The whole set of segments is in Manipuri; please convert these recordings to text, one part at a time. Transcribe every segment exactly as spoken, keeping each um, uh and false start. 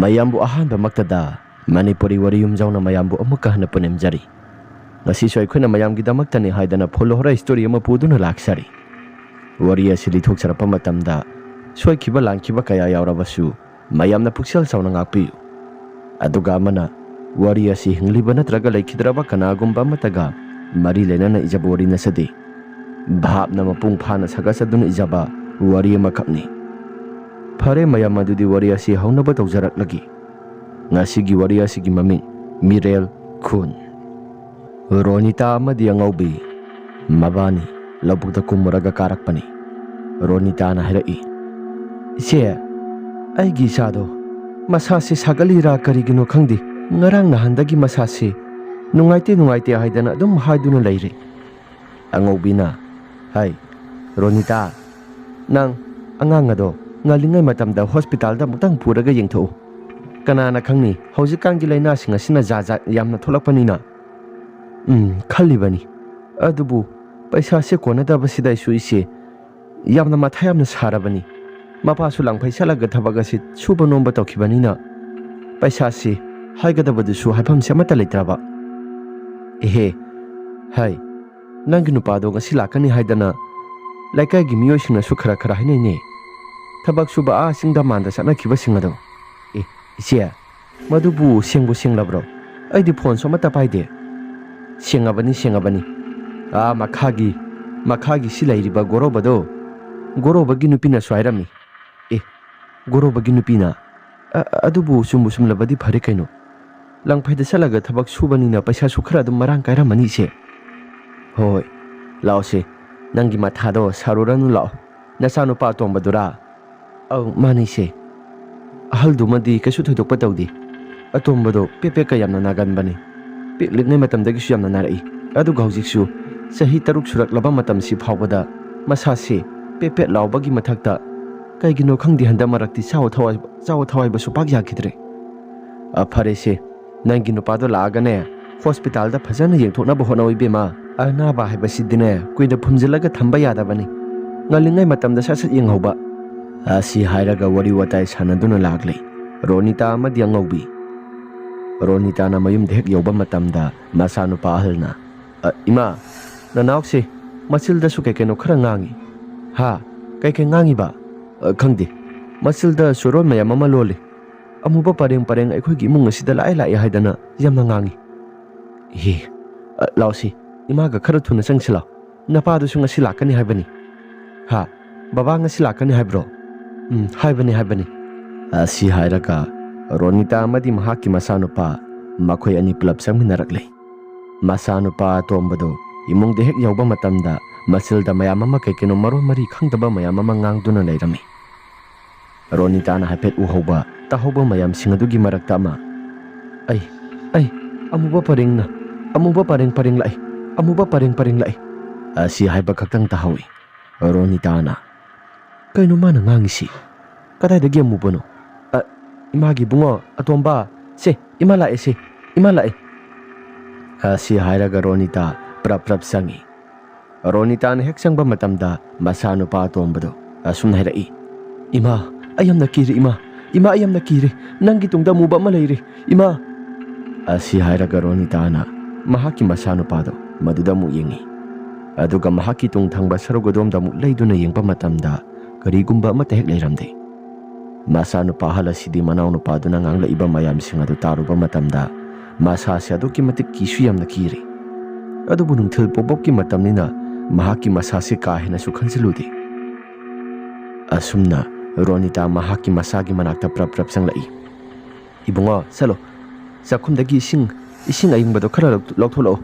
ꯃꯌꯥꯝꯕꯨ ꯑꯍꯥꯟꯕꯃꯛꯇꯗ ꯃꯅꯤꯄꯨꯔꯤ ꯋꯥꯔꯤ ꯌꯨꯝꯖꯥꯎꯅ ꯃꯌꯥꯝꯕꯨ ꯑꯃꯨꯛꯀ ꯍꯟꯅ ꯄꯨꯅꯤꯡꯖꯔꯤ꯫ ꯉꯁꯤꯁꯨ ꯑꯩꯈꯣꯏꯅ ꯃꯌꯥꯝꯒꯤꯗꯃꯛꯇꯅꯤ ꯍꯥꯏꯗꯅ full horror story ꯑꯃ ꯄꯨꯗꯨꯅ ꯂꯥꯛꯆꯔꯤ꯫ ꯋꯥꯔꯤ ꯑꯁꯤ ꯂꯤꯊꯣꯛꯆꯔꯛꯄ ꯃꯇꯝꯗ ꯁꯣꯏꯈꯤꯕ ꯂꯥꯟꯈꯤꯕ ꯀꯌꯥ ꯌꯥꯎꯔꯕꯁꯨ ꯃꯌꯥꯝꯅ ꯄꯨꯛꯆꯦꯜ ꯆꯥꯎꯅ ꯉꯥꯛꯄꯤꯌꯨ꯫ ꯑꯗꯨꯒ ꯑꯃꯅ, ꯋꯥꯔꯤ ꯑꯁꯤ ꯍꯤꯡꯂꯤꯕ ꯅꯠꯇ꯭ꯔꯒ ꯂꯩꯈꯤꯗ꯭ꯔꯕ ꯀꯅꯥꯒꯨꯝꯕ ꯑꯃꯠꯇꯒ ꯃꯔꯤ ꯂꯩꯅꯅ ꯏꯖꯕ ꯋꯥꯔꯤ ꯅꯠꯆꯗꯦ꯫ ꯚꯥꯞꯅ ꯃꯄꯨꯡ ꯐꯥꯅ ꯁꯥꯒꯠꯆꯗꯨꯅ ꯏꯖꯕ ꯋꯥꯔꯤ ꯑꯃꯈꯛꯅꯤ꯫ ꯐꯔꯦ ꯃꯌꯥꯝ, ꯑꯗꯨꯗꯤ ꯋꯥꯔꯤ ꯑꯁꯤ ꯍꯧꯅꯕ ꯇꯧꯖꯔꯛꯂꯒꯦ꯫ ꯉꯁꯤꯒꯤ ꯋꯥꯔꯤ ꯑꯁꯤꯒꯤ ꯃꯃꯤꯡ ꯃꯤꯔꯦꯜ ꯈꯨꯟ꯫ ꯔꯣꯅꯤꯇꯥ ꯑꯃꯗꯤ ꯑꯉꯧꯕꯤ ꯃꯕꯥꯅꯤ ꯂꯧꯕꯨꯛꯇ ꯀꯨꯝꯃꯨꯔꯒ ꯀꯥꯔꯛꯄꯅꯤ꯫ ꯔꯣꯅꯤꯇꯥꯅ ꯍꯥꯏꯔꯛꯏ, "ꯏꯆꯦ, ꯑꯩꯒꯤ ꯏꯆꯥꯗꯣ ꯃꯁꯥꯁꯤ ꯁꯥꯒꯠꯂꯤꯔꯥ ꯀꯔꯤꯒꯤꯅꯣ ꯈꯪꯗꯦ, ꯉꯔꯥꯡ ꯅꯍꯥꯟꯗꯒꯤ ꯃꯁꯥꯁꯤ ꯅꯨꯡꯉꯥꯏꯇꯦ ꯅꯨꯡꯉꯥꯏꯇꯦ ꯍꯥꯏꯗꯅ ꯑꯗꯨꯝ ꯍꯥꯏꯗꯨꯅ ꯂꯩꯔꯦ꯫" ꯑꯉꯧꯕꯤꯅ, "ꯍꯥꯏ, ꯔꯣꯅꯤꯇꯥ, ꯅꯪ ꯑꯉꯥꯡ ꯑꯗꯣ ꯉꯜꯂꯤꯉꯩ ꯃꯇꯝꯗ ꯍꯣꯁꯄꯤꯇꯥꯜꯗ ꯑꯃꯨꯛꯇꯪ ꯄꯨꯔꯒ ꯌꯦꯡꯊꯣꯛꯎ꯫ ꯀꯅꯥꯅ ꯈꯪꯅꯤ, ꯍꯧꯖꯤꯛꯀꯥꯟꯒꯤ ꯂꯥꯏꯅꯥꯁꯤꯡ ꯑꯁꯤꯅ ꯖꯥꯠ ꯖꯥꯠ ꯌꯥꯝꯅ ꯊꯣꯛꯂꯛꯄꯅꯤꯅ꯫" "ꯎꯝ, ꯈꯜꯂꯤꯕꯅꯤ꯫ ꯑꯗꯨꯕꯨ ꯄꯩꯁꯥꯁꯦ ꯀꯣꯟꯅꯗꯕꯁꯤꯗ ꯑꯩꯁꯨ ꯏꯆꯦ ꯌꯥꯝꯅ ꯃꯊꯥ ꯌꯥꯝꯅ ꯁꯥꯔꯕꯅꯤ꯫ ꯃꯄꯥꯁꯨ ꯂꯥꯡꯐꯩ ꯆꯠꯂꯒ ꯊꯕꯛ ꯑꯁꯤ ꯁꯨꯕ ꯅꯣꯝꯕ ꯇꯧꯈꯤꯕꯅꯤꯅ ꯄꯩꯁꯥꯁꯤ ꯍꯥꯏꯒꯗꯕꯗꯨꯁꯨ ꯍꯥꯏꯐꯝꯁꯦ ꯑꯃꯠꯇ ꯂꯩꯇ꯭ꯔꯕ꯫" "ꯏꯍꯦ, ꯍꯥꯏ, ꯅꯪꯒꯤ ꯅꯨꯄꯥꯗꯣ ꯉꯁꯤ ꯂꯥꯛꯀꯅꯤ ꯍꯥꯏꯗꯅ ꯂꯩꯀꯥꯏꯒꯤ ꯃꯤꯑꯣꯏꯁꯤꯡꯅꯁꯨ ꯈꯔ ꯈꯔ ꯍꯥꯏꯅꯩꯅꯦ꯫ ꯊꯕꯛ ꯁꯨꯕ ꯑꯥ ꯆꯤꯡꯗ ꯃꯥꯟꯗ ꯆꯠꯅꯈꯤꯕꯁꯤꯡ ꯑꯗꯣ꯫ ꯑꯦ, ꯏꯆꯦ, ꯃꯗꯨꯕꯨ ꯁꯦꯡꯕꯨ ꯁꯦꯡꯂꯕ꯭ꯔꯣ? ꯑꯩꯗꯤ ꯐꯣꯟꯁꯨ ꯑꯃꯠꯇ ꯄꯥꯏꯗꯦ꯫" "ꯁꯦꯡꯉꯕꯅꯤ, ꯁꯦꯡꯉꯕꯅꯤ꯫ ꯑꯥ ꯃꯈꯥꯒꯤ, ꯃꯈꯥꯒꯤ ꯁꯤ ꯂꯩꯔꯤꯕ ꯒꯣꯔꯣꯕꯗꯣ, ꯒꯣꯔꯣꯕꯒꯤ ꯅꯨꯄꯤꯅꯁꯨ ꯍꯥꯏꯔꯝꯃꯤ꯫" "ꯑꯦ, ꯒꯣꯔꯣꯕꯒꯤ ꯅꯨꯄꯤꯅ? ꯑ-, ꯑꯗꯨꯕꯨ ꯆꯨꯝꯕꯨ ꯆꯨꯝꯂꯕꯗꯤ ꯐꯔꯦ ꯀꯩꯅꯣ꯫ ꯂꯪꯐꯩꯗ ꯆꯠꯂꯒ ꯊꯕꯛ ꯁꯨꯕꯅꯤꯅ ꯄꯩꯁꯥꯁꯨ ꯈꯔ ꯑꯗꯨꯝ ꯃꯔꯥꯡ ꯀꯥꯏꯔꯝꯃꯅꯤ ꯏꯆꯦ꯫" "ꯍꯣꯏ, ꯍꯣꯏ, ꯂꯥꯛꯑꯣꯁꯦ, ꯅꯪꯒꯤ ꯃꯊꯥꯗꯣ ꯁꯥꯔꯨꯔꯅꯨ, ꯂꯥꯛꯑꯣ꯫ ꯅꯆꯥꯅꯨꯄꯥ ꯑꯇꯣꯝꯕꯗꯨꯔꯥ?" "ꯑꯧ, ꯃꯥꯅꯤꯁꯦ꯫ ꯑꯍꯜꯗꯨꯃꯗꯤ ꯀꯩꯁꯨ ꯊꯣꯏꯗꯣꯛꯄ ꯇꯧꯗꯦ꯫ ꯑꯇꯣꯝꯕꯗꯣ ꯄꯦꯠ ꯄꯦꯠꯀ ꯌꯥꯝꯅ ꯅꯥꯒꯟꯕꯅꯤ꯫ ꯄꯤꯛꯂꯤꯉꯩ ꯃꯇꯝꯗꯒꯤꯁꯨ ꯌꯥꯝꯅ ꯅꯥꯔꯛꯏ꯫ ꯑꯗꯨꯒ ꯍꯧꯖꯤꯛꯁꯨ ꯆꯍꯤ ꯇꯔꯨꯛ ꯁꯨꯔꯛꯂꯕ ꯃꯇꯝꯁꯤ ꯐꯥꯎꯕꯗ ꯃꯁꯥꯁꯦ ꯄꯦꯠ ꯄꯦꯠ ꯂꯥꯎꯕꯒꯤ ꯃꯊꯛꯇ ꯀꯩꯒꯤꯅꯣ ꯈꯪꯗꯦ, ꯍꯟꯗꯛ ꯃꯔꯛꯇꯤ ꯆꯥꯎ ꯊꯋꯥꯏ, ꯆꯥꯎ ꯊꯋꯥꯏꯕꯁꯨ ꯄꯥꯛ ꯌꯥꯈꯤꯗ꯭ꯔꯦ꯫" "ꯑ, ꯐꯔꯦꯁꯦ, ꯅꯪꯒꯤ ꯅꯨꯄꯥꯗꯣ ꯂꯥꯛꯑꯒꯅꯦ, ꯍꯣꯁꯄꯤꯇꯥꯜꯗ ꯐꯖꯅ ꯌꯦꯡꯊꯣꯛꯅꯕ ꯍꯣꯠꯅꯧ ꯏꯕꯦꯝꯃ꯫ ꯑꯅꯥꯕ ꯍꯥꯏꯕꯁꯤꯗꯤꯅꯦ, ꯀꯨꯏꯅ ꯐꯨꯝꯖꯤꯜꯂꯒ ꯊꯝꯕ ꯌꯥꯗꯕꯅꯤ꯫ ꯉꯜꯂꯤꯉꯩ ꯃꯇꯝꯗ ꯁꯠ ꯁꯠ ꯌꯦꯡꯍꯧꯕ꯫" ꯑꯁꯤ ꯍꯥꯏꯔꯒ ꯋꯥꯔꯤ ꯋꯥꯇꯥꯏ ꯁꯥꯟꯅꯗꯨꯅ ꯂꯥꯛꯂꯤ꯫ ꯔꯣꯅꯤꯇꯥ ꯑꯃꯗꯤ ꯑꯉꯧꯕꯤ꯫ ꯔꯣꯅꯤꯇꯥꯅ ꯃꯌꯨꯝꯗ ꯍꯦꯛ ꯌꯧꯕ ꯃꯇꯝꯗ ꯃꯆꯥꯅꯨꯄꯥ ꯑꯍꯜꯅ, "ꯑ, ꯏꯃꯥ, ꯅꯅꯥꯎꯁꯦ ꯃꯆꯤꯜꯗꯁꯨ ꯀꯩ ꯀꯩꯅꯣ ꯈꯔ ꯉꯥꯡꯉꯤ꯫" "ꯍꯥ? ꯀꯩ ꯀꯩ ꯉꯥꯡꯉꯤꯕ?" "ꯑ, ꯈꯪꯗꯦ꯫ ꯃꯆꯤꯜꯗ ꯆꯣꯔꯣꯜ ꯃꯌꯥꯝ ꯑꯃ ꯂꯣꯜꯂꯤ꯫ ꯑꯃꯨꯕ ꯄꯔꯦꯡ ꯄꯔꯦꯡ ꯑꯩꯈꯣꯏꯒꯤ ꯏꯃꯨꯡ ꯑꯁꯤꯗ ꯂꯥꯛꯑꯦ ꯂꯥꯛꯑꯦ ꯍꯥꯏꯗꯅ ꯌꯥꯝꯅ ꯉꯥꯡꯉꯤ꯫" "ꯏꯍꯦ, ꯑ, ꯂꯥꯎꯁꯤ, ꯏꯃꯥꯒ ꯈꯔ ꯊꯨꯅ ꯆꯪꯁꯤ ꯂꯥꯎ꯫ ꯅꯄꯥꯗꯨꯁꯨ ꯉꯁꯤ ꯂꯥꯛꯀꯅꯤ ꯍꯥꯏꯕꯅꯤ꯫" "ꯍꯥ? ꯕꯕꯥ ꯉꯁꯤ ꯂꯥꯛꯀꯅꯤ ꯍꯥꯏꯕ꯭ꯔꯣ?" "ꯎꯝ, ꯍꯥꯏꯕꯅꯤ, ꯍꯥꯏꯕꯅꯤ꯫" ꯑꯁꯤ ꯍꯥꯏꯔꯒ ꯔꯣꯅꯤꯇꯥ ꯑꯃꯗꯤ ꯃꯍꯥꯛꯀꯤ ꯃꯆꯥꯅꯨꯄꯥ, ꯃꯈꯣꯏ ꯑꯅꯤ ꯄꯨꯂꯞ ꯆꯪꯃꯤꯟꯅꯔꯛꯂꯦ꯫ ꯃꯆꯥꯅꯨꯄꯥ ꯑꯇꯣꯝꯕꯗꯨ ꯏꯃꯨꯡꯗ ꯍꯦꯛ ꯌꯧꯕ ꯃꯇꯝꯗ ꯃꯆꯤꯜꯗ ꯃꯌꯥꯝ ꯑꯃ ꯀꯩ ꯀꯩꯅꯣ ꯃꯔꯣꯟ ꯃꯔꯤ ꯈꯪꯗꯕ ꯃꯌꯥꯝ ꯑꯃ ꯉꯥꯡꯗꯨꯅ ꯂꯩꯔꯝꯃꯤ꯫ ꯔꯣꯅꯤꯇꯥꯅ ꯍꯥꯏꯐꯦꯠ ꯎꯍꯧꯕ, ꯇꯥꯍꯧꯕ ꯃꯌꯥꯝꯁꯤꯡ ꯑꯗꯨꯒꯤ ꯃꯔꯛꯇ ꯑꯃ, "ꯑꯩ, ꯑꯩ, ꯑꯃꯨꯕ ꯄꯔꯦꯡꯅ, ꯑꯃꯨꯕ ꯄꯔꯦꯡ ꯄꯔꯦꯡ ꯂꯥꯛꯏ, ꯑꯃꯨꯕ ꯄꯔꯦꯡ ꯄꯔꯦꯡ ꯂꯥꯛꯏ" ꯑꯁꯤ ꯍꯥꯏꯕ ꯈꯛꯇꯪ ꯇꯥꯍꯧꯏ꯫ ꯔꯣꯅꯤꯇꯥꯅ, "ꯀꯩꯅꯣ ꯃꯥꯅ ꯉꯥꯡꯉꯤꯁꯤ? ꯀꯗꯥꯏꯗꯒꯤ ꯑꯃꯨꯕꯅꯣ? ꯑ, ꯏꯃꯥꯒꯤ ꯏꯕꯨꯡꯉꯣ, ꯑꯇꯣꯝꯕ, ꯁꯦ, ꯏꯃꯥ ꯂꯥꯛꯑꯦ ꯁꯦ, ꯏꯃꯥ ꯂꯥꯛꯑꯦ" ꯑꯁꯤ ꯍꯥꯏꯔꯒ ꯔꯣꯅꯤꯇꯥ ꯄ꯭ꯔꯞ ꯄ꯭ꯔꯞ ꯆꯪꯉꯤ꯫ ꯔꯣꯅꯤꯇꯥꯅ ꯍꯦꯛ ꯆꯪꯕ ꯃꯇꯝꯗ ꯃꯆꯥꯅꯨꯄꯥ ꯑꯇꯣꯝꯕꯗꯣ ꯑꯁꯨꯝꯅ ꯍꯥꯏꯔꯛꯏ, "ꯏꯃꯥ, ꯑꯩ ꯌꯥꯝꯅ ꯀꯤꯔꯦ ꯏꯃꯥ, ꯏꯃꯥ, ꯑꯩ ꯌꯥꯝꯅ ꯀꯤꯔꯦ, ꯅꯪꯒꯤ ꯇꯨꯡꯗ ꯑꯃꯨꯕ ꯑꯃ ꯂꯩꯔꯦ ꯏꯃꯥ" ꯑꯁꯤ ꯍꯥꯏꯔꯒ ꯔꯣꯅꯤꯇꯥꯅ ꯃꯍꯥꯛꯀꯤ ꯃꯆꯥꯅꯨꯄꯥꯗꯣ ꯃꯗꯨꯗ ꯑꯃꯨꯛ ꯌꯦꯡꯉꯤ꯫ ꯑꯗꯨꯒ ꯃꯍꯥꯛꯀꯤ ꯇꯨꯡ ꯊꯪꯕ ꯁꯔꯨꯛ ꯑꯗꯣꯝꯗ ꯑꯃꯨꯛ ꯂꯩꯗꯨꯅ ꯌꯦꯡꯕ ꯃꯇꯝꯗ ꯀꯔꯤꯒꯨꯝꯕ ꯑꯃꯠꯇ ꯍꯦꯛ ꯂꯩꯔꯝꯗꯦ꯫ ꯃꯆꯥꯅꯨꯄꯥ ꯑꯍꯜ ꯑꯁꯤꯗꯤ ꯃꯅꯥꯎꯅꯨꯄꯥꯗꯨꯅ ꯉꯥꯡꯂꯛꯏꯕ ꯃꯌꯥꯝꯁꯤꯡ ꯑꯗꯨ ꯇꯥꯔꯨꯕ ꯃꯇꯝꯗ ꯃꯁꯥꯁꯦ ꯑꯗꯨꯛꯀꯤ ꯃꯇꯤꯛ ꯀꯤꯁꯨ ꯌꯥꯝꯅ ꯀꯤꯔꯦ꯫ ꯑꯗꯨꯕꯨ ꯅꯨꯡꯊꯤꯜ ꯄꯣꯛꯄꯣꯛꯀꯤ ꯃꯇꯝꯅꯤꯅ ꯃꯍꯥꯛꯀꯤ ꯃꯁꯥꯁꯦ ꯀꯥ ꯍꯦꯟꯅꯁꯨ ꯈꯟꯖꯤꯜꯂꯨꯗꯦ꯫ ꯑꯁꯨꯝꯅ ꯔꯣꯅꯤꯇꯥ ꯃꯍꯥꯛꯀꯤ ꯃꯆꯥꯒꯤ ꯃꯅꯥꯛꯇ ꯄ꯭ꯔꯞ ꯄ꯭ꯔꯞ ꯆꯪꯂꯛꯏ꯫ "ꯏꯕꯨꯡꯉꯣ, ꯆꯠꯂꯣ, ꯆꯥꯛꯈꯨꯝꯗꯒꯤ ꯏꯁꯤꯡ, ꯏꯁꯤꯡ ꯑꯌꯤꯡꯕꯗꯣ ꯈꯔ ꯂꯧ-, ꯂꯧꯊꯣꯛꯂꯛꯑꯣ꯫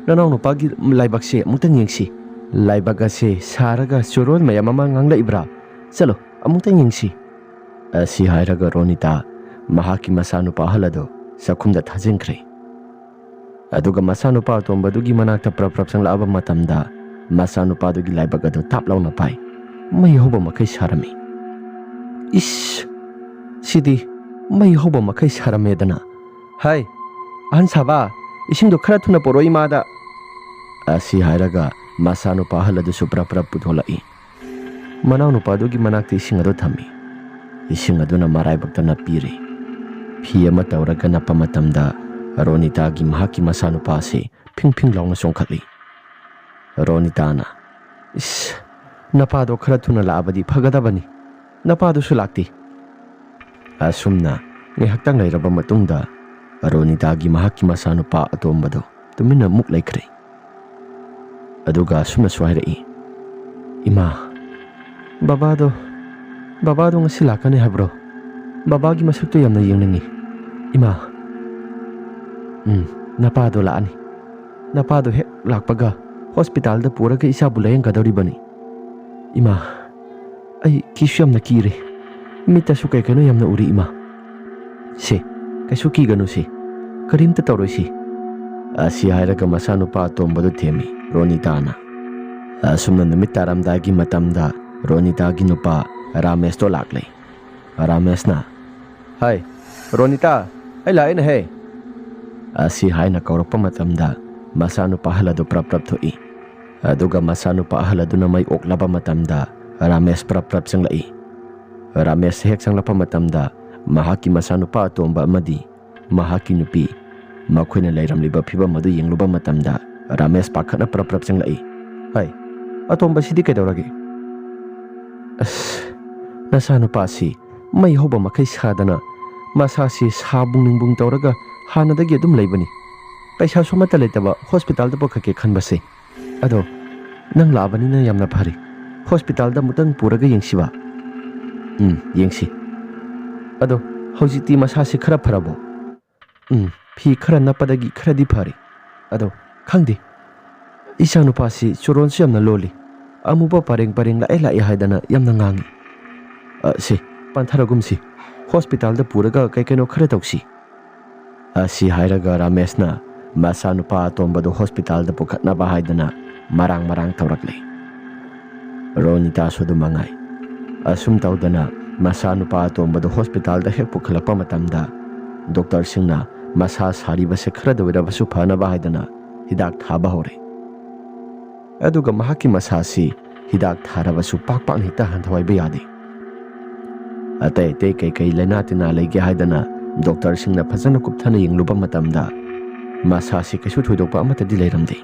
ꯅꯅꯥꯎꯅꯨꯄꯥꯒꯤ ꯂꯥꯏꯕꯛꯁꯦ ꯑꯃꯨꯛꯇꯪ ꯌꯦꯡꯁꯤ꯫ ꯂꯥꯏꯕꯛ ꯑꯁꯦ ꯁꯥꯔꯒ ꯆꯣꯔꯣꯜ ꯃꯌꯥꯝ ꯑꯃ ꯉꯥꯡꯂꯛꯏꯕ꯭ꯔꯥ? ꯆꯠꯂꯣ, ꯑꯃꯨꯛꯇꯪ ꯌꯦꯡꯁꯤ" ꯑꯁꯤ ꯍꯥꯏꯔꯒ ꯔꯣꯅꯤꯇꯥ ꯃꯍꯥꯛꯀꯤ ꯃꯆꯥꯅꯨꯄꯥ ꯑꯍꯜ ꯑꯗꯨ ꯆꯥꯛꯈꯨꯝꯗ ꯊꯥꯖꯤꯟꯈ꯭ꯔꯦ꯫ ꯑꯗꯨꯒ ꯃꯆꯥꯅꯨꯄꯥ ꯑꯇꯣꯝꯕꯗꯨꯒꯤ ꯃꯅꯥꯛꯇ ꯄ꯭ꯔꯞ ꯄ꯭ꯔꯞ ꯆꯪꯂꯛꯑꯕ ꯃꯇꯝꯗ ꯃꯆꯥꯅꯨꯄꯥꯗꯨꯒꯤ ꯂꯥꯏꯕꯛ ꯑꯗꯨ ꯇꯥꯞ ꯂꯥꯎꯅ ꯄꯥꯏ꯫ ꯃꯩ ꯍꯧꯕ ꯃꯈꯩ ꯁꯥꯔꯝꯃꯤ꯫ "ꯏꯁ! ꯁꯤꯗꯤ ꯃꯩ ꯍꯧꯕ ꯃꯈꯩ ꯁꯥꯔꯝꯃꯦꯗꯅ꯫ ꯍꯥꯏ, ꯑꯍꯟ ꯁꯥꯕ, ꯏꯁꯤꯡꯗꯣ ꯈꯔ ꯊꯨꯅ ꯄꯨꯔꯛꯑꯣ ꯏꯃꯥꯗ" ꯑꯁꯤ ꯍꯥꯏꯔꯒ ꯃꯆꯥꯅꯨꯄꯥ ꯑꯍꯜ ꯑꯗꯨꯁꯨ ꯄ꯭ꯔꯞ ꯄ꯭ꯔꯞ ꯄꯨꯊꯣꯛꯂꯛꯏ꯫ ꯃꯅꯥꯎꯅꯨꯄꯥꯗꯨꯒꯤ ꯃꯅꯥꯛꯇ ꯏꯁꯤꯡ ꯑꯗꯨ ꯊꯝꯃꯤ꯫ ꯏꯁꯤꯡ ꯑꯗꯨꯅ ꯃꯔꯥꯏꯕꯛꯇ ꯅꯞꯄꯤꯔꯦ꯫ ꯐꯤ ꯑꯃ ꯇꯧꯔꯒ ꯅꯞꯄ ꯃꯇꯝꯗ ꯔꯣꯅꯤꯇꯥꯒꯤ ꯃꯍꯥꯛꯀꯤ ꯃꯆꯥꯅꯨꯄꯥ ꯑꯁꯤ ꯐꯤꯡ ꯐꯤꯡ ꯂꯥꯎꯅ ꯆꯣꯡꯈꯠꯂꯤ꯫ ꯔꯣꯅꯤꯇꯥꯅ, "ꯏꯁ, ꯅꯄꯥꯗꯣ ꯈꯔ ꯊꯨꯅ ꯂꯥꯛꯑꯕꯗꯤ ꯐꯒꯗꯕꯅꯤ꯫ ꯅꯄꯥꯗꯨꯁꯨ ꯂꯥꯛꯇꯦ꯫" ꯑꯁꯨꯝꯅ ꯉꯥꯏꯍꯥꯛꯇꯪ ꯂꯩꯔꯕ ꯃꯇꯨꯡꯗ ꯔꯣꯅꯤꯇꯥꯒꯤ ꯃꯍꯥꯛꯀꯤ ꯃꯆꯥꯅꯨꯄꯥ ꯑꯇꯣꯝꯕꯗꯣ ꯇꯨꯃꯤꯟꯅ ꯃꯨꯛ ꯂꯩꯈ꯭ꯔꯦ꯫ ꯑꯗꯨꯒ ꯑꯁꯨꯝꯅꯁꯨ ꯍꯥꯏꯔꯛꯏ, "ꯏꯃꯥ, ꯕꯕꯥꯗꯣ, ꯕꯕꯥꯗꯣ ꯉꯁꯤ ꯂꯥꯛꯀꯅꯤ ꯍꯥꯏꯕ꯭ꯔꯣ? ꯕꯕꯥꯒꯤ ꯃꯁꯛꯇꯣ ꯌꯥꯝꯅ ꯌꯦꯡꯅꯤꯡꯉꯤ꯫ ꯏꯃꯥ, ꯎꯝ, ꯅꯄꯥꯗꯣ ꯂꯥꯛꯑꯅꯤ꯫ ꯅꯄꯥꯗꯣ ꯍꯦꯛ ꯂꯥꯛꯄꯒ ꯍꯣꯁꯄꯤꯇꯥꯜꯗ ꯄꯨꯔꯒ ꯏꯆꯥꯕꯨ ꯂꯥꯌꯦꯡꯒꯗꯧꯔꯤꯕꯅꯤ꯫ ꯏꯃꯥ, ꯑꯩ ꯀꯤꯁꯨ ꯌꯥꯝꯅ ꯀꯤꯔꯦ꯫ ꯃꯤꯠꯇꯁꯨ ꯀꯩ ꯀꯩꯅꯣ ꯌꯥꯝꯅ ꯎꯔꯤ, ꯏꯃꯥ꯫" "ꯁꯦ, ꯀꯩꯁꯨ ꯀꯤꯒꯅꯨ ꯁꯦ꯫ ꯀꯔꯤꯝꯇ ꯇꯧꯔꯣꯏ ꯁꯦ꯫" ꯑꯁꯤ ꯍꯥꯏꯔꯒ ꯃꯆꯥꯅꯨꯄꯥ ꯑꯇꯣꯝꯕꯗꯨ ꯊꯦꯝꯃꯤ ꯔꯣꯅꯤꯇꯥꯅ꯫ ꯑꯁꯨꯝꯅ ꯅꯨꯃꯤꯠ ꯇꯥꯔꯝꯗꯥꯏꯒꯤ ꯃꯇꯝꯗ ꯔꯣꯅꯤꯇꯥꯒꯤ ꯅꯨꯄꯥ ꯔꯥꯃꯦꯁꯇꯣ ꯂꯥꯛꯂꯦ꯫ ꯔꯥꯃꯦꯁꯅ, "ꯍꯥꯏ, ꯔꯣꯅꯤꯇꯥ, ꯑꯩ ꯂꯥꯛꯑꯦꯅꯦꯍꯦ!" ꯑꯁꯤ ꯍꯥꯏꯅ ꯀꯧꯔꯛꯄ ꯃꯇꯝꯗ ꯃꯆꯥꯅꯨꯄꯥ ꯑꯍꯜ ꯑꯗꯨ ꯄ꯭ꯔꯞ ꯄ꯭ꯔꯞ ꯊꯣꯛꯏ꯫ ꯑꯗꯨꯒ ꯃꯆꯥꯅꯨꯄꯥ ꯑꯍꯜ ꯑꯗꯨꯅ ꯃꯩ ꯑꯣꯛꯂꯕ ꯃꯇꯝꯗ ꯔꯥꯃꯦꯁ ꯄ꯭ꯔꯞ ꯄ꯭ꯔꯞ ꯆꯪꯂꯛꯏ꯫ ꯔꯥꯃꯦꯁ ꯍꯦꯛ ꯆꯪꯂꯛꯄ ꯃꯇꯝꯗ ꯃꯍꯥꯛꯀꯤ ꯃꯆꯥꯅꯨꯄꯥ ꯑꯇꯣꯝꯕ ꯑꯃꯗꯤ ꯃꯍꯥꯛꯀꯤ ꯅꯨꯄꯤ, ꯃꯈꯣꯏꯅ ꯂꯩꯔꯝꯂꯤꯕ ꯐꯤꯕꯝ ꯑꯗꯨ ꯌꯦꯡꯂꯨꯕ ꯃꯇꯝꯗ ꯔꯥꯃꯦꯁ ꯄꯥꯈꯠꯅ ꯄ꯭ꯔꯞ ꯄ꯭ꯔꯞ ꯆꯪꯂꯛꯏ꯫ "ꯍꯥꯏ, ꯑꯇꯣꯝꯕꯁꯤꯗꯤ ꯀꯩꯗꯧꯔꯒꯦ?" "ꯑꯁ, ꯅꯆꯥꯅꯨꯄꯥꯁꯤ ꯃꯩ ꯍꯧꯕ ꯃꯈꯩ ꯁꯥꯗꯅ ꯃꯁꯥꯁꯤ ꯁꯥ ꯕꯨꯡ ꯅꯨꯡ ꯕꯨꯡ ꯇꯧꯔꯒ ꯍꯥꯟꯅꯗꯒꯤ ꯑꯗꯨꯝ ꯂꯩꯕꯅꯤ꯫ ꯄꯩꯁꯥꯁꯨ ꯑꯃꯠꯇ ꯂꯩꯇꯕ ꯍꯣꯁꯄꯤꯇꯥꯜꯗ ꯄꯨꯈꯠꯀꯦ ꯈꯟꯕꯁꯦ꯫ ꯑꯗꯣ ꯅꯪ ꯂꯥꯛꯑꯕꯅꯤꯅ ꯌꯥꯝꯅ ꯐꯔꯦ꯫ ꯍꯣꯁꯄꯤꯇꯥꯜꯗ ꯑꯃꯨꯛꯇꯪ ꯄꯨꯔꯒ ꯌꯦꯡꯁꯤꯕ?" "ꯎꯝ, ꯌꯦꯡꯁꯤ꯫ ꯑꯗꯣ ꯍꯧꯖꯤꯛꯇꯤ ꯃꯁꯥꯁꯤ ꯈꯔ ꯐꯔꯕꯣ?" "ꯎꯝ, ꯐꯤ ꯈꯔ ꯅꯞꯄꯗꯒꯤ ꯈꯔꯗꯤ ꯐꯔꯦ꯫ ꯑꯗꯣ ꯈꯪꯗꯦ, ꯏꯆꯥꯅꯨꯄꯥꯁꯤ ꯆꯨꯔꯣꯟꯁꯨ ꯌꯥꯝꯅ ꯂꯣꯜꯂꯤ꯫ ꯑꯃꯨꯕ ꯄꯔꯦꯡ ꯄꯔꯦꯡ ꯂꯥꯛꯑꯦ ꯂꯥꯛꯑꯦ ꯍꯥꯏꯗꯅ ꯌꯥꯝꯅ ꯉꯥꯡꯉꯤ꯫ ꯑ, ꯁꯦ, ꯄꯥꯟꯊꯔꯒꯨꯝꯁꯤ꯫ ꯍꯣꯁꯄꯤꯇꯥꯜꯗ ꯄꯨꯔꯒ ꯀꯩ ꯀꯩꯅꯣ ꯈꯔ ꯇꯧꯁꯤ꯫" ꯑꯁꯤ ꯍꯥꯏꯔꯒ ꯔꯥꯃꯦꯁꯅ ꯃꯆꯥꯅꯨꯄꯥ ꯑꯇꯣꯝꯕꯗꯨ ꯍꯣꯁꯄꯤꯇꯥꯜꯗ ꯄꯨꯈꯠꯅꯕ ꯍꯥꯏꯗꯅ ꯃꯔꯥꯡ ꯃꯔꯥꯡ ꯇꯧꯔꯛꯂꯦ꯫ ꯔꯣꯅꯤꯇꯥꯁꯨ ꯑꯗꯨ ꯃꯉꯥꯏ꯫ ꯑꯁꯨꯝ ꯇꯧꯗꯅ ꯃꯆꯥꯅꯨꯄꯥ ꯑꯇꯣꯝꯕꯗꯨ ꯍꯣꯁꯄꯤꯇꯥꯜꯗ ꯍꯦꯛ ꯄꯨꯈꯠꯂꯛꯄ ꯃꯇꯝꯗ ꯗꯣꯛꯇꯔꯁꯤꯡꯅ ꯃꯁꯥ ꯁꯥꯔꯤꯕꯁꯦ ꯈꯔꯗ ꯑꯣꯏꯔꯕꯁꯨ ꯐꯅꯕ ꯍꯥꯏꯗꯅ ꯍꯤꯗꯥꯛ ꯊꯥꯕ ꯍꯧꯔꯦ꯫ ꯑꯗꯨꯒ ꯃꯍꯥꯛꯀꯤ ꯃꯁꯥꯁꯤ ꯍꯤꯗꯥꯛ ꯊꯥꯔꯕꯁꯨ ꯄꯥꯛ ꯄꯥꯛꯅ ꯍꯦꯛꯇ ꯍꯟꯊꯍꯟꯕ ꯌꯥꯗꯦ꯫ ꯑꯇꯩ ꯑꯇꯩ ꯀꯩꯀꯩ ꯂꯥꯏꯅꯥ ꯇꯤꯟꯅꯥ ꯂꯩꯒꯦ ꯍꯥꯏꯗꯅ ꯗꯣꯛꯇꯔꯁꯤꯡꯅ ꯐꯖꯅ ꯀꯨꯞꯊꯅ ꯌꯦꯡꯂꯨꯕ ꯃꯇꯝꯗ ꯃꯁꯥꯁꯤ ꯀꯩꯁꯨ ꯊꯣꯏꯗꯣꯛꯄ ꯑꯃꯠꯇꯗꯤ ꯂꯩꯔꯝꯗꯦ꯫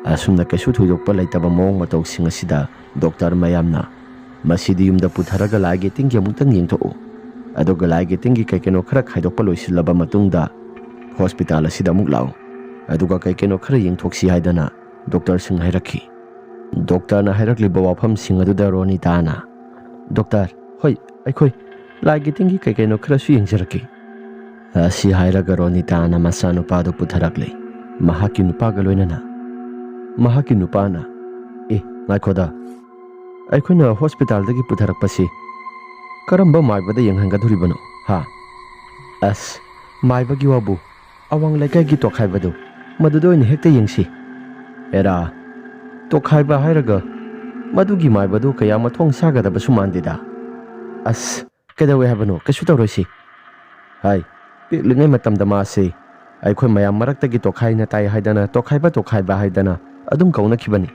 ꯑꯁꯨꯝꯅ ꯀꯩꯁꯨ ꯊꯣꯏꯗꯣꯛꯄ ꯂꯩꯇꯕ ꯃꯑꯣꯡ ꯃꯇꯧꯁꯤꯡ ꯑꯁꯤꯗ ꯗꯣꯛꯇꯔ ꯃꯌꯥꯝꯅ, "ꯃꯁꯤꯗꯤ ꯌꯨꯝꯗ ꯄꯨꯊꯔꯒ ꯂꯥꯏꯒꯤ ꯇꯤꯟꯒꯤ ꯑꯃꯨꯛꯇꯪ ꯌꯦꯡꯊꯣꯛꯎ, ꯑꯗꯨꯒ ꯂꯥꯏꯒꯤ ꯇꯤꯟꯒꯤ ꯀꯩ ꯀꯩꯅꯣ ꯈꯔ ꯈꯥꯏꯗꯣꯛꯄ ꯂꯣꯏꯁꯤꯜꯂꯕ ꯃꯇꯨꯡꯗ ꯍꯣꯁꯄꯤꯇꯥꯜ ꯑꯁꯤꯗ ꯑꯃꯨꯛ ꯂꯥꯛꯎ, ꯑꯗꯨꯒ ꯀꯩ ꯀꯩꯅꯣ ꯈꯔ ꯌꯦꯡꯊꯣꯛꯁꯤ" ꯍꯥꯏꯗꯅ ꯗꯣꯛꯇꯔꯁꯤꯡ ꯍꯥꯏꯔꯛꯈꯤ꯫ ꯗꯣꯛꯇꯔꯅ ꯍꯥꯏꯔꯛꯂꯤꯕ ꯋꯥꯐꯝꯁꯤꯡ ꯑꯗꯨꯗ ꯔꯣꯅꯤꯇꯥꯅ, "ꯗꯣꯛꯇꯔ, ꯍꯣꯏ, ꯑꯩꯈꯣꯏ ꯂꯥꯏꯒꯤ ꯇꯤꯟꯒꯤ ꯀꯩ ꯀꯩꯅꯣ ꯈꯔꯁꯨ ꯌꯦꯡꯖꯔꯛꯀꯦ" ꯑꯁꯤ ꯍꯥꯏꯔꯒ ꯔꯣꯅꯤꯇꯥꯅ ꯃꯆꯥꯅꯨꯄꯥꯗꯨ ꯄꯨꯊꯔꯛꯂꯦ, ꯃꯍꯥꯛꯀꯤ ꯅꯨꯄꯥꯒ ꯂꯣꯏꯅꯅ꯫ ꯃꯍꯥꯛꯀꯤ ꯅꯨꯄꯥꯅ, "ꯑꯦ, ꯉꯥꯏꯈꯣꯗ, ꯑꯩꯈꯣꯏꯅ ꯍꯣꯁꯄꯤꯇꯥꯜꯗꯒꯤ ꯄꯨꯊꯔꯛꯄꯁꯤ ꯀꯔꯝꯕ ꯃꯥꯏꯕꯗ ꯌꯦꯡꯍꯟꯒꯗꯧꯔꯤꯕꯅꯣ, ꯍꯥ? ꯑꯁ, ꯃꯥꯏꯕꯒꯤ ꯋꯥꯕꯨ, ꯑꯋꯥꯡ ꯂꯩꯀꯥꯏꯒꯤ ꯇꯣꯈꯥꯏꯕꯗꯨ, ꯃꯗꯨꯗ ꯑꯣꯏꯅ ꯍꯦꯛꯇ ꯌꯦꯡꯁꯤ꯫ ꯑꯦꯔꯥ, ꯇꯣꯈꯥꯏꯕ ꯍꯥꯏꯔꯒ ꯃꯗꯨꯒꯤ ꯃꯥꯏꯕꯗꯨ ꯀꯌꯥ ꯃꯊꯣꯡ ꯆꯥꯒꯗꯕꯁꯨ ꯃꯥꯟꯗꯦꯗ꯫ ꯑꯁ, ꯀꯩꯗꯧꯋꯦ ꯍꯥꯏꯕꯅꯣ? ꯀꯩꯁꯨ ꯇꯧꯔꯣꯏꯁꯤ꯫ ꯍꯥꯏ, ꯄꯤꯛꯂꯤꯉꯩ ꯃꯇꯝꯗ ꯃꯥꯁꯤ ꯑꯩꯈꯣꯏ ꯃꯌꯥꯝ ꯃꯔꯛꯇꯒꯤ ꯇꯣꯈꯥꯏꯅ ꯇꯥꯏ ꯍꯥꯏꯗꯅ, ꯇꯣꯈꯥꯏꯕ, ꯇꯣꯈꯥꯏꯕ ꯍꯥꯏꯗꯅ ꯑꯗꯨꯝ ꯀꯧꯅꯈꯤꯕꯅꯤ꯫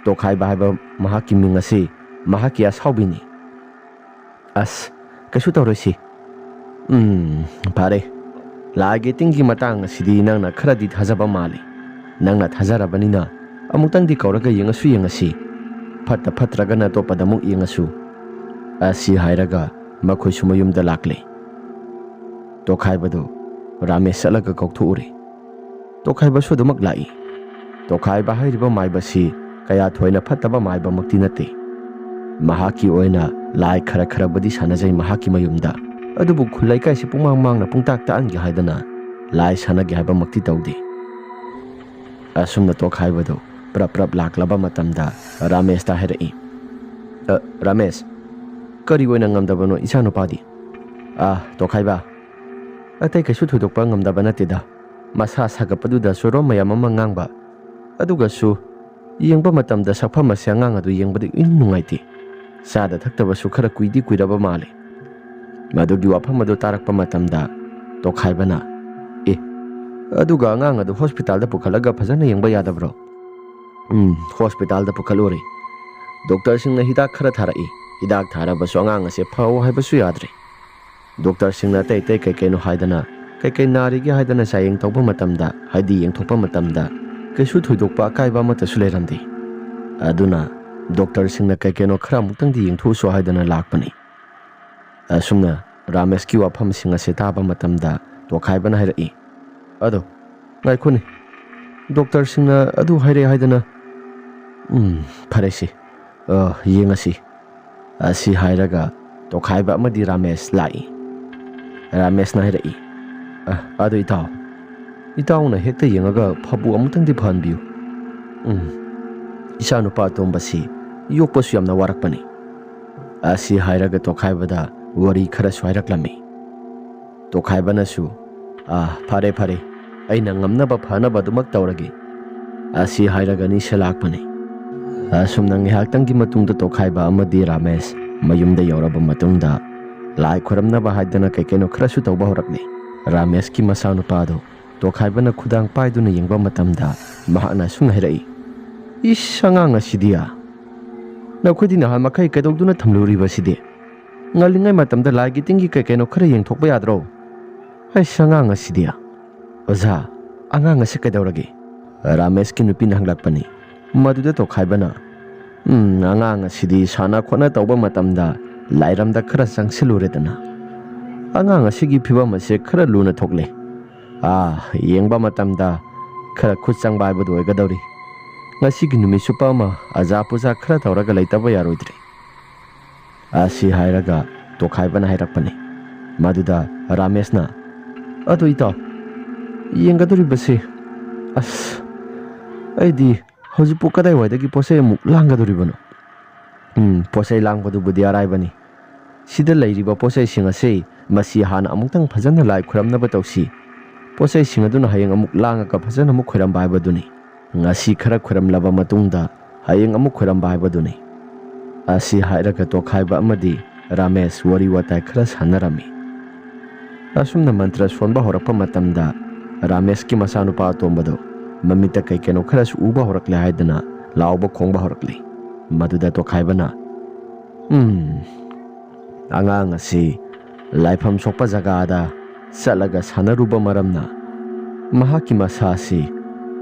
ꯇꯣꯈꯥꯏꯕ ꯍꯥꯏꯕ ꯃꯍꯥꯛꯀꯤ ꯃꯤꯡ ꯑꯁꯤ ꯃꯍꯥꯛꯀꯤ ꯑꯁꯥꯎꯕꯤꯅꯤ"꯫ "ꯑꯁ, ꯀꯩꯁꯨ ꯇꯧꯔꯣꯏꯁꯤ꯫ ꯎꯝ, ꯐꯔꯦ꯫ ꯂꯥꯏꯒꯤ ꯇꯤꯟꯒꯤ ꯃꯇꯥꯡ ꯑꯁꯤꯗꯤ ꯅꯪꯅ ꯈꯔꯗꯤ ꯊꯥꯖꯕ ꯃꯥꯜꯂꯤ꯫ ꯅꯪꯅ ꯊꯥꯖꯔꯕꯅꯤꯅ ꯑꯃꯨꯛꯇꯪꯗꯤ ꯀꯧꯔꯒ ꯌꯦꯡꯉꯁꯨ ꯌꯦꯡꯉꯁꯤ꯫ ꯐꯠꯇ ꯐꯠꯇ꯭ꯔꯒꯅ ꯑꯇꯣꯞꯄꯗ ꯑꯃꯨꯛ ꯌꯦꯡꯉꯁꯨ"꯫ ꯑꯁꯤ ꯍꯥꯏꯔꯒ ꯃꯈꯣꯏꯁꯨ ꯃꯌꯨꯝꯗ ꯂꯥꯛꯂꯦ꯫ ꯇꯣꯈꯥꯏꯕꯗꯨ ꯔꯥꯃꯦꯁ ꯆꯠꯂꯒ ꯀꯧꯊꯣꯛꯎꯔꯦ꯫ ꯇꯣꯈꯥꯏꯕꯁꯨ ꯑꯗꯨꯃꯛ ꯂꯥꯛꯏ꯫ ꯇꯣꯈꯥꯏꯕ ꯍꯥꯏꯔꯤꯕ ꯃꯥꯏꯕꯁꯤ ꯀꯌꯥ ꯊꯣꯏꯅ ꯐꯠꯇꯕ ꯃꯥꯏꯕꯃꯛꯇꯤ ꯅꯠꯇꯦ꯫ ꯃꯍꯥꯛꯀꯤ ꯑꯣꯏꯅ ꯂꯥꯏ ꯈꯔ ꯈꯔꯕꯨꯗꯤ ꯁꯥꯟꯅꯖꯩ ꯃꯍꯥꯛꯀꯤ ꯃꯌꯨꯝꯗ, ꯑꯗꯨꯕꯨ ꯈꯨꯜ ꯂꯩꯀꯥꯏꯁꯤ ꯄꯨꯡꯃꯥꯡ ꯃꯥꯡꯅ ꯄꯨꯡꯇꯥꯛ ꯇꯥꯛꯍꯟꯒꯦ ꯍꯥꯏꯗꯅ ꯂꯥꯏ ꯁꯥꯟꯅꯒꯦ ꯍꯥꯏꯕꯃꯛꯇꯤ ꯇꯧꯗꯦ꯫ ꯑꯁꯨꯝꯅ ꯇꯣꯈꯥꯏꯕꯗꯨ ꯄ꯭ꯔꯞ ꯄ꯭ꯔꯞ ꯂꯥꯛꯂꯕ ꯃꯇꯝꯗ ꯔꯥꯃꯦꯁꯇ ꯍꯥꯏꯔꯛꯏ, "ꯑ, ꯔꯥꯃꯦꯁ, ꯀꯔꯤ ꯑꯣꯏꯅ ꯉꯝꯗꯕꯅꯣ ꯏꯆꯥꯅꯨꯄꯥꯗꯤ?" "ꯑ, ꯇꯣꯈꯥꯏꯕ, ꯑꯇꯩ ꯀꯩꯁꯨ ꯊꯣꯏꯗꯣꯛꯄ ꯉꯝꯗꯕ ꯅꯠꯇꯦꯗ꯫ ꯃꯁꯥ ꯁꯥꯒꯠꯄꯗꯨꯗ ꯆꯣꯔꯣ ꯃꯌꯥꯝ ꯑꯃ ꯉꯥꯡꯕ, ꯑꯗꯨꯒꯁꯨ ꯌꯦꯡꯕ ꯃꯇꯝꯗ ꯁꯛꯐꯝ ꯑꯁꯦ ꯑꯉꯥꯡ ꯑꯗꯨ ꯌꯦꯡꯕꯗ ꯏꯅꯨꯡ ꯅꯨꯡꯉꯥꯏꯇꯦ꯫ ꯆꯥꯗ ꯊꯛꯇꯕꯁꯨ ꯈꯔ ꯀꯨꯏꯗꯤ ꯀꯨꯏꯔꯕ ꯃꯥꯜꯂꯦ"꯫ ꯃꯗꯨꯒꯤ ꯋꯥꯐꯝ ꯑꯗꯨ ꯇꯥꯔꯛꯄ ꯃꯇꯝꯗ ꯇꯣꯈꯥꯏꯕꯅ, "ꯑꯦ, ꯑꯗꯨꯒ ꯑꯉꯥꯡ ꯑꯗꯨ ꯍꯣꯁꯄꯤꯇꯥꯜꯗ ꯄꯨꯈꯠꯂꯒ ꯐꯖꯅ ꯌꯦꯡꯕ ꯌꯥꯗꯕ꯭ꯔꯣ?" "ꯎꯝ, ꯍꯣꯁꯄꯤꯇꯥꯜꯗ ꯄꯨꯈꯠꯂꯨꯔꯦ꯫ ꯗꯣꯛꯇꯔꯁꯤꯡꯅ ꯍꯤꯗꯥꯛ ꯈꯔ ꯊꯥꯔꯛꯏ꯫ ꯍꯤꯗꯥꯛ ꯊꯥꯔꯕꯁꯨ ꯑꯉꯥꯡ ꯑꯁꯦ ꯐꯧ ꯍꯥꯏꯕꯁꯨ ꯌꯥꯗ꯭ꯔꯦ"꯫ ꯗꯣꯛꯇꯔꯁꯤꯡꯅ ꯑꯇꯩ ꯑꯇꯩ ꯀꯩ ꯀꯩꯅꯣ ꯍꯥꯏꯗꯅ, ꯀꯩ ꯀꯩ ꯅꯥꯔꯤꯒꯦ ꯍꯥꯏꯗꯅ ꯆꯥꯌꯦꯡ ꯇꯧꯕ ꯃꯇꯝꯗ, ꯍꯥꯏꯗꯤ ꯌꯦꯡꯊꯣꯛꯄ ꯃꯇꯝꯗ, ꯀꯩꯁꯨ ꯊꯣꯏꯗꯣꯛꯄ ꯑꯀꯥꯏꯕ ꯑꯃꯠꯇꯁꯨ ꯂꯩꯔꯝꯗꯦ꯫ ꯑꯗꯨꯅ ꯗꯣꯛꯇꯔꯁꯤꯡꯅ ꯀꯩ ꯀꯩꯅꯣ ꯈꯔ ꯑꯃꯨꯛꯇꯪꯗꯤ ꯌꯦꯡꯊꯣꯛꯎꯁꯨ ꯍꯥꯏꯗꯅ ꯂꯥꯛꯄꯅꯤ꯫ ꯑꯁꯨꯝꯅ ꯔꯥꯃꯦꯁꯀꯤ ꯋꯥꯐꯝꯁꯤꯡ ꯑꯁꯤ ꯇꯥꯕ ꯃꯇꯝꯗ ꯇꯣꯈꯥꯏꯕꯅ ꯍꯥꯏꯔꯛꯏ, "ꯑꯗꯣ ꯉꯥꯏꯈꯣꯅꯦ, ꯗꯣꯛꯇꯔꯁꯤꯡꯅ ꯑꯗꯨ ꯍꯥꯏꯔꯛꯑꯦ ꯍꯥꯏꯗꯅ꯫ ꯎꯝ, ꯐꯔꯦꯁꯦ, ꯑ, ꯌꯦꯡꯉꯁꯤ"꯫ ꯑꯁꯤ ꯍꯥꯏꯔꯒ ꯇꯣꯈꯥꯏꯕ ꯑꯃꯗꯤ ꯔꯥꯃꯦꯁ ꯂꯥꯛꯏ꯫ ꯔꯥꯃꯦꯁꯅ ꯍꯥꯏꯔꯛꯏ, "ꯑ, ꯑꯗꯨ ꯏꯇꯥꯎ, ꯏꯇꯥꯎꯅ ꯍꯦꯛꯇ ꯌꯦꯡꯉꯒ ꯐꯕꯨ ꯑꯃꯨꯛꯇꯪꯗꯤ ꯐꯍꯟꯕꯤꯌꯨ꯫ ꯎꯝ, ꯏꯆꯥꯅꯨꯄꯥ ꯑꯇꯣꯝꯕꯁꯤ ꯌꯣꯛꯄꯁꯨ ꯌꯥꯝꯅ ꯋꯥꯔꯛꯄꯅꯤ"꯫ ꯑꯁꯤ ꯍꯥꯏꯔꯒ ꯇꯣꯈꯥꯏꯕꯗ ꯋꯥꯔꯤ ꯈꯔꯁꯨ ꯍꯥꯏꯔꯛꯂꯝꯃꯤ꯫ ꯇꯣꯈꯥꯏꯕꯅꯁꯨ, "ꯑꯥ, ꯐꯔꯦ, ꯐꯔꯦ, ꯑꯩꯅ ꯉꯝꯅꯕ ꯐꯅꯕ ꯑꯗꯨꯃꯛ ꯇꯧꯔꯒꯦ"꯫ ꯑꯁꯤ ꯍꯥꯏꯔꯒ ꯅꯤꯁ ꯂꯥꯛꯄꯅꯤ꯫ ꯑꯁꯨꯝꯅ ꯉꯥꯏꯍꯥꯛꯇꯪꯒꯤ ꯃꯇꯨꯡꯗ ꯇꯣꯈꯥꯏꯕ ꯑꯃꯗꯤ ꯔꯥꯃꯦꯁ ꯃꯌꯨꯝꯗ ꯌꯧꯔꯕ ꯃꯇꯨꯡꯗ, ꯂꯥꯏ ꯈꯨꯔꯝꯅꯕ ꯍꯥꯏꯗꯅ ꯀꯩ ꯀꯩꯅꯣ ꯈꯔꯁꯨ ꯇꯧꯕ ꯍꯧꯔꯛꯂꯤ꯫ ꯔꯥꯃꯦꯁꯀꯤ ꯃꯆꯥꯅꯨꯄꯥꯗꯨ ꯇꯣꯈꯥꯏꯕꯅ ꯈꯨꯗꯥꯡ ꯄꯥꯏꯗꯨꯅ ꯌꯦꯡꯕ ꯃꯇꯝꯗ, ꯃꯍꯥꯛꯅ ꯑꯁꯨꯝꯅ ꯍꯥꯏꯔꯛꯏ, "ꯏꯁ, ꯑꯉꯥꯡ ꯑꯁꯤꯗꯤ! ꯅꯈꯣꯏꯗꯤ ꯅꯍꯥꯟ ꯃꯈꯩ ꯀꯩꯗꯧꯗꯨꯅ ꯊꯝꯂꯨꯔꯤꯕꯁꯤꯗꯤ? ꯉꯜꯂꯤꯉꯩ ꯃꯇꯝꯗ ꯂꯥꯏꯒꯤ ꯇꯤꯟꯒꯤ ꯀꯩ ꯀꯩꯅꯣ ꯈꯔ ꯌꯦꯡꯊꯣꯛꯄ ꯌꯥꯗ꯭ꯔꯣ? ꯍꯩꯁ, ꯑꯉꯥꯡ ꯑꯁꯤꯗꯤ!" "ꯑꯣꯖꯥ, ꯑꯉꯥꯡ ꯑꯁꯤ ꯀꯩꯗꯧꯔꯒꯦ?" ꯔꯥꯃꯦꯁꯀꯤ ꯅꯨꯄꯤꯅ ꯍꯪꯂꯛꯄꯅꯤ꯫ ꯃꯗꯨꯗ ꯇꯣꯈꯥꯏꯕꯅ, "ꯎꯝ, ꯑꯉꯥꯡ ꯑꯁꯤꯗꯤ ꯁꯥꯟꯅ ꯈꯣꯠꯅ ꯇꯧꯕ ꯃꯇꯝꯗ ꯂꯥꯏꯔꯝꯗ ꯈꯔ ꯆꯪꯁꯤꯜꯂꯨꯔꯦꯗꯅ꯫ ꯑꯉꯥꯡ ꯑꯁꯤꯒꯤ ꯐꯤꯕꯝ ꯑꯁꯦ ꯈꯔ ꯂꯨꯅ ꯊꯣꯛꯂꯦ꯫ ꯑꯥ, ꯌꯦꯡꯕ ꯃꯇꯝꯗ ꯈꯔ ꯈꯨꯠ ꯆꯪꯕ ꯍꯥꯏꯕꯗꯨ ꯑꯣꯏꯒꯗꯧꯔꯤ꯫ ꯉꯁꯤꯒꯤ ꯅꯨꯃꯤꯠ ꯆꯨꯞꯄ ꯑꯃ ꯑꯖꯥ ꯄꯨꯖꯥ ꯈꯔ ꯇꯧꯔꯒ ꯂꯩꯇꯕ ꯌꯥꯔꯣꯏꯗ꯭ꯔꯦ"꯫ ꯑꯁꯤ ꯍꯥꯏꯔꯒ ꯇꯣꯈꯥꯏꯕꯅ ꯍꯥꯏꯔꯛꯄꯅꯤ꯫ ꯃꯗꯨꯗ ꯔꯥꯃꯦꯁꯅ, "ꯑꯗꯨ ꯏꯇꯥꯎ, ꯌꯦꯡꯒꯗꯧꯔꯤꯕꯁꯤ, ꯑꯁ, ꯑꯩꯗꯤ ꯍꯧꯖꯤꯛꯄꯨ ꯀꯗꯥꯏꯋꯥꯏꯗꯒꯤ ꯄꯣꯠꯆꯩ ꯑꯃꯨꯛ ꯂꯥꯡꯒꯗꯧꯔꯤꯕꯅꯣ? ꯎꯝ, ꯄꯣꯠꯆꯩ ꯂꯥꯡꯕꯗꯨꯕꯨꯗꯤ ꯑꯔꯥꯏꯕꯅꯤ꯫ ꯁꯤꯗ ꯂꯩꯔꯤꯕ ꯄꯣꯠꯆꯩꯁꯤꯡ ꯑꯁꯤ, ꯃꯁꯤ ꯍꯥꯟꯅ ꯑꯃꯨꯛꯇꯪ ꯐꯖꯅ ꯂꯥꯏ ꯈꯨꯔꯝꯅꯕ ꯇꯧꯁꯤ꯫ ꯄꯣꯠꯆꯩꯁꯤꯡ ꯑꯗꯨꯅ ꯍꯌꯦꯡ ꯑꯃꯨꯛ ꯂꯥꯡꯉꯒ ꯐꯖꯅ ꯑꯃꯨꯛ ꯈꯣꯏꯔꯝꯕ ꯍꯥꯏꯕꯗꯨꯅꯤ꯫ ꯉꯁꯤ ꯈꯔ ꯈꯣꯏꯔꯝꯂꯕ ꯃꯇꯨꯡꯗ ꯍꯌꯦꯡ ꯑꯃꯨꯛ ꯈꯣꯏꯔꯝꯕ ꯍꯥꯏꯕꯗꯨꯅꯤ"꯫ ꯑꯁꯤ ꯍꯥꯏꯔꯒ ꯇꯣꯈꯥꯏꯕ ꯑꯃꯗꯤ ꯔꯥꯃꯦꯁ ꯋꯥꯔꯤ ꯋꯥꯇꯥꯏ ꯈꯔ ꯁꯥꯟꯅꯔꯝꯃꯤ꯫ ꯑꯁꯨꯝꯅ ꯃꯟꯇ꯭ꯔ ꯁꯣꯟꯕ ꯍꯧꯔꯛꯄ ꯃꯇꯝꯗ, ꯔꯥꯃꯦꯁꯀꯤ ꯃꯆꯥꯅꯨꯄꯥ ꯑꯇꯣꯝꯕꯗꯨ ꯃꯃꯤꯠꯇ ꯀꯩ ꯀꯩꯅꯣ ꯈꯔꯁꯨ ꯎꯕ ꯍꯧꯔꯛꯂꯦ ꯍꯥꯏꯗꯅ ꯂꯥꯎꯕ ꯈꯣꯡꯕ ꯍꯧꯔꯛꯂꯤ꯫ ꯃꯗꯨꯗ ꯇꯣꯈꯥꯏꯕꯅ, "ꯎꯝ, ꯑꯉꯥꯡ ꯑꯁꯤ ꯂꯥꯏꯐꯝ ꯁꯣꯛꯄ ꯖꯒꯥꯗ ꯆꯠꯂꯒ ꯁꯥꯟꯅꯔꯨꯕ ꯃꯔꯝꯅ ꯃꯍꯥꯛꯀꯤ ꯃꯁꯥꯁꯤ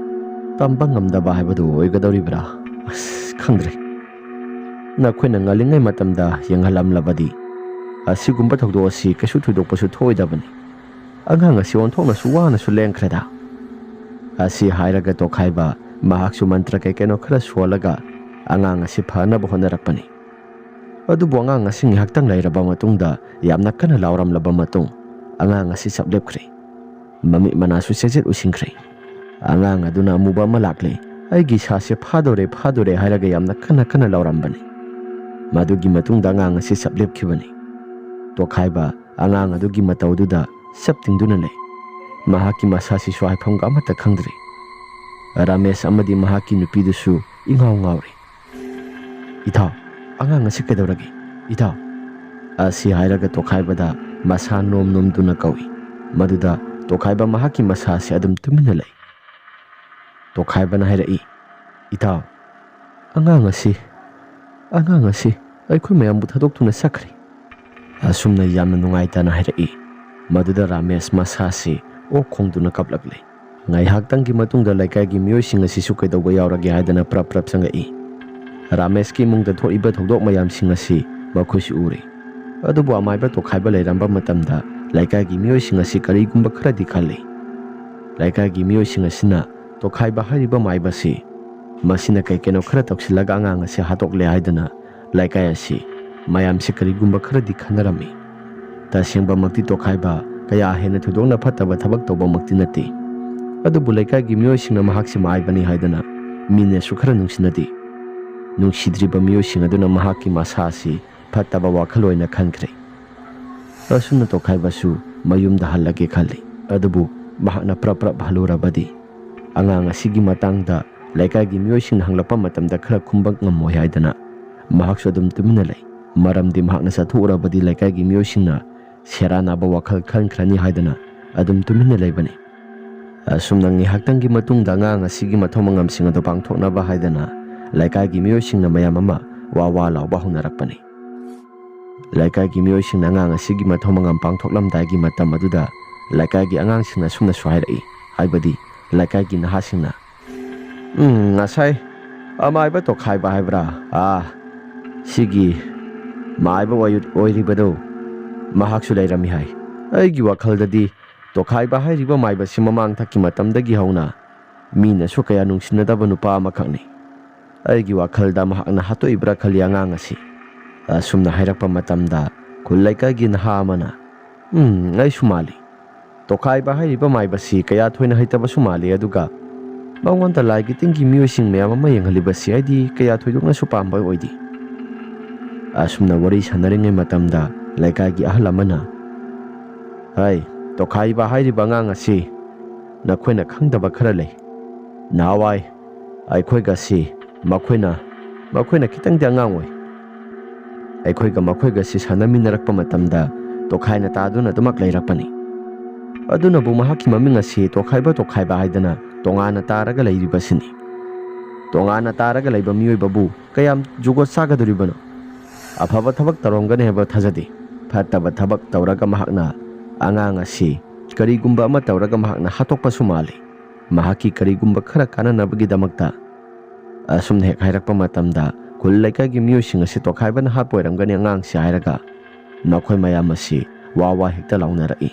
ꯇꯝꯕ ꯉꯝꯗꯕ ꯍꯥꯏꯕꯗꯨ ꯑꯣꯏꯒꯗꯧꯔꯤꯕ꯭ꯔꯥ? ꯑꯁ, ꯈꯪꯗ꯭ꯔꯦ꯫ ꯅꯈꯣꯏꯅ ꯉꯜꯂꯤꯉꯩ ꯃꯇꯝꯗ ꯌꯦꯡꯍꯜꯂꯝꯂꯕꯗꯤ ꯑꯁꯤꯒꯨꯝꯕ ꯊꯧꯗꯣꯛ ꯑꯁꯤ ꯀꯩꯁꯨ ꯊꯣꯏꯗꯣꯛꯄꯁꯨ ꯊꯣꯛꯑꯣꯏꯗꯕꯅꯤ꯫ ꯑꯉꯥꯡ ꯑꯁꯤ ꯑꯣꯟꯊꯣꯛꯅꯁꯨ ꯋꯥꯅꯁꯨ ꯂꯦꯟꯈ꯭ꯔꯦꯗ꯫ ꯑꯁꯤ ꯍꯥꯏꯔꯒ ꯇꯣꯈꯥꯏꯕ ꯃꯍꯥꯛꯁꯨ ꯃꯟꯇ꯭ꯔ ꯀꯩ ꯀꯩꯅꯣ ꯈꯔ ꯁꯣꯜꯂꯒ ꯑꯉꯥꯡ ꯑꯁꯤ ꯐꯅꯕ ꯍꯣꯠꯅꯔꯛꯄꯅꯤ꯫ ꯑꯗꯨꯕꯨ ꯑꯉꯥꯡ ꯑꯁꯤ ꯉꯥꯏꯍꯥꯛꯇꯪ ꯂꯩꯔꯕ ꯃꯇꯨꯡꯗ ꯌꯥꯝꯅ ꯀꯟꯅ ꯂꯥꯎꯔꯝꯂꯕ ꯃꯇꯨꯡ ꯑꯉꯥꯡ ꯑꯁꯤ ꯆꯞ ꯂꯦꯞꯈ꯭ꯔꯦ꯫ ꯃꯃꯤꯠ ꯃꯅꯥꯁꯨ ꯆꯦꯖꯦꯠ ꯎꯁꯤꯟꯈ꯭ꯔꯦ꯫ ꯑꯉꯥꯡ ꯑꯗꯨꯅ ꯑꯃꯨꯕ ꯑꯃ ꯂꯥꯛꯂꯦ, "ꯑꯩꯒꯤ ꯏꯁꯥꯁꯦ ꯐꯥꯗꯣꯔꯦ, ꯐꯥꯗꯣꯔꯦ" ꯍꯥꯏꯔꯒ ꯌꯥꯝꯅ ꯀꯟꯅ ꯀꯟꯅ ꯂꯥꯎꯔꯝꯕꯅꯤ꯫ ꯃꯗꯨꯒꯤ ꯃꯇꯨꯡꯗ ꯑꯉꯥꯡ ꯑꯁꯤ ꯆꯞ ꯂꯦꯞꯈꯤꯕꯅꯤ꯫ ꯇꯣꯈꯥꯏꯕ ꯑꯉꯥꯡ ꯑꯗꯨꯒꯤ ꯃꯇꯧꯗꯨꯗ ꯆꯞ ꯇꯤꯡꯗꯨꯅ ꯂꯩ꯫ ꯃꯍꯥꯛꯀꯤ ꯃꯁꯥꯁꯤꯁꯨ ꯍꯥꯏꯐꯝꯒ ꯑꯃꯠꯇ ꯈꯪꯗ꯭ꯔꯦ꯫ ꯔꯥꯃꯦꯁ ꯑꯃꯗꯤ ꯃꯍꯥꯛꯀꯤ ꯅꯨꯄꯤꯗꯨꯁꯨ ꯏꯉꯥꯎ ꯉꯥꯎꯔꯦ꯫ "ꯏꯇꯥꯎ, ꯑꯉꯥꯡ ꯑꯁꯤ ꯀꯩꯗꯧꯔꯒꯦ? ꯏꯇꯥꯎ!" ꯑꯁꯤ ꯍꯥꯏꯔꯒ ꯇꯣꯈꯥꯏꯕꯗ ꯃꯁꯥ ꯅꯣꯝ ꯅꯣꯝꯗꯨꯅ ꯀꯧꯏ꯫ ꯃꯗꯨꯗ ꯇꯣꯈꯥꯏꯕ ꯃꯍꯥꯛꯀꯤ ꯃꯁꯥꯁꯦ ꯑꯗꯨꯝ ꯇꯨꯃꯤꯟꯅ ꯂꯩ꯫ ꯇꯣꯈꯥꯏꯕꯅ ꯍꯥꯏꯔꯛꯏ, "ꯏꯇꯥꯎ, ꯑꯉꯥꯡ ꯑꯁꯤ, ꯑꯉꯥꯡ ꯑꯁꯤ ꯑꯩꯈꯣꯏ ꯃꯌꯥꯝꯕꯨ ꯊꯥꯗꯣꯛꯇꯨꯅ ꯆꯠꯈ꯭ꯔꯦ"꯫ ꯑꯁꯨꯝꯅ ꯌꯥꯝꯅ ꯅꯨꯡꯉꯥꯏꯇꯅ ꯍꯥꯏꯔꯛꯏ꯫ ꯃꯗꯨꯗ ꯔꯥꯃꯦꯁ ꯃꯁꯥꯁꯤ ꯑꯣꯛ ꯈꯣꯡꯗꯨꯅ ꯀꯞꯂꯛꯂꯦ꯫ ꯉꯥꯏꯍꯥꯛꯇꯪꯒꯤ ꯃꯇꯨꯡꯗ ꯂꯩꯀꯥꯏꯒꯤ ꯃꯤꯑꯣꯏꯁꯤꯡ ꯑꯁꯤꯁꯨ ꯀꯩꯗꯧꯕ ꯌꯥꯎꯔꯒꯦ ꯍꯥꯏꯗꯅ ꯄ꯭ꯔꯞ ꯄ꯭ꯔꯞ ꯆꯪꯉꯛꯏ꯫ ꯔꯥꯃꯦꯁꯀꯤ ꯏꯃꯨꯡꯗ ꯊꯣꯛꯏꯕ ꯊꯧꯗꯣꯛ ꯃꯌꯥꯝꯁꯤꯡ ꯑꯁꯤ ꯃꯈꯣꯏꯁꯨ ꯎꯔꯦ꯫ ꯑꯗꯨꯕꯨ ꯑꯃꯥꯏꯕ ꯇꯣꯈꯥꯏꯕ ꯂꯩꯔꯝꯕ ꯃꯇꯝꯗ ꯂꯩꯀꯥꯏꯒꯤ ꯃꯤꯑꯣꯏꯁꯤꯡ ꯑꯁꯤ ꯀꯔꯤꯒꯨꯝꯕ ꯈꯔꯗꯤ ꯈꯜꯂꯤ꯫ ꯂꯩꯀꯥꯏꯒꯤ ꯃꯤꯑꯣꯏꯁꯤꯡ ꯑꯁꯤꯅ ꯇꯣꯈꯥꯏꯕ ꯍꯥꯏꯔꯤꯕ ꯃꯥꯏꯕꯁꯤ ꯃꯁꯤꯅ ꯀꯩ ꯀꯩꯅꯣ ꯈꯔ ꯇꯧꯁꯤꯜꯂꯒ ꯑꯉꯥꯡ ꯑꯁꯤ ꯍꯥꯠꯇꯣꯛꯂꯦ ꯍꯥꯏꯗꯅ ꯂꯩꯀꯥꯏ ꯑꯁꯤ ꯃꯌꯥꯝꯁꯤ ꯀꯔꯤꯒꯨꯝꯕ ꯈꯔꯗꯤ ꯈꯟꯅꯔꯝꯃꯤ꯫ ꯇꯁꯦꯡꯕꯃꯛꯇꯤ ꯇꯣꯈꯥꯏꯕ ꯀꯌꯥ ꯍꯦꯟꯅ ꯊꯣꯏꯗꯣꯛꯅ ꯐꯠꯇꯕ ꯊꯕꯛ ꯇꯧꯕꯃꯛꯇꯤ ꯅꯠꯇꯦ꯫ ꯑꯗꯨꯕꯨ ꯂꯩꯀꯥꯏꯒꯤ ꯃꯤꯑꯣꯏꯁꯤꯡꯅ ꯃꯍꯥꯛꯁꯤ ꯃꯥꯏꯕꯅꯤ ꯍꯥꯏꯗꯅ ꯃꯤꯅꯁꯨ ꯈꯔ ꯅꯨꯡꯁꯤꯅꯗꯦ꯫ ꯅꯨꯡꯁꯤꯗ꯭ꯔꯤꯕ ꯃꯤꯑꯣꯏꯁꯤꯡ ꯑꯗꯨꯅ ꯃꯍꯥꯛꯀꯤ ꯃꯁꯥ ꯑꯁꯤ ꯐꯠꯇꯕ ꯋꯥꯈꯜ ꯑꯣꯏꯅ ꯈꯟꯈ꯭ꯔꯦ꯫ ꯑꯁꯨꯝꯅ ꯇꯣꯈꯥꯏꯕꯁꯨ ꯃꯌꯨꯝꯗ ꯍꯜꯂꯒꯦ ꯈꯜꯂꯤ꯫ ꯑꯗꯨꯕꯨ ꯃꯍꯥꯛꯅ ꯄ꯭ꯔꯞ ꯄ꯭ꯔꯞ ꯍꯜꯂꯨꯔꯕꯗꯤ ꯑꯉꯥꯡ ꯑꯁꯤꯒꯤ ꯃꯇꯥꯡꯗ ꯂꯩꯀꯥꯏꯒꯤ ꯃꯤꯑꯣꯏꯁꯤꯡꯅ ꯍꯪꯂꯛꯄ ꯃꯇꯝꯗ ꯈꯔ ꯈꯨꯝꯕ ꯉꯝꯃꯣꯏ ꯍꯥꯏꯗꯅ ꯃꯍꯥꯛꯁꯨ ꯑꯗꯨꯝ ꯇꯨꯃꯤꯟꯅ ꯂꯩ꯫ ꯃꯔꯝꯗꯤ ꯃꯍꯥꯛꯅ ꯆꯠꯊꯣꯛꯎꯔꯕꯗꯤ ꯂꯩꯀꯥꯏꯒꯤ ꯃꯤꯑꯣꯏꯁꯤꯡꯅ ꯁꯦꯔꯥꯟꯅꯕ ꯋꯥꯈꯜ ꯈꯟꯈ꯭ꯔꯅꯤ ꯍꯥꯏꯗꯅ ꯑꯗꯨꯝ ꯇꯨꯃꯤꯟꯅ ꯂꯩꯕꯅꯤ꯫ ꯑꯁꯨꯝꯅ ꯉꯥꯏꯍꯥꯛꯇꯪꯒꯤ ꯃꯇꯨꯡꯗ ꯑꯉꯥꯡ ꯑꯁꯤꯒꯤ ꯃꯊꯧ ꯃꯉꯝꯁꯤꯡ ꯑꯗꯨ ꯄꯥꯡꯊꯣꯛꯅꯕ ꯍꯥꯏꯗꯅ ꯂꯩꯀꯥꯏꯒꯤ ꯃꯤꯑꯣꯏꯁꯤꯡꯅ ꯃꯌꯥꯝ ꯑꯃ ꯋꯥ ꯋꯥ ꯂꯥꯎꯕ ꯍꯧꯅꯔꯛꯄꯅꯤ꯫ ꯂꯩꯀꯥꯏꯒꯤ ꯃꯤꯑꯣꯏꯁꯤꯡꯅ ꯑꯉꯥꯡ ꯑꯁꯤꯒꯤ ꯃꯊꯧ ꯃꯉꯝ ꯄꯥꯡꯊꯣꯛꯂꯝꯗꯥꯏꯒꯤ ꯃꯇꯝ ꯑꯗꯨꯗ ꯂꯩꯀꯥꯏꯒꯤ ꯑꯉꯥꯡꯁꯤꯡꯅ ꯑꯁꯨꯝꯅꯁꯨ ꯍꯥꯏꯔꯛꯏ, ꯍꯥꯏꯕꯗꯤ ꯂꯩꯀꯥꯏꯒꯤ ꯅꯍꯥꯁꯤꯡꯅ, "ꯎꯝ, ꯉꯁꯥꯏ ꯑꯃꯥꯏꯕ ꯇꯣꯈꯥꯏꯕ ꯍꯥꯏꯕ꯭ꯔꯥ? ꯑꯥ, ꯁꯤꯒꯤ ꯃꯥꯏꯕ ꯑꯣꯏ-, ꯑꯣꯏꯔꯤꯕꯗꯣ ꯃꯍꯥꯛꯁꯨ ꯂꯩꯔꯝꯃꯤ ꯍꯥꯏ꯫ ꯑꯩꯒꯤ ꯋꯥꯈꯜꯗꯗꯤ ꯇꯣꯈꯥꯏꯕ ꯍꯥꯏꯔꯤꯕ ꯃꯥꯏꯕꯁꯤ ꯃꯃꯥꯡꯊꯛꯀꯤ ꯃꯇꯝꯗꯒꯤ ꯍꯧꯅ ꯃꯤꯅꯁꯨ ꯀꯌꯥ ꯅꯨꯡꯁꯤꯅꯗꯕ ꯅꯨꯄꯥ ꯑꯃꯈꯛꯅꯤ꯫ ꯑꯩꯒꯤ ꯋꯥꯈꯜꯗ ꯃꯍꯥꯛꯅ ꯍꯥꯠꯇꯣꯛꯏꯕ꯭ꯔꯥ ꯈꯜꯂꯤ ꯑꯉꯥꯡ ꯑꯁꯤ"꯫ ꯑꯁꯨꯝꯅ ꯍꯥꯏꯔꯛꯄ ꯃꯇꯝꯗ ꯈꯨꯜ ꯂꯩꯀꯥꯏꯒꯤ ꯅꯍꯥ ꯑꯃꯅ, "ꯎꯝ, ꯑꯩꯁꯨ ꯃꯥꯜꯂꯤ꯫ ꯇꯣꯈꯥꯏꯕ ꯍꯥꯏꯔꯤꯕ ꯃꯥꯏꯕꯁꯤ ꯀꯌꯥ ꯊꯣꯏꯅ ꯍꯩꯇꯕꯁꯨ ꯃꯥꯜꯂꯤ, ꯑꯗꯨꯒ ꯃꯉꯣꯟꯗ ꯂꯥꯏꯒꯤ ꯇꯤꯟꯒꯤ ꯃꯤꯑꯣꯏꯁꯤꯡ ꯃꯌꯥꯝ ꯑꯃ ꯌꯦꯡꯍꯜꯂꯤꯕꯁꯤ ꯑꯩꯗꯤ ꯀꯌꯥ ꯊꯣꯏꯗꯣꯛꯅꯁꯨ ꯄꯥꯝꯕ ꯑꯣꯏꯗꯦ"꯫ ꯑꯁꯨꯝꯅ ꯋꯥꯔꯤ ꯁꯥꯟꯅꯔꯤꯉꯩ ꯃꯇꯝꯗ ꯂꯩꯀꯥꯏꯒꯤ ꯑꯍꯜ ꯑꯃꯅ, "ꯍꯩ, ꯇꯣꯈꯥꯏꯕ ꯍꯥꯏꯔꯤꯕ ꯑꯉꯥꯡ ꯑꯁꯤ ꯅꯈꯣꯏꯅ ꯈꯪꯗꯕ ꯈꯔ ꯂꯩ꯫ ꯅꯍꯥꯟꯋꯥꯏ ꯑꯩꯈꯣꯏꯒꯁꯤ ꯃꯈꯣꯏꯅ, ꯃꯈꯣꯏꯅ ꯈꯤꯇꯪꯗꯤ ꯑꯉꯥꯡ ꯑꯣꯏ꯫ ꯑꯩꯈꯣꯏꯒ ꯃꯈꯣꯏꯒꯁꯤ ꯁꯥꯟꯅꯃꯤꯟꯅꯔꯛꯄ ꯃꯇꯝꯗ ꯇꯣꯈꯥꯏꯅ ꯇꯥꯗꯨꯅ ꯑꯗꯨꯃꯛ ꯂꯩꯔꯛꯄꯅꯤ꯫ ꯑꯗꯨꯅꯕꯨ ꯃꯍꯥꯛꯀꯤ ꯃꯃꯤꯡ ꯑꯁꯤ ꯇꯣꯈꯥꯏꯕ ꯇꯣꯈꯥꯏꯕ ꯍꯥꯏꯗꯅ ꯇꯣꯉꯥꯟꯅ ꯇꯥꯔꯒ ꯂꯩꯔꯤꯕꯁꯤꯅꯤ꯫ ꯇꯣꯉꯥꯟꯅ ꯇꯥꯔꯒ ꯂꯩꯕ ꯃꯤꯑꯣꯏꯕꯕꯨ ꯀꯌꯥꯝ ꯖꯨꯒꯣꯠ ꯆꯥꯒꯗꯧꯔꯤꯕꯅꯣ? ꯑꯐꯕ ꯊꯕꯛ ꯇꯧꯔꯝꯒꯅꯤ ꯍꯥꯏꯕ ꯊꯥꯖꯗꯦ꯫ ꯐꯠꯇꯕ ꯊꯕꯛ ꯇꯧꯔꯒ ꯃꯍꯥꯛꯅ ꯑꯉꯥꯡ ꯑꯁꯤ ꯀꯔꯤꯒꯨꯝꯕ ꯑꯃ ꯇꯧꯔꯒ ꯃꯍꯥꯛꯅ ꯍꯥꯠꯇꯣꯛꯄꯁꯨ ꯃꯥꯜꯂꯤ꯫ ꯃꯍꯥꯛꯀꯤ ꯀꯔꯤꯒꯨꯝꯕ ꯈꯔ ꯀꯥꯟꯅꯅꯕꯒꯤꯗꯃꯛꯇ"꯫ ꯑꯁꯨꯝꯅ ꯍꯦꯛ ꯍꯥꯏꯔꯛꯄ ꯃꯇꯝꯗ ꯈꯨꯜ ꯂꯩꯀꯥꯏꯒꯤ ꯃꯤꯑꯣꯏꯁꯤꯡ ꯑꯁꯤ ꯇꯣꯈꯥꯏꯕꯅ ꯍꯥꯠꯄ ꯑꯣꯏꯔꯝꯒꯅꯤ ꯑꯉꯥꯡꯁꯤ ꯍꯥꯏꯔꯒ ꯃꯈꯣꯏ ꯃꯌꯥꯝ ꯑꯁꯤ ꯋꯥ ꯋꯥ ꯍꯦꯛꯇ ꯂꯥꯎꯅꯔꯛꯏ꯫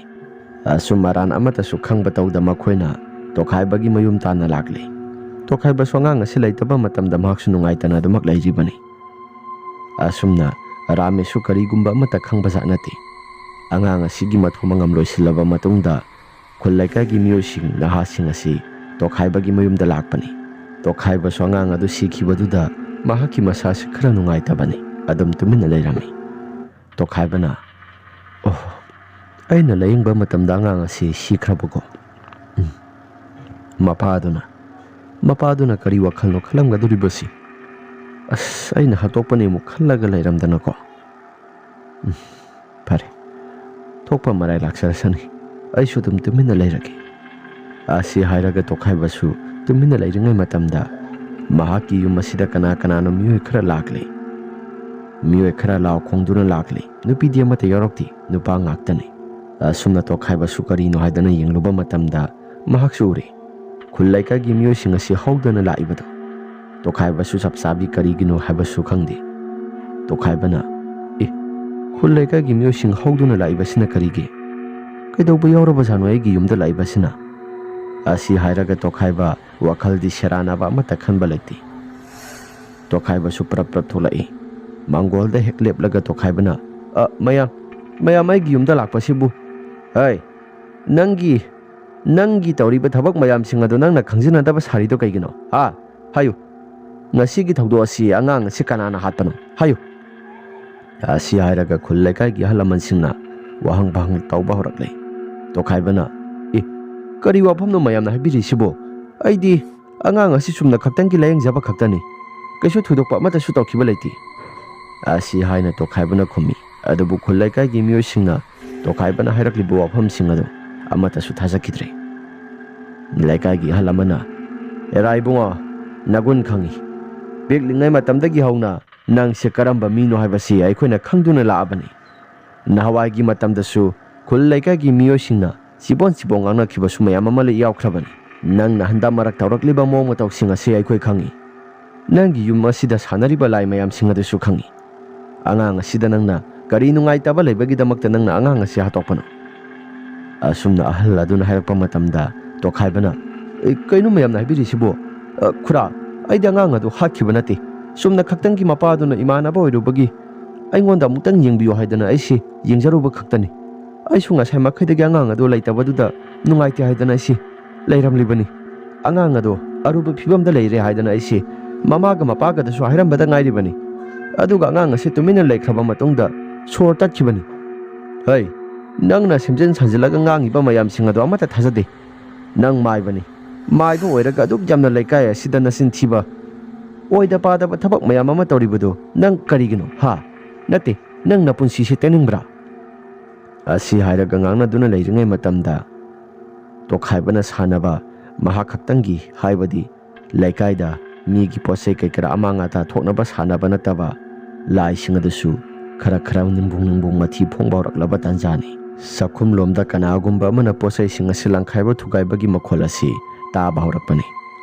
ꯑꯁꯨꯝ ꯑꯔꯥꯟ ꯑꯃꯠꯇꯁꯨ ꯈꯪꯕ ꯇꯧꯗ ꯃꯈꯣꯏꯅ ꯇꯣꯈꯥꯏꯕꯒꯤ ꯃꯌꯨꯝ ꯇꯥꯟꯅ ꯂꯥꯛꯂꯤ꯫ ꯇꯣꯈꯥꯏꯕꯁꯨ ꯑꯉꯥꯡ ꯑꯁꯤ ꯂꯩꯇꯕ ꯃꯇꯝꯗ ꯃꯍꯥꯛꯁꯨ ꯅꯨꯡꯉꯥꯏꯇꯅ ꯑꯗꯨꯃꯛ ꯂꯩꯔꯤꯕꯅꯤ꯫ ꯑꯁꯨꯝꯅ ꯔꯥꯃꯦꯁꯁꯨ ꯀꯔꯤꯒꯨꯝꯕ ꯑꯃꯠꯇ ꯈꯪꯕꯖꯥꯠ ꯅꯠꯇꯦ꯫ ꯑꯉꯥꯡ ꯑꯁꯤꯒꯤ ꯃꯊꯧ ꯃꯉꯝ ꯂꯣꯏꯁꯤꯜꯂꯕ ꯃꯇꯨꯡꯗ ꯈꯨꯜ ꯂꯩꯀꯥꯏꯒꯤ ꯃꯤꯑꯣꯏꯁꯤꯡ, ꯅꯍꯥꯁꯤꯡ ꯑꯁꯤ ꯇꯣꯈꯥꯏꯕꯒꯤ ꯃꯌꯨꯝꯗ ꯂꯥꯛꯄꯅꯤ꯫ ꯇꯣꯈꯥꯏꯕꯁꯨ ꯑꯉꯥꯡ ꯑꯗꯨ ꯁꯤꯈꯤꯕꯗꯨꯗ ꯃꯍꯥꯛꯀꯤ ꯃꯁꯥꯁꯤ ꯈꯔ ꯅꯨꯡꯉꯥꯏꯇꯕꯅꯤ꯫ ꯑꯗꯨꯝ ꯇꯨꯃꯤꯟꯅ ꯂꯩꯔꯝꯃꯤ꯫ ꯇꯣꯈꯥꯏꯕꯅ, "ꯑꯣꯍꯣ, ꯑꯩꯅ ꯂꯥꯌꯦꯡꯕ ꯃꯇꯝꯗ ꯑꯉꯥꯡ ꯑꯁꯤ ꯁꯤꯈ꯭ꯔꯕꯀꯣ꯫ ꯎꯝ, ꯃꯄꯥꯗꯨꯅ, ꯃꯄꯥꯗꯨꯅ ꯀꯔꯤ ꯋꯥꯈꯜꯅꯣ ꯈꯜꯂꯝꯒꯗꯧꯔꯤꯕꯁꯤ? ꯑꯁ, ꯑꯩꯅ ꯍꯥꯠꯇꯣꯛꯄꯅꯦ ꯑꯃꯨꯛ ꯈꯜꯂꯒ ꯂꯩꯔꯝꯗꯅꯀꯣ꯫ ꯎꯝ, ꯐꯔꯦ, ꯊꯣꯛꯄ ꯃꯔꯥꯏ ꯂꯥꯛꯆꯔꯁꯅꯤ, ꯑꯩꯁꯨ ꯑꯗꯨꯝ ꯇꯨꯃꯤꯟꯅ ꯂꯩꯔꯒꯦ"꯫ ꯑꯁꯤ ꯍꯥꯏꯔꯒ ꯇꯣꯈꯥꯏꯕꯁꯨ ꯇꯨꯃꯤꯟꯅ ꯂꯩꯔꯤꯉꯩ ꯃꯇꯝꯗ ꯃꯍꯥꯛꯀꯤ ꯌꯨꯝ ꯑꯁꯤꯗ ꯀꯅꯥ ꯀꯅꯥꯅꯣ ꯃꯤꯑꯣꯏ ꯈꯔ ꯂꯥꯛꯂꯤ꯫ ꯃꯤꯑꯣꯏ ꯈꯔ ꯂꯥꯎ ꯈꯣꯡꯗꯨꯅ ꯂꯥꯛꯂꯤ꯫ ꯅꯨꯄꯤꯗꯤ ꯑꯃꯠꯇ ꯌꯥꯎꯔꯛꯇꯦ, ꯅꯨꯄꯥ ꯉꯥꯛꯇꯅꯤ꯫ ꯑꯁꯨꯝꯅ ꯇꯣꯈꯥꯏꯕꯁꯨ ꯀꯔꯤꯅꯣ ꯍꯥꯏꯗꯅ ꯌꯦꯡꯂꯨꯕ ꯃꯇꯝꯗ ꯃꯍꯥꯛꯁꯨ ꯎꯔꯦ꯫ ꯈꯨꯜ ꯂꯩꯀꯥꯏꯒꯤ ꯃꯤꯑꯣꯏꯁꯤꯡ ꯑꯁꯤ ꯍꯧꯗꯅ ꯂꯥꯛꯏꯕꯗꯣ꯫ ꯇꯣꯈꯥꯏꯕꯁꯨ ꯆꯞ ꯆꯥꯕꯤ ꯀꯔꯤꯒꯤꯅꯣ ꯍꯥꯏꯕꯁꯨ ꯈꯪꯗꯦ꯫ ꯇꯣꯈꯥꯏꯕꯅ, "ꯑꯦ, ꯈꯨꯜ ꯂꯩꯀꯥꯏꯒꯤ ꯃꯤꯑꯣꯏꯁꯤꯡ ꯍꯧꯗꯨꯅ ꯂꯥꯛꯏꯕꯁꯤꯅ ꯀꯔꯤꯒꯤ? ꯀꯩꯗꯧꯕ ꯌꯥꯎꯔꯕꯖꯥꯠꯅꯣ ꯑꯩꯒꯤ ꯌꯨꯝꯗ ꯂꯥꯛꯏꯕꯁꯤꯅ?" ꯑꯁꯤ ꯍꯥꯏꯔꯒ ꯇꯣꯈꯥꯏꯕ ꯋꯥꯈꯜꯗꯤ ꯁꯦꯔꯥꯟꯅꯕ ꯑꯃꯠꯇ ꯈꯟꯕ ꯂꯩꯇꯦ꯫ ꯇꯣꯈꯥꯏꯕꯁꯨ ꯄ꯭ꯔꯞ ꯄ꯭ꯔꯞ ꯊꯣꯛꯂꯛꯏ꯫ ꯃꯥꯡꯒꯣꯜꯗ ꯍꯦꯛ ꯂꯦꯞꯂꯒ ꯇꯣꯈꯥꯏꯕꯅ, "ꯑ, ꯃꯌꯥꯝ, ꯃꯌꯥꯝ ꯑꯩꯒꯤ ꯌꯨꯝꯗ ꯂꯥꯛꯄꯁꯤꯕꯨ? ꯍꯩ, ꯅꯪꯒꯤ, ꯅꯪꯒꯤ ꯇꯧꯔꯤꯕ ꯊꯕꯛ ꯃꯌꯥꯝꯁꯤꯡ ꯑꯗꯨ ꯅꯪꯅ ꯈꯪꯖꯤꯟꯅꯗꯕ ꯁꯥꯔꯤꯗꯣ ꯀꯩꯒꯤꯅꯣ? ꯍꯥ? ꯍꯥꯏꯌꯨ꯫ ꯉꯁꯤꯒꯤ ꯊꯧꯗꯣꯛ ꯑꯁꯤ ꯑꯉꯥꯡ ꯑꯁꯤ ꯀꯅꯥꯅ ꯍꯥꯠꯄꯅꯣ? ꯍꯥꯏꯌꯨ꯫" ꯑꯁꯤ ꯍꯥꯏꯔꯒ ꯈꯨꯜ ꯂꯩꯀꯥꯏꯒꯤ ꯑꯍꯜ ꯂꯃꯟꯁꯤꯡꯅ ꯋꯥꯍꯪ ꯄꯥꯍꯪ ꯇꯧꯕ ꯍꯧꯔꯛꯂꯦ꯫ ꯇꯣꯈꯥꯏꯕꯅ, "ꯑꯦ, ꯀꯔꯤ ꯋꯥꯐꯝꯅꯣ ꯃꯌꯥꯝꯅ ꯍꯥꯏꯕꯤꯔꯤꯁꯤꯕꯣ? ꯑꯩꯗꯤ ꯑꯉꯥꯡ ꯑꯁꯤ ꯆꯨꯝꯅ ꯈꯛꯇꯪꯒꯤ ꯂꯥꯌꯦꯡꯖꯕ ꯈꯛꯇꯅꯤ꯫ ꯀꯩꯁꯨ ꯊꯣꯏꯗꯣꯛꯄ ꯑꯃꯠꯇꯁꯨ ꯇꯧꯈꯤꯕ ꯂꯩꯇꯦ꯫" ꯑꯁꯤ ꯍꯥꯏꯅ ꯇꯣꯈꯥꯏꯕꯅ ꯈꯨꯝꯃꯤ꯫ ꯑꯗꯨꯕꯨ ꯈꯨꯜ ꯂꯩꯀꯥꯏꯒꯤ ꯃꯤꯑꯣꯏꯁꯤꯡꯅ ꯇꯣꯈꯥꯏꯕꯅ ꯍꯥꯏꯔꯛꯂꯤꯕ ꯋꯥꯐꯝꯁꯤꯡ ꯑꯗꯨ ꯑꯃꯠꯇꯁꯨ ꯊꯥꯖꯈꯤꯗ꯭ꯔꯦ꯫ ꯂꯩꯀꯥꯏꯒꯤ ꯑꯍꯜ ꯑꯃꯅ, "ꯑꯦꯔꯥ ꯏꯕꯨꯡꯉꯣ, ꯅꯒꯨꯟ ꯈꯪꯏ꯫ ꯄꯤꯛꯂꯤꯉꯩ ꯃꯇꯝꯗꯒꯤ ꯍꯧꯅ ꯅꯪꯁꯦ ꯀꯔꯝꯕ ꯃꯤꯅꯣ ꯍꯥꯏꯕꯁꯤ ꯑꯩꯈꯣꯏꯅ ꯈꯪꯗꯨꯅ ꯂꯥꯛꯑꯕꯅꯤ꯫ ꯅꯍꯥꯟꯋꯥꯏꯒꯤ ꯃꯇꯝꯗꯁꯨ ꯈꯨꯜ ꯂꯩꯀꯥꯏꯒꯤ ꯃꯤꯑꯣꯏꯁꯤꯡꯅ ꯆꯤꯕꯣꯟ ꯆꯤꯕꯣꯟ ꯉꯥꯡꯅꯈꯤꯕꯁꯨ ꯃꯌꯥꯝ ꯑꯃ ꯂꯩ ꯌꯥꯎꯈ꯭ꯔꯕꯅꯤ꯫ ꯅꯪꯅ ꯍꯟꯗꯛ ꯃꯔꯛ ꯇꯧꯔꯛꯂꯤꯕ ꯃꯑꯣꯡ ꯃꯇꯧꯁꯤꯡ ꯑꯁꯤ ꯑꯩꯈꯣꯏ ꯈꯪꯏ꯫ ꯅꯪꯒꯤ ꯌꯨꯝ ꯑꯁꯤꯗ ꯁꯥꯟꯅꯔꯤꯕ ꯂꯥꯏ ꯃꯌꯥꯝꯁꯤꯡ ꯑꯗꯨꯁꯨ ꯈꯪꯏ꯫ ꯑꯉꯥꯡ ꯑꯁꯤꯗ ꯅꯪꯅ ꯀꯔꯤ ꯅꯨꯡꯉꯥꯏꯇꯕ ꯂꯩꯕꯒꯤꯗꯃꯛꯇ ꯅꯪꯅ ꯑꯉꯥꯡ ꯑꯁꯤ ꯍꯥꯠꯇꯣꯛꯄꯅꯣ?" ꯑꯁꯨꯝꯅ ꯑꯍꯜ ꯑꯗꯨꯅ ꯍꯥꯏꯔꯛꯄ ꯃꯇꯝꯗ ꯇꯣꯈꯥꯏꯕꯅ, "ꯑꯦ, ꯀꯩꯅꯣ ꯃꯌꯥꯝꯅ ꯍꯥꯏꯕꯤꯔꯤꯁꯤꯕꯨ? ꯑ, ꯈꯨꯔꯥ, ꯑꯩꯗꯤ ꯑꯉꯥꯡ ꯑꯗꯨ ꯍꯥꯠꯈꯤꯕ ꯅꯠꯇꯦ꯫ ꯆꯨꯝꯅ ꯈꯛꯇꯪꯒꯤ ꯃꯄꯥ ꯑꯗꯨꯅ ꯏꯃꯥꯟꯅꯕ ꯑꯣꯏꯔꯨꯕꯒꯤ ꯑꯩꯉꯣꯟꯗ ꯑꯃꯨꯛꯇꯪ ꯌꯦꯡꯕꯤꯌꯨ ꯍꯥꯏꯗꯅ ꯑꯩꯁꯤ ꯌꯦꯡꯖꯔꯨꯕ ꯈꯛꯇꯅꯤ꯫ ꯑꯩꯁꯨ ꯉꯁꯥꯏ ꯃꯈꯩꯗꯒꯤ ꯑꯉꯥꯡ ꯑꯗꯨ ꯂꯩꯇꯕꯗꯨꯗ ꯅꯨꯡꯉꯥꯏꯇꯦ ꯍꯥꯏꯗꯅ ꯑꯩꯁꯤ ꯂꯩꯔꯝꯂꯤꯕꯅꯤ꯫ ꯑꯉꯥꯡ ꯑꯗꯣ ꯑꯔꯨꯕ ꯐꯤꯕꯝꯗ ꯂꯩꯔꯦ ꯍꯥꯏꯗꯅ ꯑꯩꯁꯦ ꯃꯃꯥꯒ ꯃꯄꯥꯒꯗꯁꯨ ꯍꯥꯏꯔꯝꯕꯗ ꯉꯥꯏꯔꯤꯕꯅꯤ꯫ ꯑꯗꯨꯒ ꯑꯉꯥꯡ ꯑꯁꯤ ꯇꯨꯃꯤꯟꯅ ꯂꯩꯈ꯭ꯔꯕ ꯃꯇꯨꯡꯗ ꯁꯣꯔ ꯇꯠꯈꯤꯕꯅꯤ꯫" "ꯍꯩ, ꯅꯪꯅ ꯁꯦꯝꯖꯤꯟ ꯁꯥꯖꯤꯜꯂꯒ ꯉꯥꯡꯉꯤꯕ ꯃꯌꯥꯝꯁꯤꯡ ꯑꯗꯣ ꯑꯃꯠꯇ ꯊꯥꯖꯗꯦ꯫ ꯅꯪ ꯃꯥꯏꯕꯅꯤ꯫ ꯃꯥꯏꯕ ꯑꯣꯏꯔꯒ ꯑꯗꯨꯛ ꯌꯥꯝꯅ ꯂꯩꯀꯥꯏ ꯑꯁꯤꯗ ꯅꯆꯤꯟ ꯊꯤꯕ, ꯑꯣꯏꯗ ꯄꯥꯗꯕ ꯊꯕꯛ ꯃꯌꯥꯝ ꯑꯃ ꯇꯧꯔꯤꯕꯗꯨ ꯅꯪ ꯀꯔꯤꯒꯤꯅꯣ, ꯍꯥ? ꯅꯠꯇꯦ, ꯅꯪ ꯅꯄꯨꯟꯁꯤꯁꯦ ꯇꯦꯟꯅꯤꯡꯕ꯭ꯔꯥ?" ꯑꯁꯤ ꯍꯥꯏꯔꯒ ꯉꯥꯡꯅꯗꯨꯅ ꯂꯩꯔꯤꯉꯩ ꯃꯇꯝꯗ ꯇꯣꯈꯥꯏꯕꯅ ꯁꯥꯟꯅꯕ ꯃꯍꯥꯛ ꯈꯛꯇꯪꯒꯤ, ꯍꯥꯏꯕꯗꯤ ꯂꯩꯀꯥꯏꯗ ꯃꯤꯒꯤ ꯄꯣꯠ ꯆꯩ ꯀꯩ ꯀꯔꯥ ꯑꯃꯥꯡ ꯑꯇꯥ ꯊꯣꯛꯅꯕ ꯁꯥꯟꯅꯕ ꯅꯠꯇꯕ, ꯂꯥꯏꯁꯤꯡ ꯑꯗꯨꯁꯨ ꯈꯔ ꯈꯔ ꯅꯤꯡꯕꯨꯡ ꯅꯤꯡꯕꯨꯡ ꯃꯊꯤ ꯐꯣꯡꯕ ꯍꯧꯔꯛꯂꯕ ꯇꯥꯟꯖꯥꯅꯤ꯫ ꯆꯥꯛꯈꯨꯝꯂꯣꯝꯗ ꯀꯅꯥꯒꯨꯝꯕ ꯑꯃꯅ ꯄꯣꯠꯆꯩꯁꯤꯡ ꯑꯁꯤ ꯂꯪꯈꯥꯏꯕ ꯊꯨꯒꯥꯏꯕꯒꯤ ꯃꯈꯣꯜ ꯑꯁꯤ ꯇꯥꯕ ꯍꯧꯔꯛꯄꯅꯤ꯫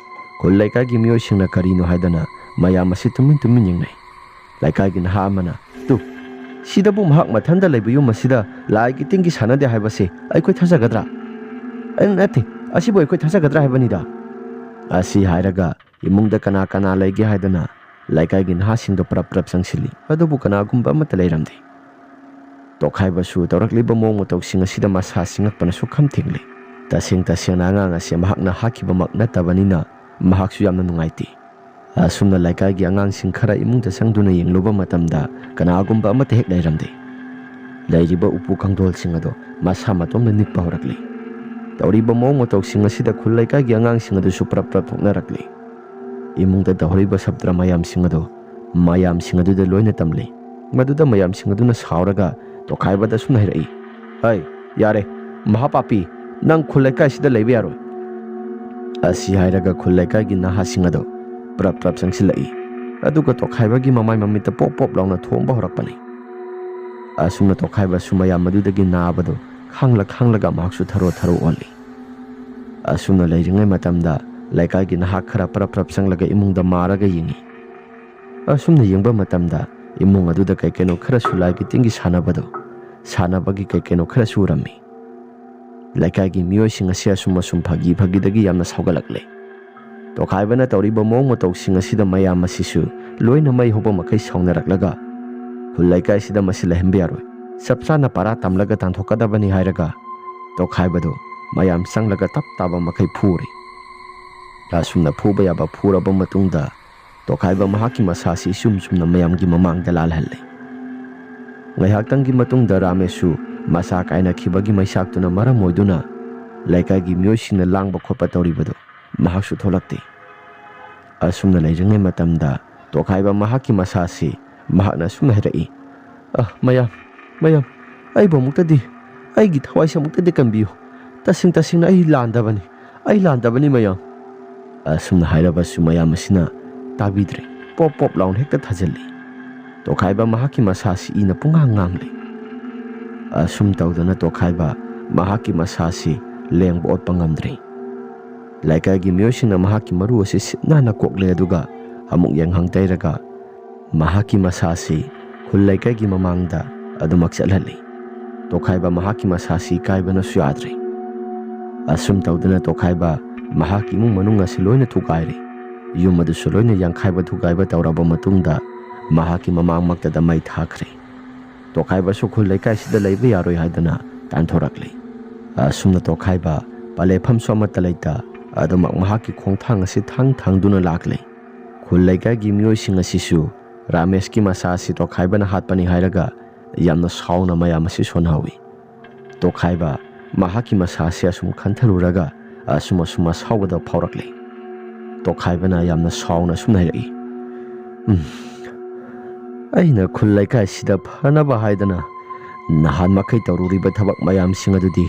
ꯈꯨꯜ ꯂꯩꯀꯥꯏꯒꯤ ꯃꯤꯑꯣꯏꯁꯤꯡꯅ ꯀꯔꯤꯅꯣ ꯍꯥꯏꯗꯅ ꯃꯌꯥꯝ ꯑꯁꯤ ꯇꯨꯃꯤꯟ ꯇꯨꯃꯤꯟ ꯌꯦꯡꯅꯩ꯫ ꯂꯩꯀꯥꯏꯒꯤ ꯅꯍꯥ ꯑꯃꯅ, "ꯇꯨ, ꯁꯤꯗꯕꯨ ꯃꯍꯥꯛ ꯃꯊꯟꯇ ꯂꯩꯕ ꯌꯨꯝ ꯑꯁꯤꯗ ꯂꯥꯏꯒꯤ ꯇꯤꯟꯒꯤ ꯁꯥꯟꯅꯗꯦ ꯍꯥꯏꯕꯁꯦ ꯑꯩꯈꯣꯏ ꯊꯥꯖꯒꯗ꯭ꯔꯥ? ꯑꯩ, ꯅꯠꯇꯦ, ꯑꯁꯤꯕꯨ ꯑꯩꯈꯣꯏ ꯊꯥꯖꯒꯗ꯭ꯔꯥ ꯍꯥꯏꯕꯅꯤꯗ?" ꯑꯁꯤ ꯍꯥꯏꯔꯒ ꯏꯃꯨꯡꯗ ꯀꯅꯥ ꯀꯅꯥ ꯂꯩꯒꯦ ꯍꯥꯏꯗꯅ ꯂꯩꯀꯥꯏꯒꯤ ꯅꯍꯥꯁꯤꯡꯗꯣ ꯄꯔꯞ ꯄꯔꯞ ꯆꯪꯁꯤꯜꯂꯤ꯫ ꯑꯗꯨꯕꯨ ꯀꯅꯥꯒꯨꯝꯕ ꯑꯃꯠꯇ ꯂꯩꯔꯝꯗꯦ꯫ ꯇꯣꯈꯥꯏꯕꯁꯨ ꯇꯧꯔꯛꯂꯤꯕ ꯃꯑꯣꯡ ꯃꯇꯧꯁꯤꯡ ꯑꯁꯤꯗ ꯃꯁꯥꯁꯤ ꯉꯛꯄꯅ ꯁꯨꯛꯈꯝ ꯊꯦꯡꯂꯤ꯫ ꯇꯁꯦꯡ ꯇꯁꯦꯡꯅ ꯑꯉꯥꯡ ꯑꯁꯤ ꯃꯍꯥꯛꯅ ꯍꯥꯠꯈꯤꯕꯃꯛ ꯅꯠꯇꯕꯅꯤꯅ ꯃꯍꯥꯛꯁꯨ ꯌꯥꯝꯅ ꯅꯨꯡꯉꯥꯏꯇꯦ꯫ ꯑꯁꯨꯝꯅ ꯂꯩꯀꯥꯏꯒꯤ ꯑꯉꯥꯡꯁꯤꯡ ꯈꯔ ꯏꯃꯨꯡꯗ ꯆꯪꯗꯨꯅ ꯌꯦꯡꯂꯨꯕ ꯃꯇꯝꯗ ꯀꯅꯥꯒꯨꯝꯕ ꯑꯃꯠꯇ ꯍꯦꯛ ꯂꯩꯔꯝꯗꯦ꯫ ꯂꯩꯔꯤꯕ ꯎꯄꯨ ꯀꯥꯡꯊꯣꯜꯁꯤꯡ ꯑꯗꯣ ꯃꯁꯥ ꯃꯇꯣꯝꯗ ꯅꯤꯛꯄ ꯍꯧꯔꯛꯂꯤ꯫ ꯇꯧꯔꯤꯕ ꯃꯑꯣꯡ ꯃꯇꯧꯁꯤꯡ ꯑꯁꯤꯗ ꯈꯨꯜ ꯂꯩꯀꯥꯏꯒꯤ ꯑꯉꯥꯡꯁꯤꯡ ꯑꯗꯨꯁꯨ ꯄ꯭ꯔꯞ ꯄ꯭ꯔꯞ ꯊꯣꯛꯅꯔꯛꯂꯤ꯫ ꯏꯃꯨꯡꯗ ꯇꯧꯍꯧꯔꯤꯕ ꯁꯞꯇ꯭ꯔ ꯃꯌꯥꯝꯁꯤꯡ ꯑꯗꯣ ꯃꯌꯥꯝꯁꯤꯡ ꯑꯗꯨꯗ ꯂꯣꯏꯅ ꯇꯝꯂꯤ꯫ ꯃꯗꯨꯗ ꯃꯌꯥꯝꯁꯤꯡ ꯑꯗꯨꯅ ꯁꯥꯎꯔꯒ ꯇꯣꯈꯥꯏꯕꯗ ꯑꯁꯨꯝꯅ ꯍꯥꯏꯔꯛꯏ, "ꯍꯩ, ꯌꯥꯔꯦ, ꯃꯍꯥꯄꯥꯄꯤ, ꯅꯪ ꯈꯨꯜ ꯂꯩꯀꯥꯏꯁꯤꯗ ꯂꯩꯕ ꯌꯥꯔꯣꯏ!" ꯑꯁꯤ ꯍꯥꯏꯔꯒ ꯈꯨꯜ ꯂꯩꯀꯥꯏꯒꯤ ꯅꯍꯥꯁꯤꯡ ꯑꯗꯣ ꯄ꯭ꯔꯞ ꯄ꯭ꯔꯞ ꯆꯪꯁꯤꯜꯂꯛꯏ꯫ ꯑꯗꯨꯒ ꯇꯣꯈꯥꯏꯕꯒꯤ ꯃꯃꯥꯏ ꯃꯃꯤꯠꯇ ꯄꯣꯞ ꯄꯣꯞ ꯂꯥꯎꯅ ꯊꯣꯝꯕ ꯍꯧꯔꯛꯄꯅꯤ꯫ ꯑꯁꯨꯝꯅ ꯇꯣꯈꯥꯏꯕꯁꯨ ꯃꯌꯥꯝ ꯑꯗꯨꯗꯒꯤ ꯅꯥꯕꯗꯣ ꯈꯥꯡꯂ ꯈꯥꯡꯂꯒ ꯃꯍꯥꯛꯁꯨ ꯊꯔꯣ ꯊꯔꯣ ꯑꯣꯜꯂꯤ꯫ ꯑꯁꯨꯝꯅ ꯂꯩꯔꯤꯉꯩ ꯃꯇꯝꯗ ꯂꯩꯀꯥꯏꯒꯤ ꯅꯍꯥ ꯈꯔ ꯄ꯭ꯔꯞ ꯄ꯭ꯔꯞ ꯆꯪꯂꯒ ꯏꯃꯨꯡꯗ ꯃꯥꯔꯒ ꯌꯦꯡꯉꯤ꯫ ꯑꯁꯨꯝꯅ ꯌꯦꯡꯕ ꯃꯇꯝꯗ ꯏꯃꯨꯡ ꯑꯗꯨꯗ ꯀꯩ ꯀꯩꯅꯣ ꯈꯔꯁꯨ ꯂꯥꯏꯒꯤ ꯇꯤꯟꯒꯤ ꯁꯥꯟꯅꯕꯗꯣ, ꯁꯥꯟꯅꯕꯒꯤ ꯀꯩ ꯀꯩꯅꯣ ꯈꯔꯁꯨ ꯎꯔꯝꯃꯤ꯫ ꯂꯩꯀꯥꯏꯒꯤ ꯃꯤꯑꯣꯏꯁꯤꯡ ꯑꯁꯤ ꯑꯁꯨꯝ ꯑꯁꯨꯝ ꯐꯥꯒꯤ ꯐꯥꯒꯤꯗꯒꯤ ꯌꯥꯝꯅ ꯁꯥꯎꯒꯠꯂꯛꯂꯦ꯫ ꯇꯣꯈꯥꯏꯕꯅ ꯇꯧꯔꯤꯕ ꯃꯑꯣꯡ ꯃꯇꯧꯁꯤꯡ ꯑꯁꯤꯗ ꯃꯌꯥꯝ ꯑꯁꯤꯁꯨ ꯂꯣꯏꯅ ꯃꯩ ꯍꯧꯕ ꯃꯈꯩ ꯁꯥꯎꯅꯔꯛꯂꯒ, "ꯈꯨꯜ ꯂꯩꯀꯥꯏꯁꯤꯗ ꯃꯁꯤ ꯂꯩꯍꯟꯕ ꯌꯥꯔꯣꯏ, ꯆꯞ ꯆꯥꯅ ꯄꯔꯥ ꯇꯝꯂꯒ ꯇꯥꯟꯊꯣꯛꯀꯗꯕꯅꯤ" ꯍꯥꯏꯔꯒ ꯇꯣꯈꯥꯏꯕꯗꯨ ꯃꯌꯥꯝ ꯆꯪꯂꯒ ꯇꯞ ꯇꯥꯕ ꯃꯈꯩ ꯐꯨꯔꯤ꯫ ꯑꯁꯨꯝꯅ ꯐꯨꯕ ꯌꯥꯕ ꯐꯨꯔꯕ ꯃꯇꯨꯡꯗ ꯇꯣꯈꯥꯏꯕ ꯃꯍꯥꯛꯀꯤ ꯃꯁꯥꯁꯤ ꯏꯆꯨꯝ ꯆꯨꯝꯅ ꯃꯌꯥꯝꯒꯤ ꯃꯃꯥꯡꯗ ꯂꯥꯜꯍꯜꯂꯦ꯫ ꯉꯥꯏꯍꯥꯛꯇꯪꯒꯤ ꯃꯇꯨꯡꯗ ꯔꯥꯃꯦꯁꯁꯨ ꯃꯁꯥ ꯀꯥꯏꯅꯈꯤꯕꯒꯤ ꯃꯩꯁꯥꯛꯇꯨꯅ ꯃꯔꯝ ꯑꯣꯏꯗꯨꯅ ꯂꯩꯀꯥꯏꯒꯤ ꯃꯤꯑꯣꯏꯁꯤꯡꯅ ꯂꯥꯡꯕ ꯈꯣꯠꯄ ꯇꯧꯔꯤꯕꯗꯨ ꯃꯍꯥꯛꯁꯨ ꯊꯣꯛꯂꯛꯇꯦ꯫ ꯑꯁꯨꯝꯅ ꯂꯩꯔꯤꯉꯩ ꯃꯇꯝꯗ ꯇꯣꯈꯥꯏꯕ ꯃꯍꯥꯛꯀꯤ ꯃꯁꯥꯁꯤ ꯃꯍꯥꯛꯅ ꯑꯁꯨꯝꯅ ꯍꯥꯏꯔꯛꯏ, "ꯑ, ꯃꯌꯥꯝ, ꯃꯌꯥꯝ, ꯑꯩꯕꯨ ꯑꯃꯨꯛꯇꯗꯤ ꯑꯩꯒꯤ ꯊꯋꯥꯏꯁꯦ ꯑꯃꯨꯛꯇꯗꯤ ꯀꯟꯕꯤꯌꯨ꯫ ꯇꯁꯦꯡ ꯇꯁꯦꯡꯅ ꯑꯩ ꯂꯥꯟꯗꯕꯅꯤ, ꯑꯩ ꯂꯥꯟꯗꯕꯅꯤ ꯃꯌꯥꯝ!" ꯑꯁꯨꯝꯅ ꯍꯥꯏꯔꯕꯁꯨ ꯃꯌꯥꯝ ꯑꯁꯤꯅ ꯇꯥꯕꯤꯗ꯭ꯔꯦ꯫ ꯄꯣꯞ ꯄꯣꯞ ꯂꯥꯎꯅ ꯍꯦꯛꯇ ꯊꯥꯖꯤꯜꯂꯤ꯫ ꯇꯣꯈꯥꯏꯕ ꯃꯍꯥꯛꯀꯤ ꯃꯁꯥꯁꯤ ꯏꯅ ꯄꯨꯡꯉꯥꯡ ꯉꯥꯡꯂꯤ꯫ ꯑꯁꯨꯝ ꯇꯧꯗꯅ ꯇꯣꯈꯥꯏꯕ ꯃꯍꯥꯛꯀꯤ ꯃꯁꯥꯁꯤ ꯂꯦꯡꯕ ꯑꯣꯠꯄ ꯉꯝꯗ꯭ꯔꯦ꯫ ꯂꯩꯀꯥꯏꯒꯤ ꯃꯤꯑꯣꯏꯁꯤꯡꯅ ꯃꯍꯥꯛꯀꯤ ꯃꯔꯨ ꯑꯁꯤ ꯁꯤꯠ ꯅꯥꯟꯅ ꯀꯣꯛꯂꯦ, ꯑꯗꯨꯒ ꯑꯃꯨꯛ ꯌꯦꯡꯍꯪ ꯇꯩꯔꯒ ꯃꯍꯥꯛꯀꯤ ꯃꯁꯥꯁꯤ ꯈꯨꯜ ꯂꯩꯀꯥꯏꯒꯤ ꯃꯃꯥꯡꯗ ꯑꯗꯨꯃꯛ ꯆꯠꯍꯜꯂꯤ꯫ ꯇꯣꯈꯥꯏꯕ ꯃꯍꯥꯛꯀꯤ ꯃꯁꯥꯁꯤ ꯀꯥꯏꯕꯅꯁꯨ ꯌꯥꯗ꯭ꯔꯦ꯫ ꯑꯁꯨꯝ ꯇꯧꯗꯅ ꯇꯣꯈꯥꯏꯕ ꯃꯍꯥꯛꯀꯤ ꯏꯃꯨꯡ ꯃꯅꯨꯡ ꯑꯁꯤ ꯂꯣꯏꯅ ꯊꯨꯒꯥꯏꯔꯦ꯫ ꯌꯨꯝ ꯑꯗꯨꯁꯨ ꯂꯣꯏꯅ ꯌꯥꯡꯈꯥꯏꯕ ꯊꯨꯒꯥꯏꯕ ꯇꯧꯔꯕ ꯃꯇꯨꯡꯗ ꯃꯍꯥꯛꯀꯤ ꯃꯃꯥꯡꯃꯛꯇꯗ ꯃꯩ ꯊꯥꯈ꯭ꯔꯦ꯫ ꯇꯣꯈꯥꯏꯕꯁꯨ ꯈꯨꯜ ꯂꯩꯀꯥꯏꯁꯤꯗ ꯂꯩꯕ ꯌꯥꯔꯣꯏ ꯍꯥꯏꯗꯅ ꯇꯥꯟꯊꯣꯔꯛꯂꯤ꯫ ꯑꯁꯨꯝꯅ ꯇꯣꯈꯥꯏꯕ ꯄꯥꯂꯦꯐꯝꯁꯨ ꯑꯃꯠꯇ ꯂꯩꯇ ꯑꯗꯨꯃꯛ ꯃꯍꯥꯛꯀꯤ ꯈꯣꯡꯊꯥꯡ ꯑꯁꯤ ꯊꯥꯡ ꯊꯥꯡꯗꯨꯅ ꯂꯥꯛꯂꯤ꯫ ꯈꯨꯜ ꯂꯩꯀꯥꯏꯒꯤ ꯃꯤꯑꯣꯏꯁꯤꯡ ꯑꯁꯤꯁꯨ ꯔꯥꯃꯦꯁꯀꯤ ꯃꯁꯥ ꯑꯁꯤ ꯇꯣꯈꯥꯏꯕꯅ ꯍꯥꯠꯄꯅꯤ ꯍꯥꯏꯔꯒ ꯌꯥꯝꯅ ꯁꯥꯎꯅ ꯃꯌꯥꯝ ꯑꯁꯤ ꯁꯣꯟꯅꯍꯧꯏ꯫ ꯇꯣꯈꯥꯏꯕ ꯃꯍꯥꯛꯀꯤ ꯃꯁꯥ ꯑꯁꯤ ꯑꯁꯨꯝ ꯈꯟꯊꯔꯨꯔꯒ ꯑꯁꯨꯝ ꯑꯁꯨꯝ ꯑꯁꯥꯎꯕꯗ ꯐꯥꯎꯔꯛꯂꯤ꯫ ꯇꯣꯈꯥꯏꯕꯅ ꯌꯥꯝꯅ ꯁꯥꯎꯅ ꯑꯁꯨꯝ ꯍꯥꯏꯔꯛꯏ, "ꯎꯝ, ꯑꯩꯅ ꯈꯨꯜ ꯂꯩꯀꯥꯏꯁꯤꯗ ꯐꯅꯕ ꯍꯥꯏꯗꯅ ꯅꯍꯥꯟ ꯃꯈꯩ ꯇꯧꯔꯨꯔꯤꯕ ꯊꯕꯛ ꯃꯌꯥꯝꯁꯤꯡ ꯑꯗꯨꯗꯤ,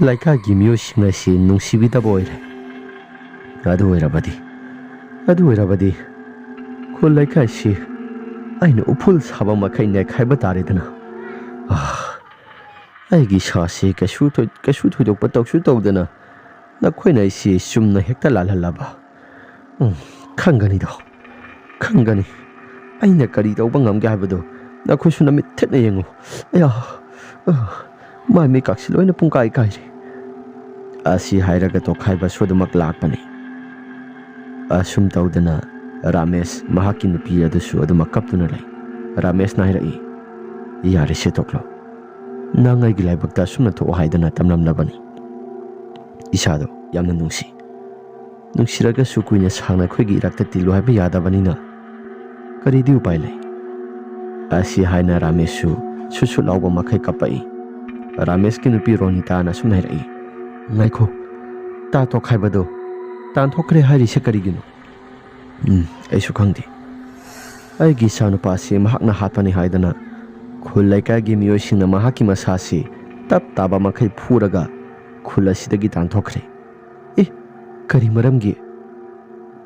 ꯂꯩꯀꯥꯏꯒꯤ ꯃꯤꯑꯣꯏꯁꯤꯡ ꯑꯁꯤ ꯅꯨꯡꯁꯤꯕꯤꯗꯕ ꯑꯣꯏꯔꯦ꯫ ꯑꯗꯨ ꯑꯣꯏꯔꯕꯗꯤ, ꯑꯗꯨ ꯑꯣꯏꯔꯕꯗꯤ ꯈꯨꯜ ꯂꯩꯀꯥꯏꯁꯤ ꯑꯩꯅ ꯎꯐꯨꯜ ꯁꯥꯕ ꯃꯈꯩ ꯅꯦꯛꯈꯥꯏꯕ ꯇꯥꯔꯦꯗꯅ꯫ ꯑꯥ, ꯑꯩꯒꯤ ꯏꯁꯥꯁꯤ ꯀꯩꯁꯨ ꯊꯣꯏ-, ꯀꯩꯁꯨ ꯊꯣꯏꯗꯣꯛꯄ ꯇꯧꯁꯨ ꯇꯧꯗꯅ ꯅꯈꯣꯏꯅ ꯑꯩꯁꯤ ꯆꯨꯝꯅ ꯍꯦꯛꯇ ꯂꯥꯜꯍꯜꯂꯕ? ꯎꯝ, ꯈꯪꯒꯅꯤꯗꯣ, ꯈꯪꯒꯅꯤ꯫ ꯑꯩꯅ ꯀꯔꯤ ꯇꯧꯕ ꯉꯝꯒꯦ ꯍꯥꯏꯕꯗꯨ ꯅꯈꯣꯏꯁꯨ ꯅꯃꯤꯠ ꯊꯦꯠꯅ ꯌꯦꯡꯉꯨ꯫ ꯑꯌꯥ, ꯑ, ꯃꯥꯏ ꯃꯤꯀꯥꯛꯁꯤ ꯂꯣꯏꯅ ꯄꯨꯡꯀꯥꯏ ꯀꯥꯏꯔꯦ꯫" ꯑꯁꯤ ꯍꯥꯏꯔꯒ ꯇꯣꯈꯥꯏꯕꯁꯨ ꯑꯗꯨꯃꯛ ꯂꯥꯛꯄꯅꯤ꯫ ꯑꯁꯨꯝ ꯇꯧꯗꯅ ꯔꯥꯃꯦꯁ ꯃꯍꯥꯛꯀꯤ ꯅꯨꯄꯤ ꯑꯗꯨꯁꯨ ꯑꯗꯨꯃꯛ ꯀꯞꯇꯨꯅ ꯂꯩ꯫ ꯔꯥꯃꯦꯁꯅ ꯍꯥꯏꯔꯛꯏ, "ꯌꯥꯔꯦꯁꯦ, ꯇꯣꯛꯂꯣ꯫ ꯅꯪ ꯑꯩꯒꯤ ꯂꯥꯏꯕꯛꯇ ꯑꯁꯨꯝꯅ ꯊꯣꯛꯑꯣ ꯍꯥꯏꯗꯅ ꯇꯝꯂꯝꯂꯕꯅꯤ꯫ ꯏꯁꯥꯗꯣ ꯌꯥꯝꯅ ꯅꯨꯡꯁꯤ꯫ ꯅꯨꯡꯁꯤꯔꯒꯁꯨ ꯀꯨꯏꯅ ꯁꯥꯡꯅ ꯑꯩꯈꯣꯏꯒꯤ ꯏꯔꯛꯇ ꯇꯤꯜꯂꯨ ꯍꯥꯏꯕ ꯌꯥꯗꯕꯅꯤꯅ ꯀꯔꯤꯗꯤ ꯎꯄꯥꯏ ꯂꯩ?" ꯑꯁꯤ ꯍꯥꯏꯅ ꯔꯥꯃꯦꯁꯁꯨ ꯁꯨꯠ ꯁꯨꯠ ꯂꯥꯎꯕ ꯃꯈꯩ ꯀꯞꯄꯛꯏ꯫ ꯔꯥꯃꯦꯁꯀꯤ ꯅꯨꯄꯤ ꯔꯣꯅꯤꯇꯥꯅ ꯑꯁꯨꯝꯅ ꯍꯥꯏꯔꯛꯏ, "ꯉꯥꯏꯈꯣ, ꯇꯥ ꯇꯣꯈꯥꯏꯕꯗꯣ ꯇꯥꯟꯊꯣꯛꯈ꯭ꯔꯦ ꯍꯥꯏꯔꯤꯁꯦ ꯀꯔꯤꯒꯤꯅꯣ?" "ꯎꯝ, ꯑꯩꯁꯨ ꯈꯪꯗꯦ꯫ ꯑꯩꯒꯤ ꯏꯆꯥꯅꯨꯄꯥꯁꯤ ꯃꯍꯥꯛꯅ ꯍꯥꯠꯄꯅꯤ ꯍꯥꯏꯗꯅ ꯈꯨꯜ ꯂꯩꯀꯥꯏꯒꯤ ꯃꯤꯑꯣꯏꯁꯤꯡꯅ ꯃꯍꯥꯛꯀꯤ ꯃꯁꯥꯁꯤ ꯇꯞ ꯇꯥꯕ ꯃꯈꯩ ꯐꯨꯔꯒ ꯈꯨꯜ ꯑꯁꯤꯗꯒꯤ ꯇꯥꯟꯊꯣꯛꯈ꯭ꯔꯦ꯫ ꯑꯦ, ꯀꯔꯤ ꯃꯔꯝꯒꯤ?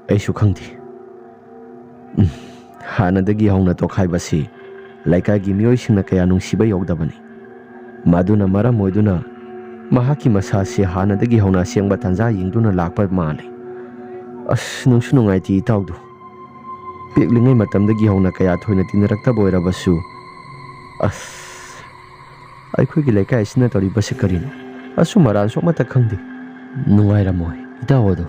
ꯑꯩꯁꯨ ꯈꯪꯗꯦ꯫ ꯎꯝ, ꯍꯥꯟꯅꯗꯒꯤ ꯍꯧꯅ ꯇꯣꯈꯥꯏꯕꯁꯤ ꯂꯩꯀꯥꯏꯒꯤ ꯃꯤꯑꯣꯏꯁꯤꯡꯅ ꯀꯌꯥ ꯅꯨꯡꯁꯤꯕ ꯌꯧꯗꯕꯅꯤ꯫ ꯃꯗꯨꯅ ꯃꯔꯝ ꯑꯣꯏꯗꯨꯅ ꯃꯍꯥꯛꯀꯤ ꯃꯁꯥꯁꯤ ꯍꯥꯟꯅꯗꯒꯤ ꯍꯧꯅ ꯑꯁꯦꯡꯕ ꯇꯥꯟꯖꯥ ꯌꯦꯡꯗꯨꯅ ꯂꯥꯛꯄ ꯃꯥꯜꯂꯤ꯫ ꯑꯁ, ꯅꯨꯡꯁꯨ ꯅꯨꯡꯉꯥꯏꯇꯦ ꯏꯇꯥꯎꯗꯨ꯫ ꯄꯤꯛꯂꯤꯉꯩ ꯃꯇꯝꯗꯒꯤ ꯍꯧꯅ ꯀꯌꯥ ꯊꯣꯏꯅ ꯇꯤꯟꯅꯔꯛꯇꯕ ꯑꯣꯏꯔꯕꯁꯨ, ꯑꯁ, ꯑꯩꯈꯣꯏꯒꯤ ꯂꯩꯀꯥꯏ ꯑꯁꯤꯅ ꯇꯧꯔꯤꯕꯁꯤ ꯀꯔꯤꯅꯣ? ꯑꯆꯨꯝ ꯑꯔꯥꯟꯁꯨ ꯑꯃꯠꯇ ꯈꯪꯗꯦ꯫ ꯅꯨꯡꯉꯥꯏꯔꯝꯃꯣꯏ ꯏꯇꯥꯎ ꯑꯗꯣ꯫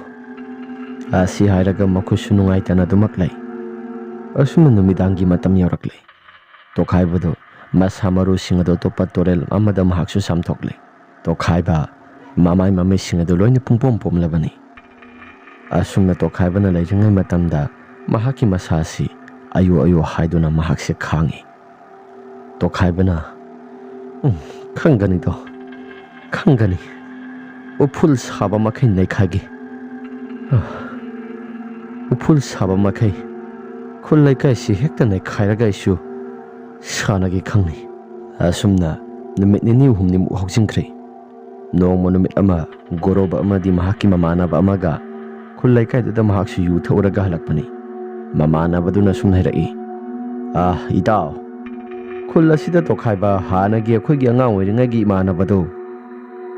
ꯑꯁꯤ ꯍꯥꯏꯔꯒ ꯃꯈꯣꯏꯁꯨ ꯅꯨꯡꯉꯥꯏꯇꯅ ꯑꯗꯨꯃꯛ ꯂꯩ꯫ ꯑꯁꯨꯝꯅ ꯅꯨꯃꯤꯗꯥꯡꯒꯤ ꯃꯇꯝ ꯌꯧꯔꯛꯂꯦ꯫ ꯇꯣꯈꯥꯏꯕꯗꯨ ꯃꯁꯥ ꯃꯔꯨꯁꯤꯡ ꯑꯗꯨ ꯑꯇꯣꯞꯄ ꯇꯨꯔꯦꯜ ꯑꯃꯗ ꯃꯍꯥꯛꯁꯨ ꯆꯥꯝꯊꯣꯛꯂꯦ꯫ ꯇꯣꯈꯥꯏꯕ ꯃꯃꯥꯏ ꯃꯃꯤꯠꯁꯤꯡ ꯑꯗꯨ ꯂꯣꯏꯅ ꯄꯨꯡꯄꯣꯝ ꯄꯣꯝꯂꯕꯅꯤ꯫ ꯑꯁꯨꯝꯅ ꯇꯣꯈꯥꯏꯕꯅ ꯂꯩꯔꯤꯉꯩ ꯃꯇꯝꯗ ꯃꯍꯥꯛꯀꯤ ꯃꯁꯥ ꯑꯁꯤ ꯑꯌꯨ ꯑꯌꯨ ꯍꯥꯏꯗꯨꯅ ꯃꯍꯥꯛꯁꯦ ꯈꯥꯡꯉꯤ꯫ ꯇꯣꯈꯥꯏꯕꯅ, "ꯎꯝ, ꯈꯪꯒꯅꯤꯗꯣ, ꯈꯪꯒꯅꯤ꯫ ꯎꯐꯨꯜ ꯁꯥꯕ ꯃꯈꯩ ꯅꯩꯈꯥꯏꯒꯦ꯫ ꯑ, ꯎꯐꯨꯜ ꯁꯥꯕ ꯃꯈꯩ ꯈꯨꯜ ꯂꯩꯀꯥꯏꯁꯤ ꯍꯦꯛꯇ ꯅꯩꯈꯥꯏꯔꯒ ꯑꯩꯁꯨ ꯁꯥꯟꯅꯒꯦ ꯈꯪꯅꯤ"꯫ ꯑꯁꯨꯝꯅ ꯅꯨꯃꯤꯠ ꯅꯤꯅꯤ ꯍꯨꯝꯅꯤꯃꯨꯛ ꯍꯧꯖꯤꯟꯈ꯭ꯔꯦ꯫ ꯅꯣꯡꯃ ꯅꯨꯃꯤꯠ ꯑꯃ ꯒꯣꯔꯣꯕ ꯑꯃꯗꯤ ꯃꯍꯥꯛꯀꯤ ꯃꯃꯥꯟꯅꯕ ꯑꯃꯒ ꯈꯨꯜ ꯂꯩꯀꯥꯏꯗꯨꯗ ꯃꯍꯥꯛꯁꯨ ꯌꯨ ꯊꯛꯎꯔꯒ ꯍꯜꯂꯛꯄꯅꯤ꯫ ꯃꯃꯥꯟꯅꯕꯗꯨꯅ ꯁꯨꯝ ꯍꯥꯏꯔꯛꯏ, "ꯑꯥ, ꯏꯇꯥꯎ, ꯈꯨꯜ ꯑꯁꯤꯗ ꯇꯣꯈꯥꯏꯕ ꯍꯥꯟꯅꯒꯤ ꯑꯩꯈꯣꯏꯒꯤ ꯑꯉꯥꯡ ꯑꯣꯏꯔꯤꯉꯩꯒꯤ ꯏꯃꯥꯟꯅꯕꯗꯣ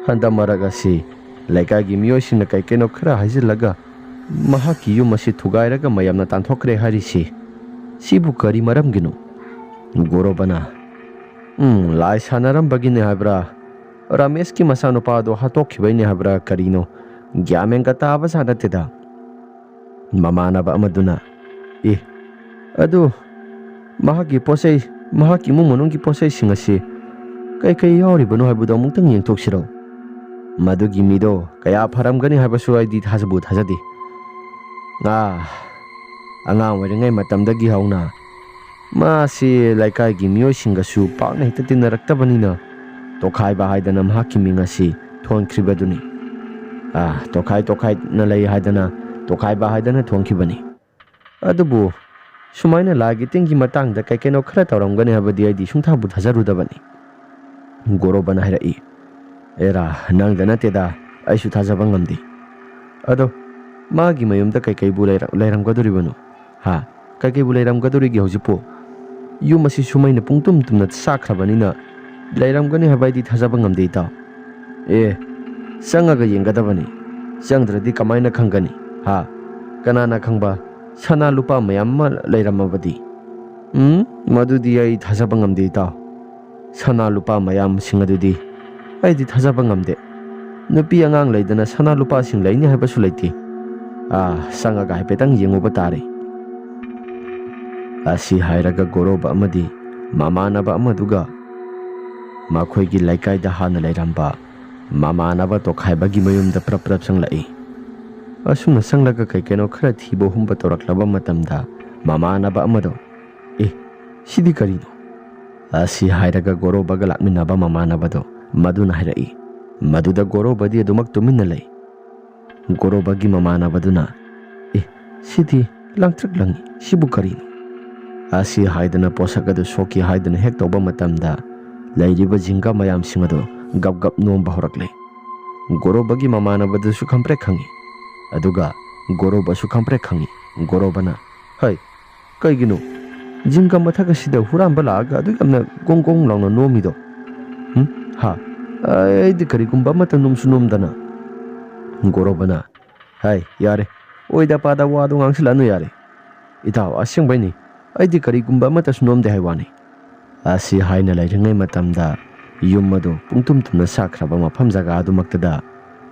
ꯍꯟꯗꯛ ꯃꯔꯛ ꯑꯁꯤ ꯂꯩꯀꯥꯏꯒꯤ ꯃꯤꯑꯣꯏꯁꯤꯡꯅ ꯀꯩ ꯀꯩꯅꯣ ꯈꯔ ꯍꯥꯏꯖꯤꯜꯂꯒ ꯃꯍꯥꯛꯀꯤ ꯌꯨꯝ ꯑꯁꯤ ꯊꯨꯒꯥꯏꯔꯒ ꯃꯌꯥꯝꯅ ꯇꯥꯟꯊꯣꯛꯈ꯭ꯔꯦ ꯍꯥꯏꯔꯤꯁꯤ꯫ ꯁꯤꯕꯨ ꯀꯔꯤ ꯃꯔꯝꯒꯤꯅꯣ?" ꯒꯣꯔꯣꯕꯅ, "ꯎꯝ, ꯂꯥꯏ ꯁꯥꯟꯅꯔꯝꯕꯒꯤꯅꯦ ꯍꯥꯏꯕ꯭ꯔꯥ? ꯔꯥꯃꯦꯁꯀꯤ ꯃꯆꯥꯅꯨꯄꯥꯗꯣ ꯍꯥꯠꯇꯣꯛꯈꯤꯕꯩꯅꯦ ꯍꯥꯏꯕ꯭ꯔꯥ ꯀꯔꯤꯅꯣ? ꯒ꯭ꯌꯥꯟ ꯃꯦꯟꯒ ꯇꯥꯕ ꯖꯥꯠ ꯅꯠꯇꯦꯗ"꯫ ꯃꯃꯥꯟꯅꯕ ꯑꯃꯗꯨꯅ, "ꯑꯦ, ꯑꯗꯨ ꯃꯍꯥꯛꯀꯤ ꯄꯣꯠꯆꯩ, ꯃꯍꯥꯛꯀꯤ ꯏꯃꯨꯡ ꯃꯅꯨꯡꯒꯤ ꯄꯣꯠꯆꯩꯁꯤꯡ ꯑꯁꯤ ꯀꯩ ꯀꯩ ꯌꯥꯎꯔꯤꯕꯅꯣ ꯍꯥꯏꯕꯗꯨ ꯑꯃꯨꯛꯇꯪ ꯌꯦꯡꯊꯣꯛꯁꯤꯔꯣ? ꯃꯗꯨꯒꯤ ꯃꯤꯗꯣ ꯀꯌꯥ ꯐꯔꯝꯒꯅꯤ ꯍꯥꯏꯕꯁꯨ ꯑꯩꯗꯤ ꯊꯥꯖꯕꯨ ꯊꯥꯖꯗꯦ꯫ ꯑꯥ, ꯑꯉꯥꯡ ꯑꯣꯏꯔꯤꯉꯩ ꯃꯇꯝꯗꯒꯤ ꯍꯧꯅ ꯃꯥꯁꯤ ꯂꯩꯀꯥꯏꯒꯤ ꯃꯤꯑꯣꯏꯁꯤꯡꯒꯁꯨ ꯄꯥꯛꯅ ꯍꯦꯛꯇ ꯇꯤꯟꯅꯔꯛꯇꯕꯅꯤꯅ ꯇꯣꯈꯥꯏꯕ ꯍꯥꯏꯗꯅ ꯃꯍꯥꯛꯀꯤ ꯃꯤꯡ ꯑꯁꯤ ꯊꯣꯟꯈ꯭ꯔꯤꯕꯗꯨꯅꯤ꯫ ꯑꯥ, ꯇꯣꯈꯥꯏ ꯇꯣꯈꯥꯏꯅ ꯂꯩ ꯍꯥꯏꯗꯅ ꯇꯣꯈꯥꯏꯕ ꯍꯥꯏꯗꯅ ꯊꯣꯟꯈꯤꯕꯅꯤ꯫ ꯑꯗꯨꯕꯨ ꯁꯨꯃꯥꯏꯅ ꯂꯥꯏꯒꯤ ꯇꯤꯟꯒꯤ ꯃꯇꯥꯡꯗ ꯀꯩ ꯀꯩꯅꯣ ꯈꯔ ꯇꯧꯔꯝꯒꯅꯤ ꯍꯥꯏꯕꯗꯤ ꯑꯩꯗꯤ ꯁꯨꯡꯊꯥꯕꯨ ꯊꯥꯖꯔꯨꯗꯕꯅꯤ"꯫ ꯒꯣꯔꯣꯕꯅ ꯍꯥꯏꯔꯛꯏ, "ꯑꯦꯔꯥ, ꯅꯪꯗ ꯅꯠꯇꯦꯗ, ꯑꯩꯁꯨ ꯊꯥꯖꯕ ꯉꯝꯗꯦ꯫ ꯑꯗꯣ ꯃꯥꯒꯤ ꯃꯌꯨꯝꯗ ꯀꯩꯀꯩꯕꯨ ꯂꯩꯔ-, ꯂꯩꯔꯝꯒꯗꯣꯔꯤꯕꯅꯣ? ꯍꯥ? ꯀꯩꯀꯩꯕꯨ ꯂꯩꯔꯝꯒꯗꯧꯔꯤꯒꯦ ꯍꯧꯖꯤꯛꯄꯨ? ꯌꯨꯝ ꯑꯁꯤꯁꯨ ꯃꯩꯅ ꯄꯨꯡꯇꯨꯝ ꯇꯨꯝꯅ ꯆꯥꯛꯈ꯭ꯔꯕꯅꯤꯅ ꯂꯩꯔꯝꯒꯅꯤ ꯍꯥꯏꯕ ꯑꯩꯗꯤ ꯊꯥꯖꯕ ꯉꯝꯗꯦ, ꯏꯇꯥꯎ꯫ ꯑꯦ, ꯆꯪꯉꯒ ꯌꯦꯡꯒꯗꯕꯅꯤ꯫ ꯆꯪꯗ꯭ꯔꯗꯤ ꯀꯃꯥꯏꯅ ꯈꯪꯒꯅꯤ? ꯍꯥ? ꯀꯅꯥꯅ ꯈꯪꯕ, ꯁꯅꯥ ꯂꯨꯄꯥ ꯃꯌꯥꯝ ꯑꯃ ꯂꯩꯔꯝꯃꯕꯗꯤ? ꯎꯝ, ꯃꯗꯨꯗꯤ ꯑꯩ ꯊꯥꯖꯕ ꯉꯝꯗꯦ, ꯏꯇꯥꯎ꯫ ꯁꯅꯥ ꯂꯨꯄꯥ ꯃꯌꯥꯝꯁꯤꯡ ꯑꯗꯨꯗꯤ ꯑꯩꯗꯤ ꯊꯥꯖꯕ ꯉꯝꯗꯦ꯫ ꯅꯨꯄꯤ ꯑꯉꯥꯡ ꯂꯩꯗꯅ ꯁꯅꯥ ꯂꯨꯄꯥꯁꯤꯡ ꯂꯩꯅꯤ ꯍꯥꯏꯕꯁꯨ ꯂꯩꯇꯦ꯫ ꯑꯥ, ꯆꯪꯉꯒ ꯍꯥꯏꯐꯦꯠꯇꯪ ꯌꯦꯡꯉꯨꯕ ꯇꯥꯔꯦ꯫ ꯑꯁꯤ ꯍꯥꯏꯔꯒ ꯒꯣꯔꯣꯕ ꯑꯃꯗꯤ ꯃꯃꯥꯟꯅꯕ ꯑꯃꯗꯨꯒ ꯃꯈꯣꯏꯒꯤ ꯂꯩꯀꯥꯏꯗ ꯍꯥꯟꯅ ꯂꯩꯔꯝꯕ ꯃꯃꯥꯟꯅꯕ ꯇꯣꯈꯥꯏꯕꯒꯤ ꯃꯌꯨꯝꯗ ꯄ꯭ꯔꯞ ꯄ꯭ꯔꯞ ꯆꯪꯂꯛꯏ꯫ ꯑꯁꯨꯝꯅ ꯆꯪꯂꯒ ꯀꯩ ꯀꯩꯅꯣ ꯈꯔ ꯊꯤꯕ ꯍꯨꯝꯕ ꯇꯧꯔꯛꯂꯕ ꯃꯇꯝꯗ ꯃꯃꯥꯟꯅꯕ ꯑꯃꯗꯣ, "ꯑꯦ, ꯁꯤꯗꯤ ꯀꯔꯤꯅꯣ?" ꯑꯁꯤ ꯍꯥꯏꯔꯒ ꯒꯣꯔꯣꯕꯒ ꯂꯥꯛꯃꯤꯟꯅꯕ ꯃꯃꯥꯟꯅꯕꯗꯣ ꯃꯗꯨꯅ ꯍꯥꯏꯔꯛꯏ꯫ ꯃꯗꯨꯗ ꯒꯣꯔꯣꯕꯗꯤ ꯑꯗꯨꯃꯛ ꯇꯨꯃꯤꯟꯅ ꯂꯩ꯫ ꯒꯣꯔꯣꯕꯒꯤ ꯃꯃꯥꯟꯅꯕꯗꯨꯅ, "ꯑꯦ, ꯁꯤꯗꯤ ꯂꯪꯇ꯭ꯔꯤꯛ ꯂꯪꯉꯤ, ꯁꯤꯕꯨ ꯀꯔꯤꯅꯣ?" ꯑꯁꯤ ꯍꯥꯏꯗꯅ ꯄꯣꯠꯁꯛ ꯑꯗꯨ ꯁꯣꯛꯈꯤ ꯍꯥꯏꯗꯨꯅ ꯍꯦꯛ ꯇꯧꯕ ꯃꯇꯝꯗ ꯂꯩꯔꯤꯕ ꯖꯤꯡꯒ ꯃꯌꯥꯝꯁꯤꯡ ꯑꯗꯨ ꯒꯞ ꯒꯞ ꯅꯣꯝꯕ ꯍꯧꯔꯛꯂꯦ꯫ ꯒꯣꯔꯣꯕꯒꯤ ꯃꯃꯥꯟꯅꯕꯗꯨꯁꯨ ꯈꯪꯄ꯭ꯔꯦꯛ ꯈꯪꯉꯤ, ꯑꯗꯨꯒ ꯒꯣꯔꯣꯕꯁꯨ ꯈꯪꯄ꯭ꯔꯦꯛ ꯈꯪꯉꯤ꯫ ꯒꯣꯔꯣꯕꯅ, "ꯍꯩ, ꯀꯩꯒꯤꯅꯣ ꯖꯤꯡꯒ ꯃꯊꯛ ꯑꯁꯤꯗ ꯍꯨꯔꯥꯟꯕ ꯂꯥꯛꯑꯒ ꯑꯗꯨꯛ ꯌꯥꯝꯅ ꯒꯣꯡ ꯒꯣꯡ ꯂꯥꯎꯅ ꯅꯣꯝꯃꯤꯗꯣ? ꯍꯨꯝ? ꯍꯥ? ꯑꯩꯗꯤ ꯀꯔꯤꯒꯨꯝꯕ ꯑꯃꯠꯇ ꯅꯣꯝꯁꯨ ꯅꯣꯝꯗꯅ?" ꯒꯣꯔꯣꯕꯅ, "ꯍꯥꯏ, ꯌꯥꯔꯦ, ꯑꯣꯏꯗ ꯄꯥꯗ ꯋꯥꯗꯣ ꯉꯥꯡꯁꯤꯜꯂꯛꯑꯅꯨ ꯌꯥꯔꯦ꯫ ꯏꯇꯥꯎ, ꯑꯁꯦꯡꯕꯩꯅꯤ, ꯑꯩꯗꯤ ꯀꯔꯤꯒꯨꯝꯕ ꯑꯃꯠꯇꯁꯨ ꯅꯣꯝꯗꯦ ꯍꯥꯏ ꯋꯥꯅꯤ"꯫ ꯑꯁꯤ ꯍꯥꯏꯅ ꯂꯩꯔꯤꯉꯩ ꯃꯇꯝꯗ ꯌꯨꯝ ꯑꯗꯨ ꯄꯨꯡꯇꯨꯝ ꯇꯨꯝꯅ ꯁꯥꯈ꯭ꯔꯕ ꯃꯐꯝ ꯖꯒꯥ ꯑꯗꯨꯃꯛꯇꯗ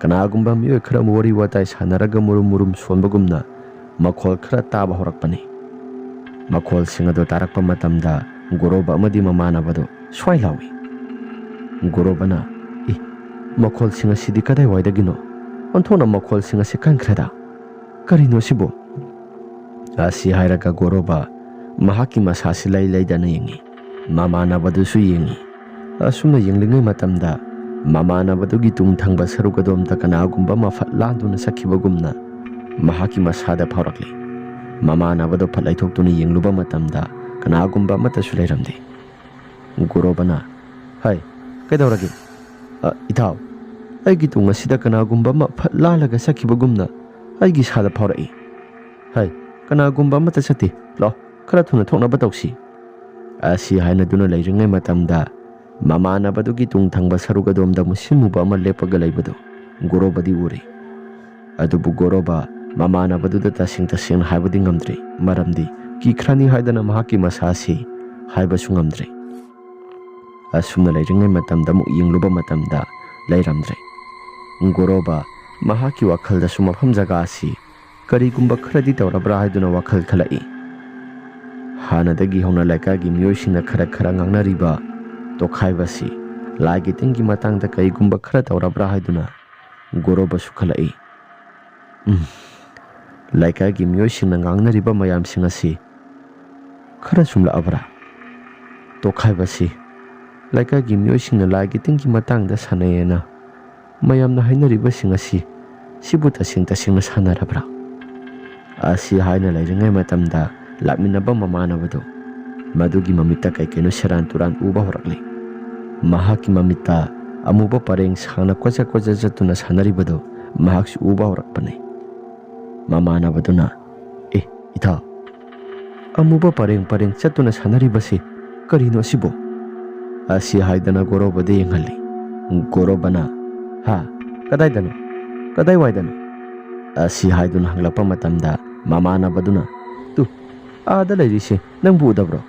ꯀꯅꯥꯒꯨꯝꯕ ꯃꯤꯑꯣꯏ ꯈꯔ ꯋꯥꯔꯤ ꯋꯥꯇꯥꯏ ꯁꯥꯟꯅꯔꯒ ꯃꯨꯔꯨꯝ ꯃꯨꯔꯨꯝ ꯁꯣꯟꯕꯒꯨꯝꯅ ꯃꯈꯣꯜ ꯈꯔ ꯇꯥꯕ ꯍꯧꯔꯛꯄꯅꯤ꯫ ꯃꯈꯣꯜꯁꯤꯡ ꯑꯗꯨ ꯇꯥꯔꯛꯄ ꯃꯇꯝꯗ ꯒꯣꯔꯣꯕ ꯑꯃꯗꯤ ꯃꯃꯥꯟꯅꯕꯗꯨ ꯁ꯭ꯋꯥꯏ ꯂꯥꯎꯏ꯫ ꯒꯣꯔꯣꯕꯅ, "ꯏ, ꯃꯈꯣꯜꯁꯤꯡ ꯑꯁꯤꯗꯤ ꯀꯗꯥꯏꯋꯥꯏꯗꯒꯤꯅꯣ? ꯑꯣꯟꯊꯣꯛꯅ ꯃꯈꯣꯜꯁꯤꯡ ꯑꯁꯤ ꯀꯟꯈ꯭ꯔꯦꯗ꯫ ꯀꯔꯤꯅꯣ ꯁꯤꯕꯨ?" ꯑꯁꯤ ꯍꯥꯏꯔꯒ ꯒꯣꯔꯣꯕ ꯃꯍꯥꯛꯀꯤ ꯃꯁꯥꯁꯤ ꯂꯩ ꯂꯩꯗꯅ ꯌꯦꯡꯉꯤ꯫ ꯃꯃꯥꯟꯅꯕꯗꯨꯁꯨ ꯌꯦꯡꯉꯤ꯫ ꯑꯁꯨꯝꯅ ꯌꯦꯡꯂꯤꯉꯩ ꯃꯇꯝꯗ ꯃꯃꯥꯟꯅꯕꯗꯨꯒꯤ ꯇꯨꯡ ꯊꯪꯕ ꯁꯔꯨꯛ ꯑꯗꯣꯝꯗ ꯀꯅꯥꯒꯨꯝꯕ ꯑꯃ ꯐꯠ ꯂꯥꯟꯗꯨꯅ ꯆꯠꯈꯤꯕꯒꯨꯝꯅ ꯃꯍꯥꯛꯀꯤ ꯃꯁꯥꯗ ꯐꯥꯎꯔꯛꯂꯤ꯫ ꯃꯃꯥꯟꯅꯕꯗꯨ ꯐꯠ ꯂꯩꯊꯣꯛꯇꯨꯅ ꯌꯦꯡꯂꯨꯕ ꯃꯇꯝꯗ ꯀꯅꯥꯒꯨꯝꯕ ꯑꯃꯠꯇꯁꯨ ꯂꯩꯔꯝꯗꯦ꯫ ꯒꯣꯔꯣꯕꯅ, "ꯍꯩ, ꯀꯩꯗꯧꯔꯒꯦ? ꯑ, ꯏꯇꯥꯎ, ꯑꯩꯒꯤ ꯇꯨꯡ ꯑꯁꯤꯗ ꯀꯅꯥꯒꯨꯝꯕ ꯑꯃ ꯐꯠ ꯂꯥꯜꯂꯒ ꯆꯠꯈꯤꯕꯒꯨꯝꯅ ꯑꯩꯒꯤ ꯏꯁꯥꯗ ꯐꯥꯎꯔꯛꯏ꯫ ꯍꯩ, ꯀꯅꯥꯒꯨꯝꯕ ꯑꯃꯠꯇ ꯆꯠꯇꯦ꯫ ꯂꯥꯛꯑꯣ, ꯈꯔ ꯊꯨꯅ ꯊꯣꯛꯅꯕ ꯇꯧꯁꯤ꯫ ꯑꯁꯤ ꯍꯥꯏꯅꯗꯨꯅ ꯂꯩꯔꯤꯉꯩ ꯃꯇꯝꯗ ꯃꯃꯥꯟꯅꯕꯗꯨꯒꯤ ꯇꯨꯡ ꯊꯪꯕ ꯁꯔꯨꯛ ꯑꯗꯣꯝꯗ ꯃꯨꯁꯤꯟꯃꯨꯕ ꯑꯃ ꯂꯦꯞꯄꯒ ꯂꯩꯕꯗꯨ ꯒꯣꯔꯣꯕꯗꯤ ꯎꯔꯦ꯫ ꯑꯗꯨꯕꯨ ꯒꯣꯔꯣꯕ ꯃꯃꯥꯟꯅꯕꯗꯨꯗ ꯇꯁꯦꯡ ꯇꯁꯦꯡꯅ ꯍꯥꯏꯕꯗꯤ ꯉꯝꯗ꯭ꯔꯦ, ꯃꯔꯝꯗꯤ ꯀꯤꯈ꯭ꯔꯅꯤ ꯍꯥꯏꯗꯅ ꯃꯍꯥꯛꯀꯤ ꯃꯁꯥꯁꯤ ꯍꯥꯏꯕꯁꯨ ꯉꯝꯗ꯭ꯔꯦ꯫ ꯑꯁꯨꯝꯅ ꯂꯩꯔꯤꯉꯩ ꯃꯇꯝꯗ ꯑꯃꯨꯛ ꯌꯦꯡꯂꯨꯕ ꯃꯇꯝꯗ ꯂꯩꯔꯝꯗ꯭ꯔꯦ꯫ ꯒꯣꯔꯣꯕ ꯃꯍꯥꯛꯀꯤ ꯋꯥꯈꯜꯗꯁꯨ ꯃꯐꯝ ꯖꯒꯥ ꯑꯁꯤ ꯀꯔꯤꯒꯨꯝꯕ ꯈꯔꯗꯤ ꯇꯧꯔꯕ꯭ꯔꯥ ꯍꯥꯏꯗꯨꯅ ꯋꯥꯈꯜ ꯈꯜꯂꯛꯏ꯫ ꯍꯥꯟꯅꯗꯒꯤ ꯍꯧꯅ ꯂꯩꯀꯥꯏꯒꯤ ꯃꯤꯑꯣꯏꯁꯤꯡꯅ ꯈꯔ ꯈꯔ ꯉꯥꯡꯅꯔꯤꯕ ꯇꯣꯈꯥꯏꯕꯁꯤ ꯂꯥꯏꯒꯤ ꯇꯤꯟꯒꯤ ꯃꯇꯥꯡꯗ ꯀꯔꯤꯒꯨꯝꯕ ꯈꯔ ꯇꯧꯔꯕ꯭ꯔꯥ ꯍꯥꯏꯗꯨꯅ ꯒꯣꯔꯣꯕꯁꯨ ꯈꯜꯂꯛꯏ꯫ ꯎꯝ, ꯂꯩꯀꯥꯏꯒꯤ ꯃꯤꯑꯣꯏꯁꯤꯡꯅ ꯉꯥꯡꯅꯔꯤꯕ ꯃꯌꯥꯝꯁꯤꯡ ꯑꯁꯤ ꯈꯔ ꯆꯨꯝꯂꯛꯑꯕ꯭ꯔꯥ? ꯇꯣꯈꯥꯏꯕꯁꯤ ꯂꯩꯀꯥꯏꯒꯤ ꯃꯤꯑꯣꯏꯁꯤꯡꯅ ꯂꯥꯏꯒꯤ ꯇꯤꯟꯒꯤ ꯃꯇꯥꯡꯗ ꯁꯥꯟꯅꯩ ꯍꯥꯏꯅ ꯃꯌꯥꯝꯅ ꯍꯥꯏꯅꯔꯤꯕꯁꯤꯡ ꯑꯁꯤ ꯁꯤꯕꯨ ꯇꯁꯦꯡ ꯇꯁꯦꯡꯅ ꯁꯥꯟꯅꯔꯕ꯭ꯔꯥ? ꯑꯁꯤ ꯍꯥꯏꯅ ꯂꯩꯔꯤꯉꯩ ꯃꯇꯝꯗ ꯂꯥꯛꯃꯤꯟꯅꯕ ꯃꯃꯥꯟꯅꯕꯗꯨ ꯃꯗꯨꯒꯤ ꯃꯃꯤꯠꯇ ꯀꯩ ꯀꯩꯅꯣ ꯁꯦꯔꯥꯟ ꯇꯨꯔꯥꯟ ꯎꯕ ꯍꯧꯔꯛꯂꯦ꯫ ꯃꯍꯥꯛꯀꯤ ꯃꯃꯤꯠꯇ ꯑꯃꯨꯕ ꯄꯔꯦꯡ ꯁꯥꯡꯅ ꯀꯣꯏꯆꯠ ꯀꯣꯏꯆꯠ ꯆꯠꯇꯨꯅ ꯁꯥꯟꯅꯔꯤꯕꯗꯨ ꯃꯍꯥꯛꯁꯨ ꯎꯕ ꯍꯧꯔꯛꯄꯅꯤ꯫ ꯃꯃꯥꯟꯅꯕꯗꯨꯅ, "ꯑꯦ, ꯏꯇꯥꯎ, ꯑꯃꯨꯕ ꯄꯔꯦꯡ ꯄꯔꯦꯡ ꯆꯠꯇꯨꯅ ꯁꯥꯟꯅꯔꯤꯕꯁꯤ ꯀꯔꯤꯅꯣ ꯑꯁꯤꯕꯣ?" ꯑꯁꯤ ꯍꯥꯏꯗꯅ ꯒꯣꯔꯣꯕꯗ ꯌꯦꯡꯍꯜꯂꯤ꯫ ꯒꯣꯔꯣꯕꯅ, "ꯍꯥ? ꯀꯗꯥꯏꯗꯅꯣ? ꯀꯗꯥꯏꯋꯥꯏꯗꯅꯣ?" ꯑꯁꯤ ꯍꯥꯏꯗꯨꯅ ꯍꯪꯂꯛꯄ ꯃꯇꯝꯗ ꯃꯃꯥꯟꯅꯕꯗꯨꯅ, "ꯇꯨ, ꯑꯥꯗ ꯂꯩꯔꯤꯁꯦ ꯅꯪꯕꯨ ꯎꯗꯕ꯭ꯔꯣ?"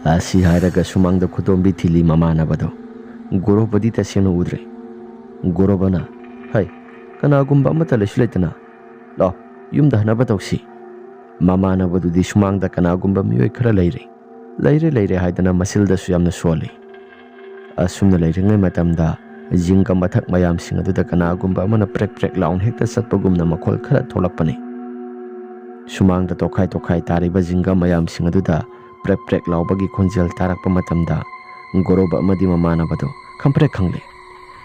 ꯑꯁꯤ ꯍꯥꯏꯔꯒ ꯁꯨꯃꯥꯡꯗ ꯈꯨꯗꯣꯝꯕꯤ ꯊꯤꯜꯂꯤ ꯃꯃꯥꯟꯅꯕꯗꯣ꯫ ꯒꯣꯔꯣꯕꯗꯤ ꯇꯁꯦꯡꯅ ꯎꯗ꯭ꯔꯦ꯫ ꯒꯣꯔꯣꯕꯅ, "ꯍꯩ, ꯀꯅꯥꯒꯨꯝꯕ ꯑꯃꯠꯇ ꯂꯩꯁꯨ ꯂꯩꯇꯅ꯫ ꯂꯥꯛꯑꯣ, ꯌꯨꯝꯗ ꯍꯟꯅꯕ ꯇꯧꯁꯤ꯫" ꯃꯃꯥꯟꯅꯕꯗꯨꯗꯤ ꯁꯨꯃꯥꯡꯗ ꯀꯅꯥꯒꯨꯝꯕ ꯃꯤꯑꯣꯏ ꯈꯔ ꯂꯩꯔꯦ꯫ ꯂꯩꯔꯦ, ꯂꯩꯔꯦ ꯍꯥꯏꯗꯅ ꯃꯁꯤꯜꯗꯁꯨ ꯌꯥꯝꯅ ꯁꯣꯜꯂꯤ꯫ ꯑꯁꯨꯝꯅ ꯂꯩꯔꯤꯉꯩ ꯃꯇꯝꯗ ꯖꯤꯡꯒ ꯃꯊꯛ ꯃꯌꯥꯝꯁꯤꯡ ꯑꯗꯨꯗ ꯀꯅꯥꯒꯨꯝꯕ ꯑꯃꯅ ꯄ꯭ꯔꯦꯛ ꯄ꯭ꯔꯦꯛ ꯂꯥꯎꯅ ꯍꯦꯛꯇ ꯆꯠꯄꯒꯨꯝꯅ ꯃꯈꯣꯜ ꯈꯔ ꯊꯣꯛꯂꯛꯄꯅꯤ꯫ ꯁꯨꯃꯥꯡꯗ ꯇꯣꯈꯥꯏ ꯇꯣꯈꯥꯏ ꯇꯥꯔꯤꯕ ꯖꯤꯡꯒ ꯃꯌꯥꯝꯁꯤꯡ ꯑꯗꯨꯗ ꯄ꯭ꯔꯦꯛ ꯄ꯭ꯔꯦꯛ ꯂꯥꯎꯕꯒꯤ ꯈꯣꯟꯖꯦꯜ ꯇꯥꯔꯛꯄ ꯃꯇꯝꯗ ꯒꯣꯔꯣꯕ ꯑꯃꯗꯤ ꯃꯃꯥꯟꯅꯕꯗꯨ ꯈꯪꯄ꯭ꯔꯦꯛ ꯈꯪꯂꯦ꯫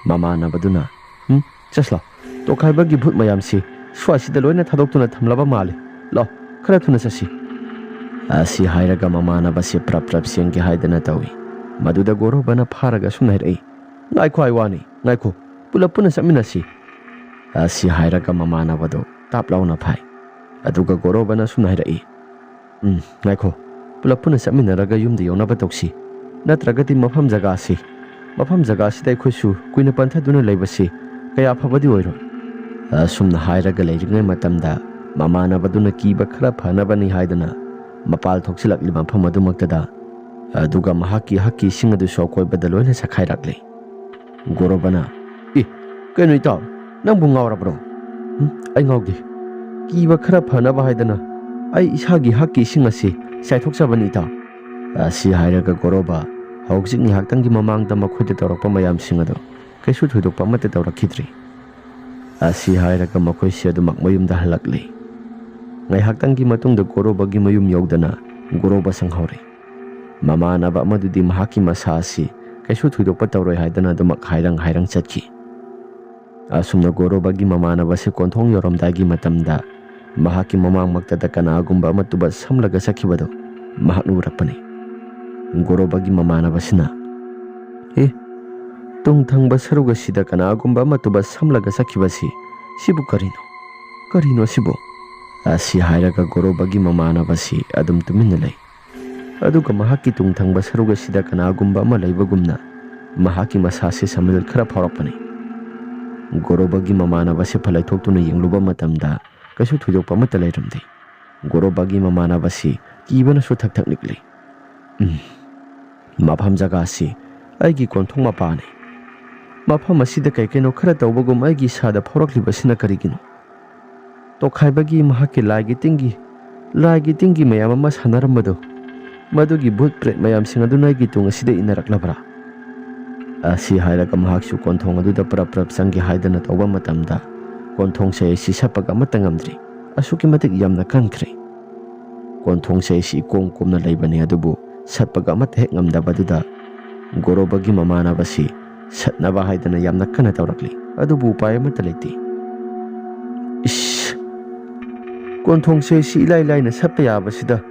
ꯃꯃꯥꯟꯅꯕꯗꯨꯅ, "ꯎꯝ, ꯆꯠꯁꯤ ꯂꯥꯎ꯫ ꯇꯣꯈꯥꯏꯕꯒꯤ ꯚꯨꯠ ꯃꯌꯥꯝꯁꯤ ꯁ꯭ꯋꯥꯏꯁꯤꯗ ꯂꯣꯏꯅ ꯊꯥꯗꯣꯛꯇꯨꯅ ꯊꯝꯂꯕ ꯃꯥꯜꯂꯤ꯫ ꯂꯥꯎ, ꯈꯔ ꯊꯨꯅ ꯆꯠꯁꯤ꯫" ꯑꯁꯤ ꯍꯥꯏꯔꯒ ꯃꯃꯥꯟꯅꯕꯁꯤ ꯄ꯭ꯔꯞ ꯄ꯭ꯔꯞ ꯆꯦꯟꯒꯦ ꯍꯥꯏꯗꯅ ꯇꯧꯏ꯫ ꯃꯗꯨꯗ ꯒꯣꯔꯣꯕꯅ ꯐꯥꯔꯒ ꯑꯁꯨꯝꯅ ꯍꯥꯏꯔꯛꯏ, "ꯉꯥꯏꯈꯣ ꯍꯥꯏ ꯋꯥꯅꯤ, ꯉꯥꯏꯈꯣ, ꯄꯨꯂꯞ ꯄꯨꯟꯅ ꯆꯠꯃꯤꯟꯅꯁꯤ꯫" ꯑꯁꯤ ꯍꯥꯏꯔꯒ ꯃꯃꯥꯟꯅꯕꯗꯨ ꯇꯥꯞ ꯂꯥꯎꯅ ꯐꯥꯏ꯫ ꯑꯗꯨꯒ ꯒꯣꯔꯣꯕꯅ ꯑꯁꯨꯝꯅ ꯍꯥꯏꯔꯛꯏ, "ꯎꯝ, ꯉꯥꯏꯈꯣ, ꯄꯨꯂꯞ ꯄꯨꯟꯅ ꯆꯠꯃꯤꯟꯅꯔꯒ ꯌꯨꯝꯗ ꯌꯧꯅꯕ ꯇꯧꯁꯤ꯫ ꯅꯠꯇ꯭ꯔꯒꯗꯤ ꯃꯐꯝ ꯖꯒꯥꯁꯤ, ꯃꯐꯝ ꯖꯒꯥꯁꯤꯗ ꯑꯩꯈꯣꯏꯁꯨ ꯀꯨꯏꯅ ꯄꯟꯊꯗꯨꯅ ꯂꯩꯕꯁꯤ ꯀꯌꯥ ꯐꯕꯗꯤ ꯑꯣꯏꯔꯣꯏ"꯫ ꯑꯁꯨꯝꯅ ꯍꯥꯏꯔꯒ ꯂꯩꯔꯤꯉꯩ ꯃꯇꯝꯗ, ꯃꯃꯥꯟꯅꯕꯗꯨꯅ ꯀꯤꯕ ꯈꯔ ꯐꯅꯕꯅꯤ ꯍꯥꯏꯗꯨꯅ ꯃꯄꯥꯜ ꯊꯣꯛꯆꯤꯜꯂꯛꯂꯤꯕ ꯃꯐꯝ ꯑꯗꯨꯃꯛꯇꯗ, ꯑꯗꯨꯒ ꯃꯍꯥꯛꯀꯤ ꯍꯛꯀꯤꯁꯤꯡ ꯑꯗꯨꯁꯨ ꯑꯀꯣꯏꯕꯗ ꯂꯣꯏꯅ ꯆꯈꯥꯏꯔꯛꯂꯤ꯫ ꯒꯣꯔꯣꯕꯅ, "ꯏ, ꯀꯩꯅꯣ ꯏꯇꯥꯎ, ꯅꯪꯕꯨ ꯉꯥꯎꯔꯕ꯭ꯔꯣ?" "ꯎꯝ, ꯑꯩ ꯉꯥꯎꯗꯦ꯫ ꯀꯤꯕ ꯈꯔ ꯐꯅꯕ ꯍꯥꯏꯗꯅ ꯑꯩ ꯏꯁꯥꯒꯤ ꯍꯛꯀꯤꯁꯤꯡ ꯑꯁꯤ ꯆꯥꯏꯊꯣꯛꯆꯕꯅꯤ ꯏꯇꯥꯎ"꯫ ꯑꯁꯤ ꯍꯥꯏꯔꯒ ꯒꯣꯔꯣꯕ ꯍꯧꯖꯤꯛ ꯉꯥꯏꯍꯥꯛꯇꯪꯒꯤ ꯃꯃꯥꯡꯗ ꯃꯈꯣꯏꯗ ꯇꯧꯔꯛꯄ ꯃꯌꯥꯝꯁꯤꯡ ꯑꯗꯨ ꯀꯩꯁꯨ ꯊꯣꯏꯗꯣꯛꯄ ꯑꯃꯠꯇ ꯇꯧꯔꯛꯈꯤꯗ꯭ꯔꯤ꯫ ꯑꯁꯤ ꯍꯥꯏꯔꯒ ꯃꯈꯣꯏꯁꯦ ꯑꯗꯨꯃꯛ ꯃꯌꯨꯝꯗ ꯍꯜꯂꯛꯂꯤ꯫ ꯉꯥꯏꯍꯥꯛꯇꯪꯒꯤ ꯃꯇꯨꯡꯗ ꯒꯣꯔꯣꯕꯒꯤ ꯃꯌꯨꯝ ꯌꯧꯗꯅ ꯒꯣꯔꯣꯕ ꯁꯪꯍꯧꯔꯦ꯫ ꯃꯃꯥꯟꯅꯕ ꯑꯃꯗꯨꯗꯤ ꯃꯍꯥꯛꯀꯤ ꯃꯁꯥ ꯑꯁꯤ ꯀꯩꯁꯨ ꯊꯣꯏꯗꯣꯛꯄ ꯇꯧꯔꯣꯏ ꯍꯥꯏꯗꯅ ꯑꯗꯨꯃꯛ ꯍꯥꯏꯔꯪ ꯍꯥꯏꯔꯪ ꯆꯠꯈꯤ꯫ ꯑꯁꯨꯝꯅ ꯒꯣꯔꯣꯕꯒꯤ ꯃꯃꯥꯟꯅꯕꯁꯤ ꯀꯣꯟꯊꯣꯡ ꯌꯧꯔꯝꯗꯥꯏꯒꯤ ꯃꯇꯝꯗ ꯃꯍꯥꯛꯀꯤ ꯃꯃꯥꯡꯃꯛꯇꯗ ꯀꯅꯥꯒꯨꯝꯕ ꯑꯃ ꯇꯨꯕꯠ ꯁꯝꯂꯒ ꯆꯠꯈꯤꯕꯗꯨ ꯃꯍꯥꯛꯅ ꯎꯔꯛꯄꯅꯤ꯫ ꯒꯣꯔꯣꯕꯒꯤ ꯃꯃꯥꯟꯅꯕꯁꯤꯅ, "ꯑꯦ, ꯇꯨꯡ ꯊꯪꯕ ꯁꯔꯨꯛ ꯑꯁꯤꯗ ꯀꯅꯥꯒꯨꯝꯕ ꯑꯃ ꯇꯨꯕꯠ ꯁꯝꯂꯒ ꯆꯠꯈꯤꯕꯁꯤ, ꯁꯤꯕꯨ ꯀꯔꯤꯅꯣ? ꯀꯔꯤꯅꯣ ꯁꯤꯕꯨ?" ꯑꯁꯤ ꯍꯥꯏꯔꯒ ꯒꯣꯔꯣꯕꯒꯤ ꯃꯃꯥꯟꯅꯕꯁꯤ ꯑꯗꯨꯝ ꯇꯨꯃꯤꯟꯅ ꯂꯩ꯫ ꯑꯗꯨꯒ ꯃꯍꯥꯛꯀꯤ ꯇꯨꯡ ꯊꯪꯕ ꯁꯔꯨꯛ ꯑꯁꯤꯗ ꯀꯅꯥꯒꯨꯝꯕ ꯑꯃ ꯂꯩꯕꯒꯨꯝꯅ ꯃꯍꯥꯛꯀꯤ ꯃꯁꯥꯁꯤ ꯁꯃꯤꯜ ꯈꯔ ꯐꯥꯎꯔꯛꯄꯅꯤ꯫ ꯒꯣꯔꯣꯕꯒꯤ ꯃꯃꯥꯟꯅꯕꯁꯤ ꯐ ꯂꯩꯊꯣꯛꯇꯨꯅ ꯌꯦꯡꯂꯨꯕ ꯃꯇꯝꯗ ꯀꯩꯁꯨ ꯊꯣꯏꯗꯣꯛꯄ ꯑꯃꯠꯇ ꯂꯩꯔꯝꯗꯦ꯫ ꯒꯣꯔꯣꯕꯒꯤ ꯃꯃꯥꯟꯅꯕꯁꯤ ꯀꯤꯕꯅꯁꯨ ꯊꯛ ꯊꯛ ꯅꯤꯛꯂꯤ꯫ "ꯎꯝ, ꯃꯐꯝ ꯖꯒꯥꯁꯤ ꯑꯩꯒꯤ ꯀꯣꯟꯊꯣꯡ ꯃꯄꯥꯅꯤ꯫ ꯃꯐꯝ ꯑꯁꯤꯗ ꯀꯩ ꯀꯩꯅꯣ ꯈꯔ ꯇꯧꯕꯒꯨꯝ ꯑꯩꯒꯤ ꯏꯁꯥꯗ ꯐꯥꯎꯔꯛꯂꯤꯕꯁꯤꯅ ꯀꯔꯤꯒꯤꯅꯣ? ꯇꯣꯈꯥꯏꯕꯒꯤ ꯃꯍꯥꯛꯀꯤ ꯂꯥꯏꯒꯤ ꯇꯤꯟꯒꯤ, ꯂꯥꯏꯒꯤ ꯇꯤꯟꯒꯤ ꯃꯌꯥꯝ ꯑꯃ ꯁꯥꯟꯅꯔꯝꯕꯗꯣ, ꯃꯗꯨꯒꯤ ꯚꯨꯠ ꯄ꯭ꯔꯦꯠ ꯃꯌꯥꯝꯁꯤꯡ ꯑꯗꯨꯅ ꯑꯩꯒꯤ ꯇꯨꯡ ꯑꯁꯤꯗ ꯏꯟꯅꯔꯛꯂꯕ꯭ꯔꯥ?" ꯑꯁꯤ ꯍꯥꯏꯔꯒ ꯃꯍꯥꯛꯁꯨ ꯀꯣꯟꯊꯣꯡ ꯑꯗꯨꯗ ꯄ꯭ꯔꯞ ꯄ꯭ꯔꯞ ꯆꯪꯒꯦ ꯍꯥꯏꯗꯅ ꯇꯧꯕ ꯃꯇꯝꯗ, ꯀꯣꯟꯊꯣꯡꯁꯦ ꯑꯩꯁꯤ ꯁꯠꯄꯒ ꯑꯃꯠꯇ ꯉꯝꯗ꯭ꯔꯤ꯫ ꯑꯁꯨꯛꯀꯤ ꯃꯇꯤꯛ ꯌꯥꯝꯅ ꯀꯟꯈ꯭ꯔꯦ꯫ ꯀꯣꯟꯊꯣꯡꯁꯦ ꯑꯩꯁꯤ ꯏꯀꯣꯝ ꯀꯣꯝꯅ ꯂꯩꯕꯅꯤ, ꯑꯗꯨꯕꯨ ꯁꯠꯄꯒ ꯑꯃꯠꯇ ꯍꯦꯛ ꯉꯝꯗꯕꯗꯨꯗ ꯒꯣꯔꯣꯕꯒꯤ ꯃꯃꯥꯟꯅꯕꯁꯤ ꯁꯠꯅꯕ ꯍꯥꯏꯗꯅ ꯌꯥꯝꯅ ꯀꯟꯅ ꯇꯧꯔꯛꯂꯤ, ꯑꯗꯨꯕꯨ ꯎꯄꯥꯏ ꯑꯃꯠꯇ ꯂꯩꯇꯦ꯫ "ꯏꯁ! ꯀꯣꯟꯊꯣꯡꯁꯦ ꯑꯩꯁꯤ ꯏꯂꯥꯏ ꯂꯥꯏꯅ ꯁꯠꯄ ꯌꯥꯕꯁꯤꯗ,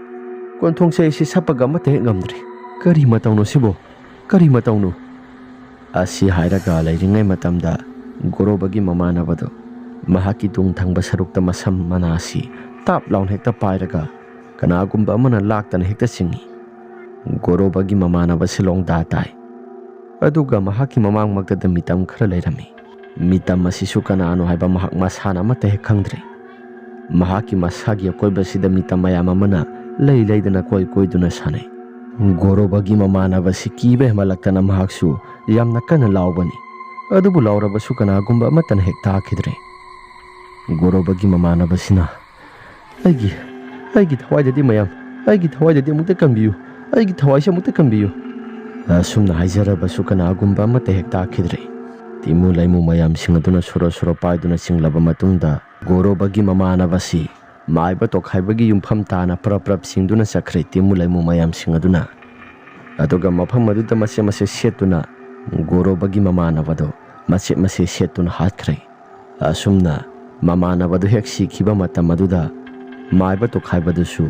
ꯀꯣꯟꯊꯣꯡꯁꯦ ꯑꯩꯁꯤ ꯁꯠꯄꯒ ꯑꯃꯠꯇ ꯍꯦꯛ ꯉꯝꯗ꯭ꯔꯤ꯫ ꯀꯔꯤ ꯃꯇꯧꯅꯣ ꯁꯤꯕꯣ? ꯀꯔꯤ ꯃꯇꯧꯅꯣ?" ꯑꯁꯤ ꯍꯥꯏꯔꯒ ꯂꯩꯔꯤꯉꯩ ꯃꯇꯝꯗ ꯒꯣꯔꯣꯕꯒꯤ ꯃꯃꯥꯟꯅꯕꯗꯨ ꯃꯍꯥꯛꯀꯤ ꯇꯨꯡ ꯊꯪꯕ ꯁꯔꯨꯛꯇ ꯃꯁꯝ ꯃꯅꯥꯁꯤ ꯇꯥꯞ ꯂꯥꯎꯅ ꯍꯦꯛꯇ ꯄꯥꯏꯔꯒ ꯀꯅꯥꯒꯨꯝꯕ ꯑꯃꯅ ꯂꯥꯛꯇꯅ ꯍꯦꯛꯇ ꯆꯤꯡꯏ꯫ ꯒꯣꯔꯣꯕꯒꯤ ꯃꯃꯥꯟꯅꯕꯁꯤ ꯂꯣꯡꯗꯥ ꯇꯥꯏ꯫ ꯑꯗꯨꯒ ꯃꯍꯥꯛꯀꯤ ꯃꯃꯥꯡꯃꯛꯇꯗ ꯃꯤꯇꯝ ꯈꯔ ꯂꯩꯔꯝꯃꯤ꯫ ꯃꯤꯇꯝ ꯑꯁꯤꯁꯨ ꯀꯅꯥꯅꯣ ꯍꯥꯏꯕ ꯃꯍꯥꯛ ꯃꯁꯥꯅ ꯑꯃꯠꯇ ꯍꯦꯛ ꯈꯪꯗ꯭ꯔꯦ꯫ ꯃꯍꯥꯛꯀꯤ ꯃꯁꯥꯒꯤ ꯑꯀꯣꯏꯕꯁꯤꯗ ꯃꯤꯇꯝ ꯃꯌꯥꯝ ꯑꯃꯅ ꯂꯩ ꯂꯩꯗꯅ ꯀꯣꯏ ꯀꯣꯏꯗꯨꯅ ꯁꯥꯟꯅꯩ꯫ ꯒꯣꯔꯣꯕꯒꯤ ꯃꯃꯥꯟꯅꯕꯁꯤ ꯀꯤꯕ ꯍꯦꯟꯃꯜꯂꯛꯇꯅ ꯃꯍꯥꯛꯁꯨ ꯌꯥꯝꯅ ꯀꯟꯅ ꯂꯥꯎꯕꯅꯤ꯫ ꯑꯗꯨꯕꯨ ꯂꯥꯎꯔꯕꯁꯨ ꯀꯅꯥꯒꯨꯝꯕ ꯑꯃꯠꯇꯅ ꯍꯦꯛ ꯇꯥꯈꯤꯗ꯭ꯔꯦ꯫ ꯒꯣꯔꯣꯕꯒꯤ ꯃꯃꯥꯟꯅꯕꯁꯤꯅ, "ꯑꯩꯒꯤ, ꯑꯩꯒꯤ ꯊꯋꯥꯏꯗꯗꯤ ꯃꯌꯥꯝ, ꯑꯩꯒꯤ ꯊꯋꯥꯏꯗꯗꯤ ꯑꯃꯨꯛꯇ ꯀꯟꯕꯤꯌꯨ, ꯑꯩꯒꯤ ꯊꯋꯥꯏꯁꯦ ꯑꯃꯨꯛꯇ ꯀꯟꯕꯤꯌꯨ"꯫ ꯑꯁꯨꯝꯅ ꯍꯥꯏꯖꯔꯕꯁꯨ ꯀꯅꯥꯒꯨꯝꯕ ꯑꯃꯠꯇ ꯍꯦꯛ ꯇꯥꯈꯤꯗ꯭ꯔꯦ꯫ ꯇꯤꯃꯨ ꯂꯩꯃꯨ ꯃꯌꯥꯝꯁꯤꯡ ꯑꯗꯨꯅ ꯁꯣꯔꯣ ꯁꯣꯔꯣ ꯄꯥꯏꯗꯨꯅ ꯆꯤꯡꯂꯕ ꯃꯇꯨꯡꯗ ꯒꯣꯔꯣꯕꯒꯤ ꯃꯃꯥꯟꯅꯕꯁꯤ ꯃꯥꯏꯕ ꯇꯣꯈꯥꯏꯕꯒꯤ ꯌꯨꯝꯐꯝ ꯇꯥꯅ ꯄ꯭ꯔꯞ ꯄ꯭ꯔꯞ ꯆꯤꯡꯗꯨꯅ ꯆꯠꯈ꯭ꯔꯦ ꯇꯤꯃꯨ ꯂꯩꯃꯨ ꯃꯌꯥꯝꯁꯤꯡ ꯑꯗꯨꯅ꯫ ꯑꯗꯨꯒ ꯃꯐꯝ ꯑꯗꯨꯗ ꯃꯆꯦꯠ ꯃꯆꯦꯠ ꯁꯦꯠꯇꯨꯅ ꯒꯣꯔꯣꯕꯒꯤ ꯃꯃꯥꯟꯅꯕꯗꯨ ꯃꯆꯦꯠ ꯃꯆꯦꯠ ꯁꯦꯠꯇꯨꯅ ꯍꯥꯠꯈ꯭ꯔꯦ꯫ ꯑꯁꯨꯝꯅ ꯃꯃꯥꯟꯅꯕꯗꯨ ꯍꯦꯛ ꯁꯤꯈꯤꯕ ꯃꯇꯝ ꯑꯗꯨꯗ ꯃꯥꯏꯕ ꯇꯣꯈꯥꯏꯕꯗꯨꯁꯨ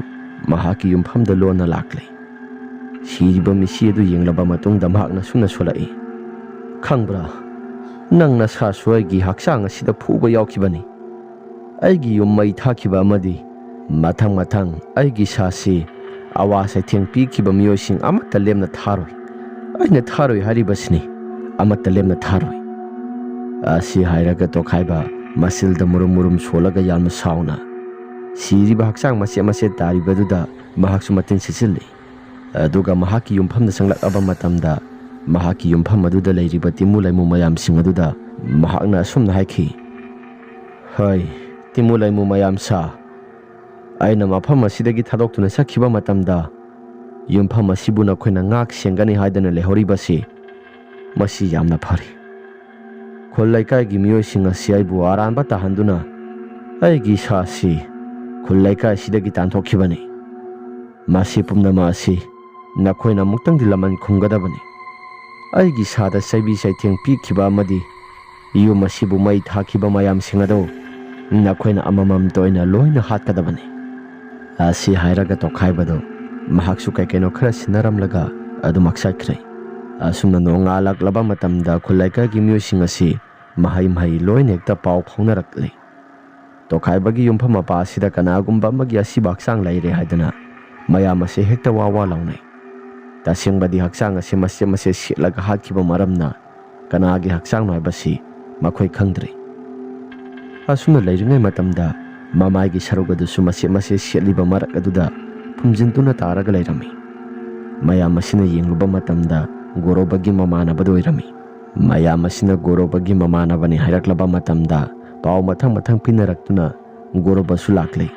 ꯃꯍꯥꯛꯀꯤ ꯌꯨꯝꯐꯝꯗ ꯂꯣꯟꯅ ꯂꯥꯛꯂꯦ꯫ ꯁꯤꯔꯤꯕ ꯃꯤꯁꯤ ꯑꯗꯨ ꯌꯦꯡꯂꯕ ꯃꯇꯨꯡꯗ ꯃꯍꯥꯛꯅ ꯁꯨꯝꯅ ꯁꯣꯜꯂꯛꯏ, "ꯈꯪꯕ꯭ꯔꯥ, ꯅꯪ ꯅꯁꯥꯁꯨ ꯑꯩꯒꯤ ꯍꯛꯆꯥꯡ ꯑꯁꯤꯗ ꯐꯨꯕ ꯌꯥꯎꯈꯤꯕꯅꯤ꯫ ꯑꯩꯒꯤ ꯌꯨꯝ ꯃꯩ ꯊꯥꯈꯤꯕ ꯑꯃꯗꯤ ꯃꯊꯪ ꯃꯊꯪ ꯑꯩꯒꯤ ꯏꯁꯥꯁꯤ ꯑꯋꯥ ꯆꯩꯊꯦꯡ ꯄꯤꯈꯤꯕ ꯃꯤꯑꯣꯏꯁꯤꯡ ꯑꯃꯠꯇ ꯂꯦꯝꯅ ꯊꯥꯔꯣꯏ꯫ ꯑꯩꯅ ꯊꯥꯔꯣꯏ ꯍꯥꯏꯔꯤꯕꯁꯤꯅꯤ, ꯑꯃꯠꯇ ꯂꯦꯝꯅ ꯊꯥꯔꯣꯏ"꯫ ꯑꯁꯤ ꯍꯥꯏꯔꯒ ꯇꯣꯈꯥꯏꯕ ꯃꯆꯤꯜꯗ ꯃꯨꯔꯨꯝ ꯃꯨꯔꯨꯝ ꯁꯣꯜꯂꯒ ꯌꯥꯝꯅ ꯁꯥꯎꯅ ꯁꯤꯔꯤꯕ ꯍꯛꯆꯥꯡ ꯃꯆꯦꯠ ꯃꯆꯦꯠ ꯇꯥꯔꯤꯕꯗꯨꯗ ꯃꯍꯥꯛꯁꯨ ꯃꯇꯤꯟ ꯁꯤꯠꯆꯤꯜꯂꯤ꯫ ꯑꯗꯨꯒ ꯃꯍꯥꯛꯀꯤ ꯌꯨꯝꯐꯝꯗ ꯆꯪꯂꯛꯂꯕ ꯃꯇꯝꯗ ꯃꯍꯥꯛꯀꯤ ꯌꯨꯝꯐꯝ ꯑꯗꯨꯗ ꯂꯩꯔꯤꯕ ꯇꯤꯃꯨ ꯂꯩꯃꯨ ꯃꯌꯥꯝꯁꯤꯡ ꯑꯗꯨꯗ ꯃꯍꯥꯛꯅ ꯑꯁꯨꯝꯅ ꯍꯥꯏꯈꯤ, "ꯍꯣꯏ, ꯇꯤꯃꯨ ꯂꯩꯃꯨ ꯃꯌꯥꯝ ꯁꯥ, ꯑꯩꯅ ꯃꯐꯝ ꯑꯁꯤꯗꯒꯤ ꯊꯥꯗꯣꯛꯇꯨꯅ ꯆꯠꯈꯤꯕ ꯃꯇꯝꯗ ꯌꯨꯝꯐꯝ ꯑꯁꯤꯕꯨ ꯅꯈꯣꯏꯅ ꯉꯥꯛ ꯁꯦꯟꯒꯅꯤ ꯍꯥꯏꯗꯅ ꯂꯩꯍꯧꯔꯤꯕꯁꯤ ꯃꯁꯤ ꯌꯥꯝꯅ ꯐꯔꯤ꯫ ꯈꯨꯜ ꯂꯩꯀꯥꯏꯒꯤ ꯃꯤꯑꯣꯏꯁꯤꯡ ꯑꯁꯤ ꯑꯩꯕꯨ ꯑꯔꯥꯟꯕ ꯇꯥꯍꯟꯗꯨꯅ ꯑꯩꯒꯤ ꯏꯁꯥꯁꯤ ꯈꯨꯜ ꯂꯩꯀꯥꯏ ꯑꯁꯤꯗꯒꯤ ꯇꯥꯟꯊꯣꯛꯈꯤꯕꯅꯤ꯫ ꯃꯁꯤ ꯄꯨꯝꯅꯃꯛ ꯑꯁꯤ ꯅꯈꯣꯏꯅ ꯑꯃꯨꯛꯇꯪꯗꯤ ꯂꯃꯟ ꯈꯨꯝꯒꯗꯕꯅꯤ꯫ ꯑꯩꯒꯤ ꯏꯁꯥꯗ ꯆꯩꯕꯤ ꯆꯩꯊꯦꯡ ꯄꯤꯈꯤꯕ ꯑꯃꯗꯤ ꯌꯨꯝ ꯑꯁꯤꯕꯨ ꯃꯩ ꯊꯥꯈꯤꯕ ꯃꯌꯥꯝꯁꯤꯡ ꯑꯗꯨ ꯅꯈꯣꯏꯅ ꯑꯃꯃꯝꯇ ꯑꯣꯏꯅ ꯂꯣꯏꯅ ꯍꯥꯠꯀꯗꯕꯅꯤ"꯫ ꯑꯁꯤ ꯍꯥꯏꯔꯒ ꯇꯣꯈꯥꯏꯕꯗꯨ ꯃꯍꯥꯛꯁꯨ ꯀꯩ ꯀꯩꯅꯣ ꯈꯔ ꯁꯤꯟꯅꯔꯝꯂꯒ ꯑꯗꯨꯃꯛ ꯆꯠꯈ꯭ꯔꯦ꯫ ꯑꯁꯨꯝꯅ ꯅꯣꯡꯉꯥꯜꯂꯛꯂꯕ ꯃꯇꯝꯗ ꯈꯨꯜ ꯂꯩꯀꯥꯏꯒꯤ ꯃꯤꯑꯣꯏꯁꯤꯡ ꯑꯁꯤ ꯃꯍꯩ ꯃꯍꯩ ꯂꯣꯏꯅ ꯍꯦꯛꯇ ꯄꯥꯎ ꯐꯥꯎꯅꯔꯛꯂꯤ꯫ ꯇꯣꯈꯥꯏꯕꯒꯤ ꯌꯨꯝꯐꯝ ꯃꯄꯥ ꯑꯁꯤꯗ ꯀꯅꯥꯒꯨꯝꯕ ꯑꯃꯒꯤ ꯑꯁꯤꯕ ꯍꯛꯆꯥꯡ ꯂꯩꯔꯦ ꯍꯥꯏꯗꯅ ꯃꯌꯥꯝ ꯑꯁꯤ ꯍꯦꯛꯇ ꯋꯥ ꯋꯥ ꯂꯥꯎꯅꯩ꯫ ꯇꯁꯦꯡꯕꯗꯤ ꯍꯛꯆꯥꯡ ꯑꯁꯤ ꯃꯆꯦꯠ ꯃꯆꯦꯠ ꯁꯦꯠꯂꯒ ꯍꯥꯠꯈꯤꯕ ꯃꯔꯝꯅ ꯀꯅꯥꯒꯤ ꯍꯛꯆꯥꯡꯅꯣ ꯍꯥꯏꯕꯁꯤ ꯃꯈꯣꯏ ꯈꯪꯗ꯭ꯔꯤ꯫ ꯑꯁꯨꯝꯅ ꯂꯩꯔꯤꯉꯩ ꯃꯇꯝꯗ ꯃꯃꯥꯏꯒꯤ ꯁꯔꯨꯛ ꯑꯗꯨꯁꯨ ꯃꯆꯦꯠ ꯃꯆꯦꯠ ꯁꯦꯠꯂꯤꯕ ꯃꯔꯛ ꯑꯗꯨꯗ ꯐꯨꯝꯖꯤꯟꯗꯨꯅ ꯇꯥꯔꯒ ꯂꯩꯔꯝꯃꯤ꯫ ꯃꯌꯥꯝ ꯑꯁꯤꯅ ꯌꯦꯡꯂꯨꯕ ꯃꯇꯝꯗ ꯒꯣꯔꯣꯕꯒꯤ ꯃꯃꯥꯟꯅꯕꯗꯨ ꯑꯣꯏꯔꯝꯃꯤ꯫ ꯃꯌꯥꯝ ꯑꯁꯤꯅ ꯒꯣꯔꯣꯕꯒꯤ ꯃꯃꯥꯟꯅꯕꯅꯤ ꯍꯥꯏꯔꯛꯂꯕ ꯃꯇꯝꯗ ꯄꯥꯎ ꯃꯊꯪ ꯃꯊꯪ ꯄꯤꯅꯔꯛꯇꯨꯅ ꯒꯣꯔꯣꯕꯁꯨ ꯂꯥꯛꯂꯦ꯫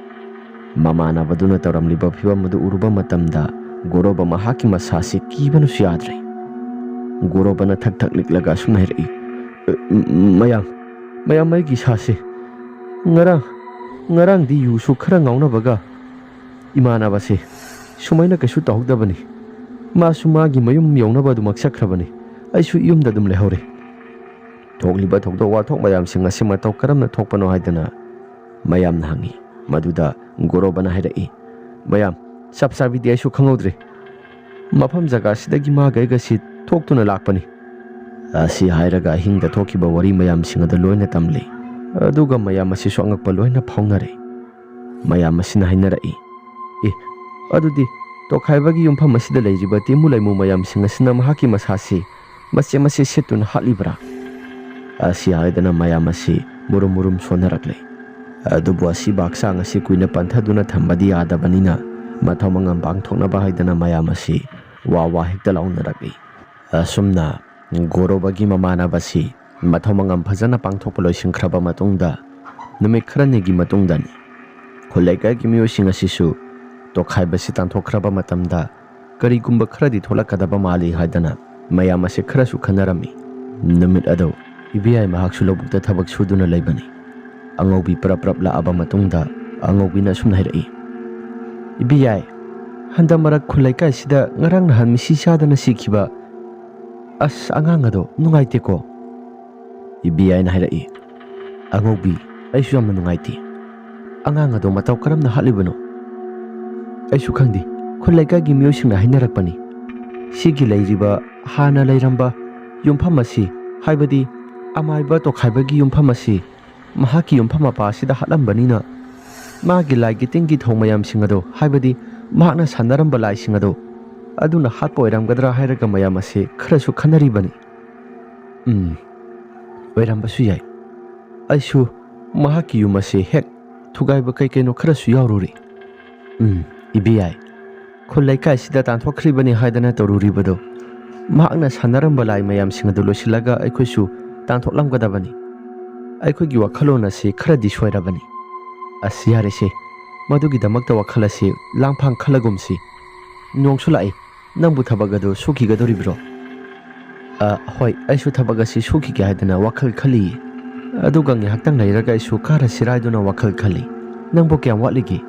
ꯃꯃꯥꯟꯅꯕꯗꯨꯅ ꯇꯧꯔꯝꯂꯤꯕ ꯐꯤꯕꯝ ꯑꯗꯨ ꯎꯔꯨꯕ ꯃꯇꯝꯗ ꯒꯣꯔꯣꯕ ꯃꯍꯥꯛꯀꯤ ꯃꯁꯥꯁꯤ ꯀꯤꯕꯅꯁꯨ ꯌꯥꯗ꯭ꯔꯦ꯫ ꯒꯣꯔꯣꯕꯅ ꯊꯛ ꯊꯛ ꯅꯤꯛꯂꯒ ꯑꯁꯨꯝꯅ ꯍꯥꯏꯔꯛꯏ, "ꯃꯌꯥꯝ, ꯃꯌꯥꯝ, ꯑꯩꯒꯤ ꯏꯁꯥꯁꯤ ꯉꯔꯥꯡ, ꯉꯔꯥꯡꯗꯤ ꯌꯨꯁꯨ ꯈꯔ ꯉꯥꯎꯅꯕꯒ ꯏꯃꯥꯟꯅꯕꯁꯦ ꯁꯨꯃꯥꯏꯅ ꯀꯩꯁꯨ ꯇꯧꯍꯧꯗꯕꯅꯤ꯫ ꯃꯥꯁꯨ ꯃꯥꯒꯤ ꯃꯌꯨꯝ ꯌꯧꯅꯕ ꯑꯗꯨꯃꯛ ꯆꯠꯈ꯭ꯔꯕꯅꯤ꯫ ꯑꯩꯁꯨ ꯌꯨꯝꯗ ꯑꯗꯨꯝ ꯂꯩꯍꯧꯔꯦ꯫" ꯊꯣꯛꯂꯤꯕ ꯊꯧꯗꯣꯛ ꯋꯥꯊꯣꯛ ꯃꯌꯥꯝꯁꯤꯡ ꯑꯁꯤ ꯃꯇꯧ ꯀꯔꯝꯅ ꯊꯣꯛꯄꯅꯣ ꯍꯥꯏꯗꯅ ꯃꯌꯥꯝꯅ ꯍꯪꯉꯤ꯫ ꯃꯗꯨꯗ ꯒꯣꯔꯣꯕꯅ ꯍꯥꯏꯔꯛꯏ, "ꯃꯌꯥꯝ, ꯆꯞ ꯆꯥꯕꯤꯗꯤ ꯑꯩꯁꯨ ꯈꯪꯍꯧꯗ꯭ꯔꯦ꯫ ꯃꯐꯝ ꯖꯒꯥꯁꯤꯗꯒꯤ ꯃꯥꯒ ꯑꯩꯒꯁꯤ ꯊꯣꯛꯇꯨꯅ ꯂꯥꯛꯄꯅꯤ꯫" ꯑꯁꯤ ꯍꯥꯏꯔꯒ ꯑꯍꯤꯡꯗ ꯊꯣꯛꯈꯤꯕ ꯋꯥꯔꯤ ꯃꯌꯥꯝꯁꯤꯡ ꯑꯗꯨ ꯂꯣꯏꯅ ꯇꯝꯂꯤ꯫ ꯑꯗꯨꯒ ꯃꯌꯥꯝ ꯑꯁꯤꯁꯨ ꯑꯉꯛꯄ ꯂꯣꯏꯅ ꯐꯥꯎꯅꯔꯦ꯫ ꯃꯌꯥꯝ ꯑꯁꯤꯅ ꯍꯥꯏꯅꯔꯛꯏ, "ꯑꯦ, ꯑꯗꯨꯗꯤ ꯇꯣꯈꯥꯏꯕꯒꯤ ꯌꯨꯝꯐꯝ ꯑꯁꯤꯗ ꯂꯩꯔꯤꯕ ꯇꯦꯃꯨ ꯂꯩꯃꯨ ꯃꯌꯥꯝꯁꯤꯡ ꯑꯁꯤꯅ ꯃꯍꯥꯛꯀꯤ ꯃꯁꯥꯁꯤ ꯃꯆꯦꯠ ꯃꯆꯦꯠ ꯁꯦꯠꯇꯨꯅ ꯍꯥꯠꯂꯤꯕ꯭ꯔꯥ?" ꯑꯁꯤ ꯍꯥꯏꯗꯅ ꯃꯌꯥꯝ ꯑꯁꯤ ꯃꯨꯔꯨꯝ ꯃꯨꯔꯨꯝ ꯁꯣꯟꯅꯔꯛꯂꯦ꯫ ꯑꯗꯨꯕꯨ ꯑꯁꯤꯕ ꯍꯛꯆꯥꯡ ꯑꯁꯤ ꯀꯨꯏꯅ ꯄꯟꯊꯗꯨꯅ ꯊꯝꯕꯗꯤ ꯌꯥꯗꯕꯅꯤꯅ ꯃꯊꯧ ꯃꯉꯝ ꯄꯥꯡꯊꯣꯛꯅꯕ ꯍꯥꯏꯗꯅ ꯃꯌꯥꯝ ꯑꯁꯤ ꯋꯥ ꯋꯥ ꯍꯦꯛꯇ ꯂꯥꯎꯅꯔꯛꯂꯤ꯫ ꯑꯁꯨꯝꯅ ꯒꯣꯔꯣꯕꯒꯤ ꯃꯃꯥꯟꯅꯕꯁꯤ ꯃꯊꯧ ꯃꯉꯝ ꯐꯖꯅ ꯄꯥꯡꯊꯣꯛꯄ ꯂꯣꯏꯁꯤꯟꯈ꯭ꯔꯕ ꯃꯇꯨꯡꯗ, ꯅꯨꯃꯤꯠ ꯈꯔꯅꯤꯒꯤ ꯃꯇꯨꯡꯗꯅꯤ, ꯈꯨꯜ ꯂꯩꯀꯥꯏꯒꯤ ꯃꯤꯑꯣꯏꯁꯤꯡ ꯑꯁꯤꯁꯨ ꯇꯣꯈꯥꯏꯕꯁꯤ ꯇꯥꯟꯊꯣꯛꯈ꯭ꯔꯕ ꯃꯇꯝꯗ ꯀꯔꯤꯒꯨꯝꯕ ꯈꯔꯗꯤ ꯊꯣꯛꯂꯛꯀꯗꯕ ꯃꯥꯜꯂꯤ ꯍꯥꯏꯗꯅ ꯃꯌꯥꯝ ꯑꯁꯤ ꯈꯔꯁꯨ ꯈꯟꯅꯔꯝꯃꯤ꯫ ꯅꯨꯃꯤꯠ ꯑꯗꯨ ꯏꯕꯦꯌꯥꯏ ꯃꯍꯥꯛꯁꯨ ꯂꯧꯕꯨꯛꯇ ꯊꯕꯛ ꯁꯨꯗꯨꯅ ꯂꯩꯕꯅꯤ꯫ ꯑꯉꯧꯕꯤ ꯄ꯭ꯔꯞ ꯄ꯭ꯔꯞ ꯂꯥꯛꯑꯕ ꯃꯇꯨꯡꯗ ꯑꯉꯧꯕꯤꯅ ꯑꯁꯨꯝꯅ ꯍꯥꯏꯔꯛꯏ, "ꯏꯕꯦꯌꯥꯏ, ꯍꯟꯗꯛ ꯃꯔꯛ ꯈꯨꯜ ꯂꯩꯀꯥꯏꯁꯤꯗ ꯉꯔꯥꯡ ꯅꯍꯥꯟ ꯃꯤꯁꯤ ꯆꯥꯗꯅ ꯁꯤꯈꯤꯕ ꯑꯁ ꯑꯉꯥꯡ ꯑꯗꯣ ꯅꯨꯡꯉꯥꯏꯇꯦꯀꯣ?" ꯏꯕꯦꯌꯥꯏꯅ ꯍꯥꯏꯔꯛꯏ, "ꯑꯉꯧꯕꯤ, ꯑꯩꯁꯨ ꯌꯥꯝꯅ ꯅꯨꯡꯉꯥꯏꯇꯦ꯫ ꯑꯉꯥꯡ ꯑꯗꯣ ꯃꯇꯧ ꯀꯔꯝꯅ ꯍꯥꯠꯂꯤꯕꯅꯣ? ꯑꯩꯁꯨ ꯈꯪꯗꯦ꯫ ꯈꯨꯜ ꯂꯩꯀꯥꯏꯒꯤ ꯃꯤꯑꯣꯏꯁꯤꯡꯅ ꯍꯥꯏꯅꯔꯛꯄꯅꯤ꯫ ꯁꯤꯒꯤ ꯂꯩꯔꯤꯕ ꯍꯥꯟꯅ ꯂꯩꯔꯝꯕ ꯌꯨꯝꯐꯝ ꯑꯁꯤ, ꯍꯥꯏꯕꯗꯤ ꯑꯃꯥꯏꯕ ꯇꯣꯈꯥꯏꯕꯒꯤ ꯌꯨꯝꯐꯝ ꯑꯁꯤ ꯃꯍꯥꯛꯀꯤ ꯌꯨꯝꯐꯝ ꯃꯄꯥ ꯑꯁꯤꯗ ꯍꯥꯠꯂꯝꯕꯅꯤꯅ, ꯃꯥꯒꯤ ꯂꯥꯏꯒꯤ ꯇꯤꯟꯒꯤ ꯊꯧ ꯃꯌꯥꯝꯁꯤꯡ ꯑꯗꯣ, ꯍꯥꯏꯕꯗꯤ ꯃꯍꯥꯛꯅ ꯁꯥꯟꯅꯔꯝꯕ ꯂꯥꯏꯁꯤꯡ ꯑꯗꯣ, ꯑꯗꯨꯅ ꯍꯥꯠꯄ ꯑꯣꯏꯔꯝꯒꯗ꯭ꯔꯥ ꯍꯥꯏꯔꯒ ꯃꯌꯥꯝ ꯑꯁꯤ ꯈꯔꯁꯨ ꯈꯟꯅꯔꯤꯕꯅꯤ꯫ ꯎꯝ, ꯑꯣꯏꯔꯝꯕꯁꯨ ꯌꯥꯏ꯫ ꯑꯩꯁꯨ ꯃꯍꯥꯛꯀꯤ ꯌꯨꯝ ꯑꯁꯤ ꯍꯦꯛ ꯊꯨꯒꯥꯏꯕ ꯀꯩ ꯀꯩꯅꯣ ꯈꯔꯁꯨ ꯌꯥꯎꯔꯨꯔꯦ꯫ ꯎꯝ, ꯏꯕꯦꯌꯥꯏ, ꯈꯨꯜ ꯂꯩꯀꯥꯏꯁꯤꯗ ꯇꯥꯟꯊꯣꯛꯈ꯭ꯔꯤꯕꯅꯤ ꯍꯥꯏꯗꯅ ꯇꯧꯔꯨꯔꯤꯕꯗꯣ, ꯃꯍꯥꯛꯅ ꯁꯥꯟꯅꯔꯝꯕ ꯂꯥꯏ ꯃꯌꯥꯝꯁꯤꯡ ꯑꯗꯨ ꯂꯣꯏꯁꯤꯜꯂꯒ ꯑꯩꯈꯣꯏꯁꯨ ꯇꯥꯟꯊꯣꯛꯂꯝꯒꯗꯕꯅꯤ꯫ ꯑꯩꯈꯣꯏꯒꯤ ꯋꯥꯈꯜꯂꯣꯟ ꯑꯁꯤ ꯈꯔꯗꯤ ꯁꯣꯏꯔꯕꯅꯤ꯫ ꯑꯁ, ꯌꯥꯔꯦꯁꯦ, ꯃꯗꯨꯒꯤꯗꯃꯛꯇ ꯋꯥꯈꯜ ꯑꯁꯤ ꯂꯥꯡꯐꯥꯡ ꯈꯜꯂꯒꯨꯝꯁꯤ꯫ ꯅꯣꯡꯁꯨ ꯂꯥꯛꯏ, ꯅꯪꯕꯨ ꯊꯕꯛ ꯑꯗꯨ ꯁꯨꯈꯤꯒꯗꯧꯔꯤꯕ꯭ꯔꯣ? ꯑ, ꯍꯣꯏ, ꯑꯩꯁꯨ ꯊꯕꯛ ꯑꯁꯤ ꯁꯨꯈꯤꯒꯦ ꯍꯥꯏꯗꯅ ꯋꯥꯈꯜ ꯈꯜꯂꯤꯌꯦ꯫ ꯑꯗꯨꯒ ꯉꯥꯏꯍꯥꯛꯇꯪ ꯂꯩꯔꯒ ꯑꯩꯁꯨ ꯀꯥꯔꯁꯤꯔꯥ ꯍꯥꯏꯗꯨꯅ ꯋꯥꯈꯜ ꯈꯜꯂꯤ꯫ ꯅꯪꯕꯨ ꯀꯌꯥꯝ ꯋꯥꯠꯂꯤꯒꯦ?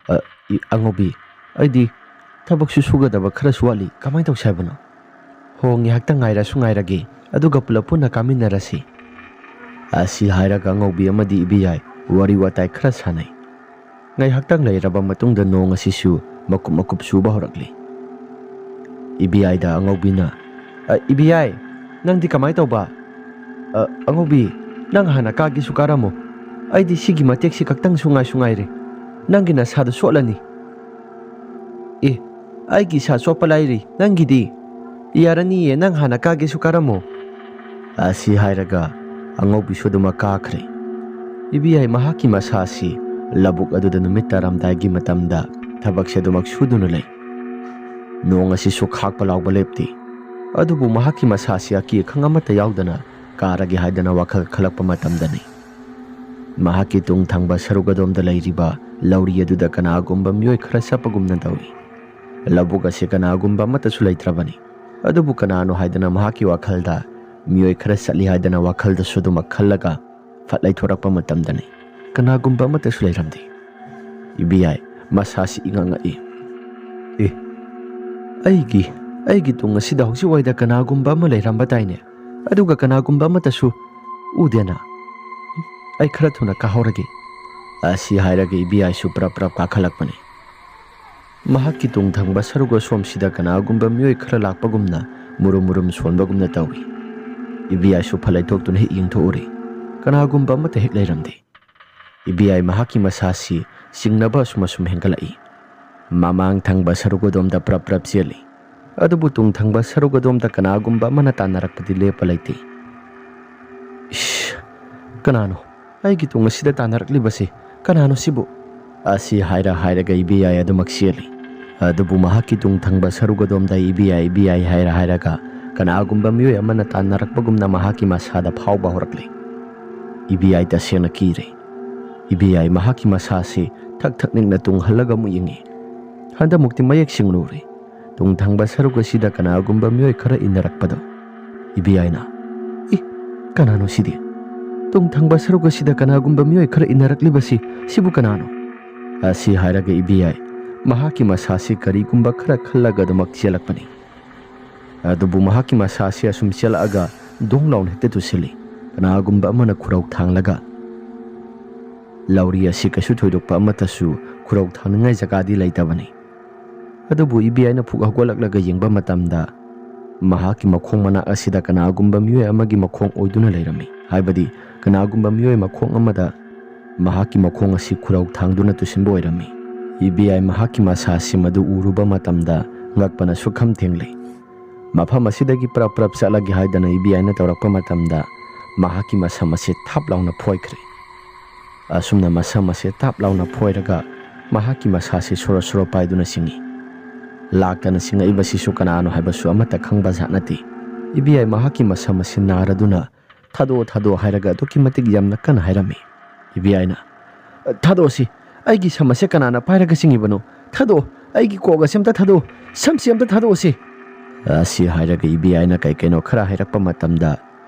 ꯑ, ꯏ-, ꯑꯉꯧꯕꯤ, ꯑꯩꯗꯤ ꯊꯕꯛꯁꯨ ꯁꯨꯒꯗꯕ ꯈꯔꯁꯨ ꯋꯥꯠꯂꯤ꯫ ꯀꯃꯥꯏꯅ ꯇꯧꯁꯦ ꯍꯥꯏꯕꯅꯣ? ꯍꯣ, ꯉꯥꯏꯍꯥꯛꯇꯪ ꯉꯥꯏꯔꯁꯨ ꯉꯥꯏꯔꯒꯦ, ꯑꯗꯨꯒ ꯄꯨꯂꯞ ꯄꯨꯟꯅ ꯀꯥꯃꯤꯟꯅꯔꯁꯤ꯫ ꯑꯁꯤ ꯍꯥꯏꯔꯒ ꯑꯉꯧꯕꯤ ꯑꯃꯗꯤ ꯏꯕꯦꯌꯥꯏ ꯋꯥꯔꯤ ꯋꯥꯇꯥꯏ ꯈꯔ ꯁꯥꯟꯅꯩ꯫ ꯉꯥꯏꯍꯥꯛꯇꯪ ꯂꯩꯔꯕ ꯃꯇꯨꯡꯗ ꯅꯣꯡ ꯑꯁꯤꯁꯨ ꯃꯀꯨꯞ ꯃꯀꯨꯞ ꯆꯨꯕ ꯍꯧꯔꯛꯂꯤ꯫ ꯏꯕꯦꯌꯥꯏꯗ ꯑꯉꯧꯕꯤꯅ, "ꯑ, ꯏꯕꯦꯌꯥꯏ, ꯅꯪꯗꯤ ꯀꯃꯥꯏ ꯇꯧꯕ? ꯑ, ꯑꯉꯧꯕꯤ, ꯅꯪ ꯍꯥꯟꯅ ꯀꯥꯒꯦꯁꯨ ꯀꯥꯔꯝꯃꯣ꯫ ꯑꯩꯗꯤ ꯁꯤꯒꯤ ꯃꯇꯦꯛꯁꯤ ꯈꯛꯇꯪꯁꯨ ꯉꯥꯏꯁꯨ ꯉꯥꯏꯔꯦ꯫ ꯅꯪꯒꯤ ꯅꯁꯥꯗꯣ ꯁꯣꯠꯂꯅꯤ꯫" "ꯑꯦ, ꯑꯩꯒꯤ ꯏꯁꯥ ꯆꯣꯠꯄ ꯂꯥꯏꯔꯤ, ꯅꯪꯒꯤꯗꯤ?" "ꯌꯥꯔꯅꯤꯌꯦ, ꯅꯪ ꯍꯥꯟꯅ ꯀꯥꯒꯦꯁꯨ ꯀꯥꯔꯝꯃꯣ꯫" ꯑꯁꯤ ꯍꯥꯏꯔꯒ ꯑꯉꯧꯕꯤꯁꯨ ꯑꯗꯨꯃꯛ ꯀꯥꯈ꯭ꯔꯦ꯫ ꯏꯕꯦꯌꯥꯏ ꯃꯍꯥꯛꯀꯤ ꯃꯁꯥ ꯑꯁꯤ ꯂꯧꯕꯨꯛ ꯑꯗꯨꯗ ꯅꯨꯃꯤꯠ ꯇꯥꯔꯝꯗꯥꯏꯒꯤ ꯃꯇꯝꯗ ꯊꯕꯛꯁꯦ ꯑꯗꯨꯃꯛ ꯁꯨꯗꯨꯅ ꯂꯩ꯫ ꯅꯣꯡ ꯑꯁꯤꯁꯨ ꯈꯥꯛꯄ ꯂꯥꯎꯕ ꯂꯦꯞꯇꯦ꯫ ꯑꯗꯨꯕꯨ ꯃꯍꯥꯛꯀꯤ ꯃꯁꯥ ꯑꯁꯤ ꯑꯀꯤ ꯑꯈꯪ ꯑꯃꯠꯇ ꯌꯥꯎꯗꯅ ꯀꯥꯔꯒꯦ ꯍꯥꯏꯗꯅ ꯋꯥꯈꯜ ꯈꯜꯂꯛꯄ ꯃꯇꯝꯗꯅꯤ꯫ ꯃꯍꯥꯛꯀꯤ ꯇꯨꯡ ꯊꯪꯕ ꯁꯔꯨꯛ ꯑꯗꯣꯝꯗ ꯂꯩꯔꯤꯕ ꯂꯧꯔꯤ ꯑꯗꯨꯗ ꯀꯅꯥꯒꯨꯝꯕ ꯃꯤꯑꯣꯏ ꯈꯔ ꯆꯠꯄꯒꯨꯝꯅ ꯇꯧꯏ꯫ ꯂꯧꯕꯨꯛ ꯑꯁꯤ ꯀꯅꯥꯒꯨꯝꯕ ꯑꯃꯠꯇꯁꯨ ꯂꯩꯇ꯭ꯔꯕꯅꯤ꯫ ꯑꯗꯨꯕꯨ ꯀꯅꯥꯅꯣ ꯍꯥꯏꯗꯅ ꯃꯍꯥꯛꯀꯤ ꯋꯥꯈꯜꯗ ꯃꯤꯑꯣꯏ ꯈꯔ ꯆꯠꯂꯤ ꯍꯥꯏꯗꯅ ꯋꯥꯈꯜꯗꯁꯨ ꯑꯗꯨꯃꯛ ꯈꯜꯂꯒ ꯐꯠ ꯂꯩꯊꯣꯔꯛꯄ ꯃꯇꯝꯗꯅꯤ꯫ ꯀꯅꯥꯒꯨꯝꯕ ꯑꯃꯠꯇꯁꯨ ꯂꯩꯔꯝꯗꯦ꯫ ꯏꯕꯦꯌꯥꯏ ꯃꯁꯥꯁꯤ ꯏꯉꯛ ꯉꯛꯏ꯫ "ꯑꯦ, ꯑꯩꯒꯤ, ꯑꯩꯒꯤ ꯇꯨꯡ ꯑꯁꯤꯗ ꯍꯧꯖꯤꯛꯋꯥꯏꯗ ꯀꯅꯥꯒꯨꯝꯕ ꯑꯃ ꯂꯩꯔꯝꯕ ꯇꯥꯏꯅꯦ꯫ ꯑꯗꯨꯒ ꯀꯅꯥꯒꯨꯝꯕ ꯑꯃꯠꯇꯁꯨ ꯎꯗꯦꯅ꯫ ꯑꯩ ꯈꯔ ꯊꯨꯅ ꯀꯥꯍꯧꯔꯒꯦ꯫" ꯑꯁꯤ ꯍꯥꯏꯔꯒ ꯏꯕꯦꯌꯥꯏꯁꯨ ꯄ꯭ꯔꯞ ꯄ꯭ꯔꯞ ꯀꯥꯈꯠꯂꯛꯄꯅꯤ꯫ ꯃꯍꯥꯛꯀꯤ ꯇꯨꯡ ꯊꯪꯕ ꯁꯔꯨꯛ ꯑꯁꯣꯝꯁꯤꯗ ꯀꯅꯥꯒꯨꯝꯕ ꯃꯤꯑꯣꯏ ꯈꯔ ꯂꯥꯛꯄꯒꯨꯝꯅ ꯃꯨꯔꯨꯝ ꯃꯨꯔꯨꯝ ꯁꯣꯟꯕꯒꯨꯝꯅ ꯇꯧꯏ꯫ ꯏꯕꯦꯌꯥꯏꯁꯨ ꯐꯠ ꯂꯩꯊꯣꯛꯇꯨꯅ ꯍꯦꯛ ꯌꯦꯡꯊꯣꯛꯎꯔꯦ꯫ ꯀꯅꯥꯒꯨꯝꯕ ꯑꯃꯠꯇ ꯍꯦꯛ ꯂꯩꯔꯝꯗꯦ꯫ ꯏꯕꯦꯌꯥꯏ ꯃꯍꯥꯛꯀꯤ ꯃꯁꯥꯁꯤ ꯆꯤꯡꯅꯕ ꯑꯁꯨꯝ ꯑꯁꯨꯝ ꯍꯦꯟꯒꯠꯂꯛꯏ꯫ ꯃꯃꯥꯡ ꯊꯪꯕ ꯁꯔꯨꯛ ꯑꯗꯣꯝꯗ ꯄ꯭ꯔꯞ ꯄ꯭ꯔꯞ ꯆꯦꯜꯂꯤ, ꯑꯗꯨꯕꯨ ꯇꯨꯡ ꯊꯪꯕ ꯁꯔꯨꯛ ꯑꯗꯣꯝꯗ ꯀꯅꯥꯒꯨꯝꯕ ꯑꯃꯅ ꯇꯥꯟꯅꯔꯛꯄꯗꯤ ꯂꯦꯞꯄ ꯂꯩꯇꯦ꯫ "ꯏꯁ, ꯀꯅꯥꯅꯣ ꯑꯩꯒꯤ ꯇꯨꯡ ꯑꯁꯤꯗ ꯇꯥꯟꯅꯔꯛꯂꯤꯕꯁꯤ? ꯀꯅꯥꯅꯣ ꯁꯤꯕꯨ?" ꯑꯁꯤ ꯍꯥꯏꯔ ꯍꯥꯏꯔꯒ ꯏꯕꯦꯌꯥꯏ ꯑꯗꯨꯃꯛ ꯆꯦꯜꯂꯤ꯫ ꯑꯗꯨꯕꯨ ꯃꯍꯥꯛꯀꯤ ꯇꯨꯡ ꯊꯪꯕ ꯁꯔꯨꯛ ꯑꯗꯣꯝꯗ ꯏꯕꯦꯌꯥꯏ, ꯏꯕꯦꯌꯥꯏ ꯍꯥꯏꯔ ꯍꯥꯏꯔꯒ ꯀꯅꯥꯒꯨꯝꯕ ꯃꯤꯑꯣꯏ ꯑꯃꯅ ꯇꯥꯟꯅꯔꯛꯄꯒꯨꯝꯅ ꯃꯍꯥꯛꯀꯤ ꯃꯁꯥꯗ ꯐꯥꯎꯕ ꯍꯧꯔꯛꯂꯤ꯫ ꯏꯕꯦꯌꯥꯏ ꯇꯁꯦꯡꯅ ꯀꯤꯔꯦ꯫ ꯏꯕꯦꯌꯥꯏ ꯃꯍꯥꯛꯀꯤ ꯃꯁꯥꯁꯤ ꯊꯛ ꯊꯛ ꯅꯤꯛꯅ ꯇꯨꯡꯍꯜꯂꯒ ꯑꯃꯨꯛ ꯌꯦꯡꯉꯤ꯫ ꯍꯟꯗꯛꯃꯨꯛꯇꯤ ꯃꯌꯦꯛ ꯁꯦꯡꯅ ꯎꯔꯦ꯫ ꯇꯨꯡ ꯊꯪꯕ ꯁꯔꯨꯛ ꯑꯁꯤꯗ ꯀꯅꯥꯒꯨꯝꯕ ꯃꯤꯑꯣꯏ ꯈꯔ ꯏꯟꯅꯔꯛꯄꯗꯣ꯫ ꯏꯕꯦꯌꯥꯏꯅ, "ꯏ, ꯀꯅꯥꯅꯣ ꯁꯤꯗꯤ? ꯇꯨꯡ ꯊꯪꯕ ꯁꯔꯨꯛ ꯑꯁꯤꯗ ꯀꯅꯥꯒꯨꯝꯕ ꯃꯤꯑꯣꯏ ꯈꯔ ꯏꯟꯅꯔꯛꯂꯤꯕꯁꯤ, ꯁꯤꯕꯨ ꯀꯅꯥꯅꯣ?" ꯑꯁꯤ ꯍꯥꯏꯔꯒ ꯏꯕꯦꯌꯥꯏ ꯃꯍꯥꯛꯀꯤ ꯃꯁꯥꯁꯤ ꯀꯔꯤꯒꯨꯝꯕ ꯈꯔ ꯈꯜꯂꯒ ꯑꯗꯨꯃꯛ ꯆꯦꯜꯂꯛꯄꯅꯤ꯫ ꯑꯗꯨꯕꯨ ꯃꯍꯥꯛꯀꯤ ꯃꯁꯥꯁꯤ ꯑꯁꯨꯝ ꯆꯦꯜꯂꯛꯑꯒ ꯗꯣꯡ ꯂꯥꯎꯅ ꯍꯦꯛꯇ ꯇꯨꯁꯤꯜꯂꯤ꯫ ꯀꯅꯥꯒꯨꯝꯕ ꯑꯃꯅ ꯈꯨꯔꯧ ꯊꯥꯡꯂꯒ, ꯂꯧꯔꯤ ꯑꯁꯤ ꯀꯩꯁꯨ ꯊꯣꯏꯗꯣꯛꯄ ꯑꯃꯠꯇꯁꯨ ꯈꯨꯔꯧ ꯊꯥꯡꯅꯤꯡꯉꯥꯏ ꯖꯒꯥꯗꯤ ꯂꯩꯇꯕꯅꯤ꯫ ꯑꯗꯨꯕꯨ ꯏꯕꯦꯌꯥꯏꯅ ꯐꯨꯛ ꯍꯧꯒꯠꯂꯛꯂꯒ ꯌꯦꯡꯕ ꯃꯇꯝꯗ ꯃꯍꯥꯛꯀꯤ ꯃꯈꯣꯡ ꯃꯅꯥꯛ ꯑꯁꯤꯗ ꯀꯅꯥꯒꯨꯝꯕ ꯃꯤꯑꯣꯏ ꯑꯃꯒꯤ ꯃꯈꯣꯡ ꯑꯣꯏꯗꯨꯅ ꯂꯩꯔꯝꯃꯤ꯫ ꯍꯥꯏꯕꯗꯤ ꯀꯅꯥꯒꯨꯝꯕ ꯃꯤꯑꯣꯏ ꯃꯈꯣꯡ ꯑꯃꯗ ꯃꯍꯥꯛꯀꯤ ꯃꯈꯣꯡ ꯑꯁꯤ ꯈꯨꯔꯧ ꯊꯥꯡꯗꯨꯅ ꯇꯨꯁꯤꯟꯕ ꯑꯣꯏꯔꯝꯃꯤ꯫ ꯏꯕꯦꯌꯥꯏ ꯃꯍꯥꯛꯀꯤ ꯃꯁꯥꯁꯤ ꯃꯗꯨ ꯎꯔꯨꯕ ꯃꯇꯝꯗ ꯉꯛꯄꯅ ꯁꯨꯛꯈꯝ ꯊꯦꯡꯂꯦ꯫ ꯃꯐꯝ ꯑꯁꯤꯗꯒꯤ ꯄ꯭ꯔꯞ ꯄ꯭ꯔꯞ ꯆꯠꯂꯒꯦ ꯍꯥꯏꯗꯅ ꯏꯕꯦꯌꯥꯏꯅ ꯇꯧꯔꯛꯄ ꯃꯇꯝꯗ ꯃꯍꯥꯛꯀꯤ ꯃꯁꯝ ꯑꯁꯤ ꯊꯥꯞ ꯂꯥꯎꯅ ꯐꯣꯏꯈ꯭ꯔꯦ꯫ ꯑꯁꯨꯝꯅ ꯃꯁꯝ ꯑꯁꯤ ꯊꯥꯞ ꯂꯥꯎꯅ ꯐꯣꯏꯔꯒ ꯃꯍꯥꯛꯀꯤ ꯃꯁꯥꯁꯤ ꯁꯣꯔꯣ ꯁꯣꯔꯣ ꯄꯥꯏꯗꯨꯅ ꯆꯤꯡꯏ꯫ ꯂꯥꯛꯇꯅ ꯆꯤꯡꯉꯛꯏꯕꯁꯤꯁꯨ ꯀꯅꯥꯅꯣ ꯍꯥꯏꯕꯁꯨ ꯑꯃꯠꯇ ꯈꯪꯕ ꯖꯥꯠ ꯅꯠꯇꯦ꯫ ꯏꯕꯦꯌꯥꯏ ꯃꯍꯥꯛꯀꯤ ꯃꯁꯝ ꯑꯁꯤ ꯅꯥꯔꯗꯨꯅ "ꯊꯥꯗꯣꯛꯑꯣ, ꯊꯥꯗꯣꯛꯑꯣ" ꯍꯥꯏꯔꯒ ꯑꯗꯨꯛꯀꯤ ꯃꯇꯤꯛ ꯌꯥꯝꯅ ꯀꯟꯅ ꯍꯥꯏꯔꯝꯃꯤ꯫ ꯏꯕꯦꯌꯥꯏꯅ, "ꯊꯥꯗꯣꯛꯑꯣꯁꯤ, ꯑꯩꯒꯤ ꯁꯝ ꯑꯁꯦ ꯀꯅꯥꯅ ꯄꯥꯏꯔꯒ ꯆꯤꯡꯉꯤꯕꯅꯣ? ꯊꯥꯗꯣꯛꯑꯣ, ꯑꯩꯒꯤ ꯀꯣꯛ ꯑꯁꯦ ꯑꯝꯇ ꯊꯥꯗꯣꯛꯑꯣ, ꯁꯝꯁꯤ ꯑꯝꯇ ꯊꯥꯗꯣꯛꯑꯣꯁꯤ"꯫ ꯑꯁꯤ ꯍꯥꯏꯔꯒ ꯏꯕꯦꯌꯥꯏꯅ ꯀꯩ ꯀꯩꯅꯣ ꯈꯔ ꯍꯥꯏꯔꯛꯄ ꯃꯇꯝꯗ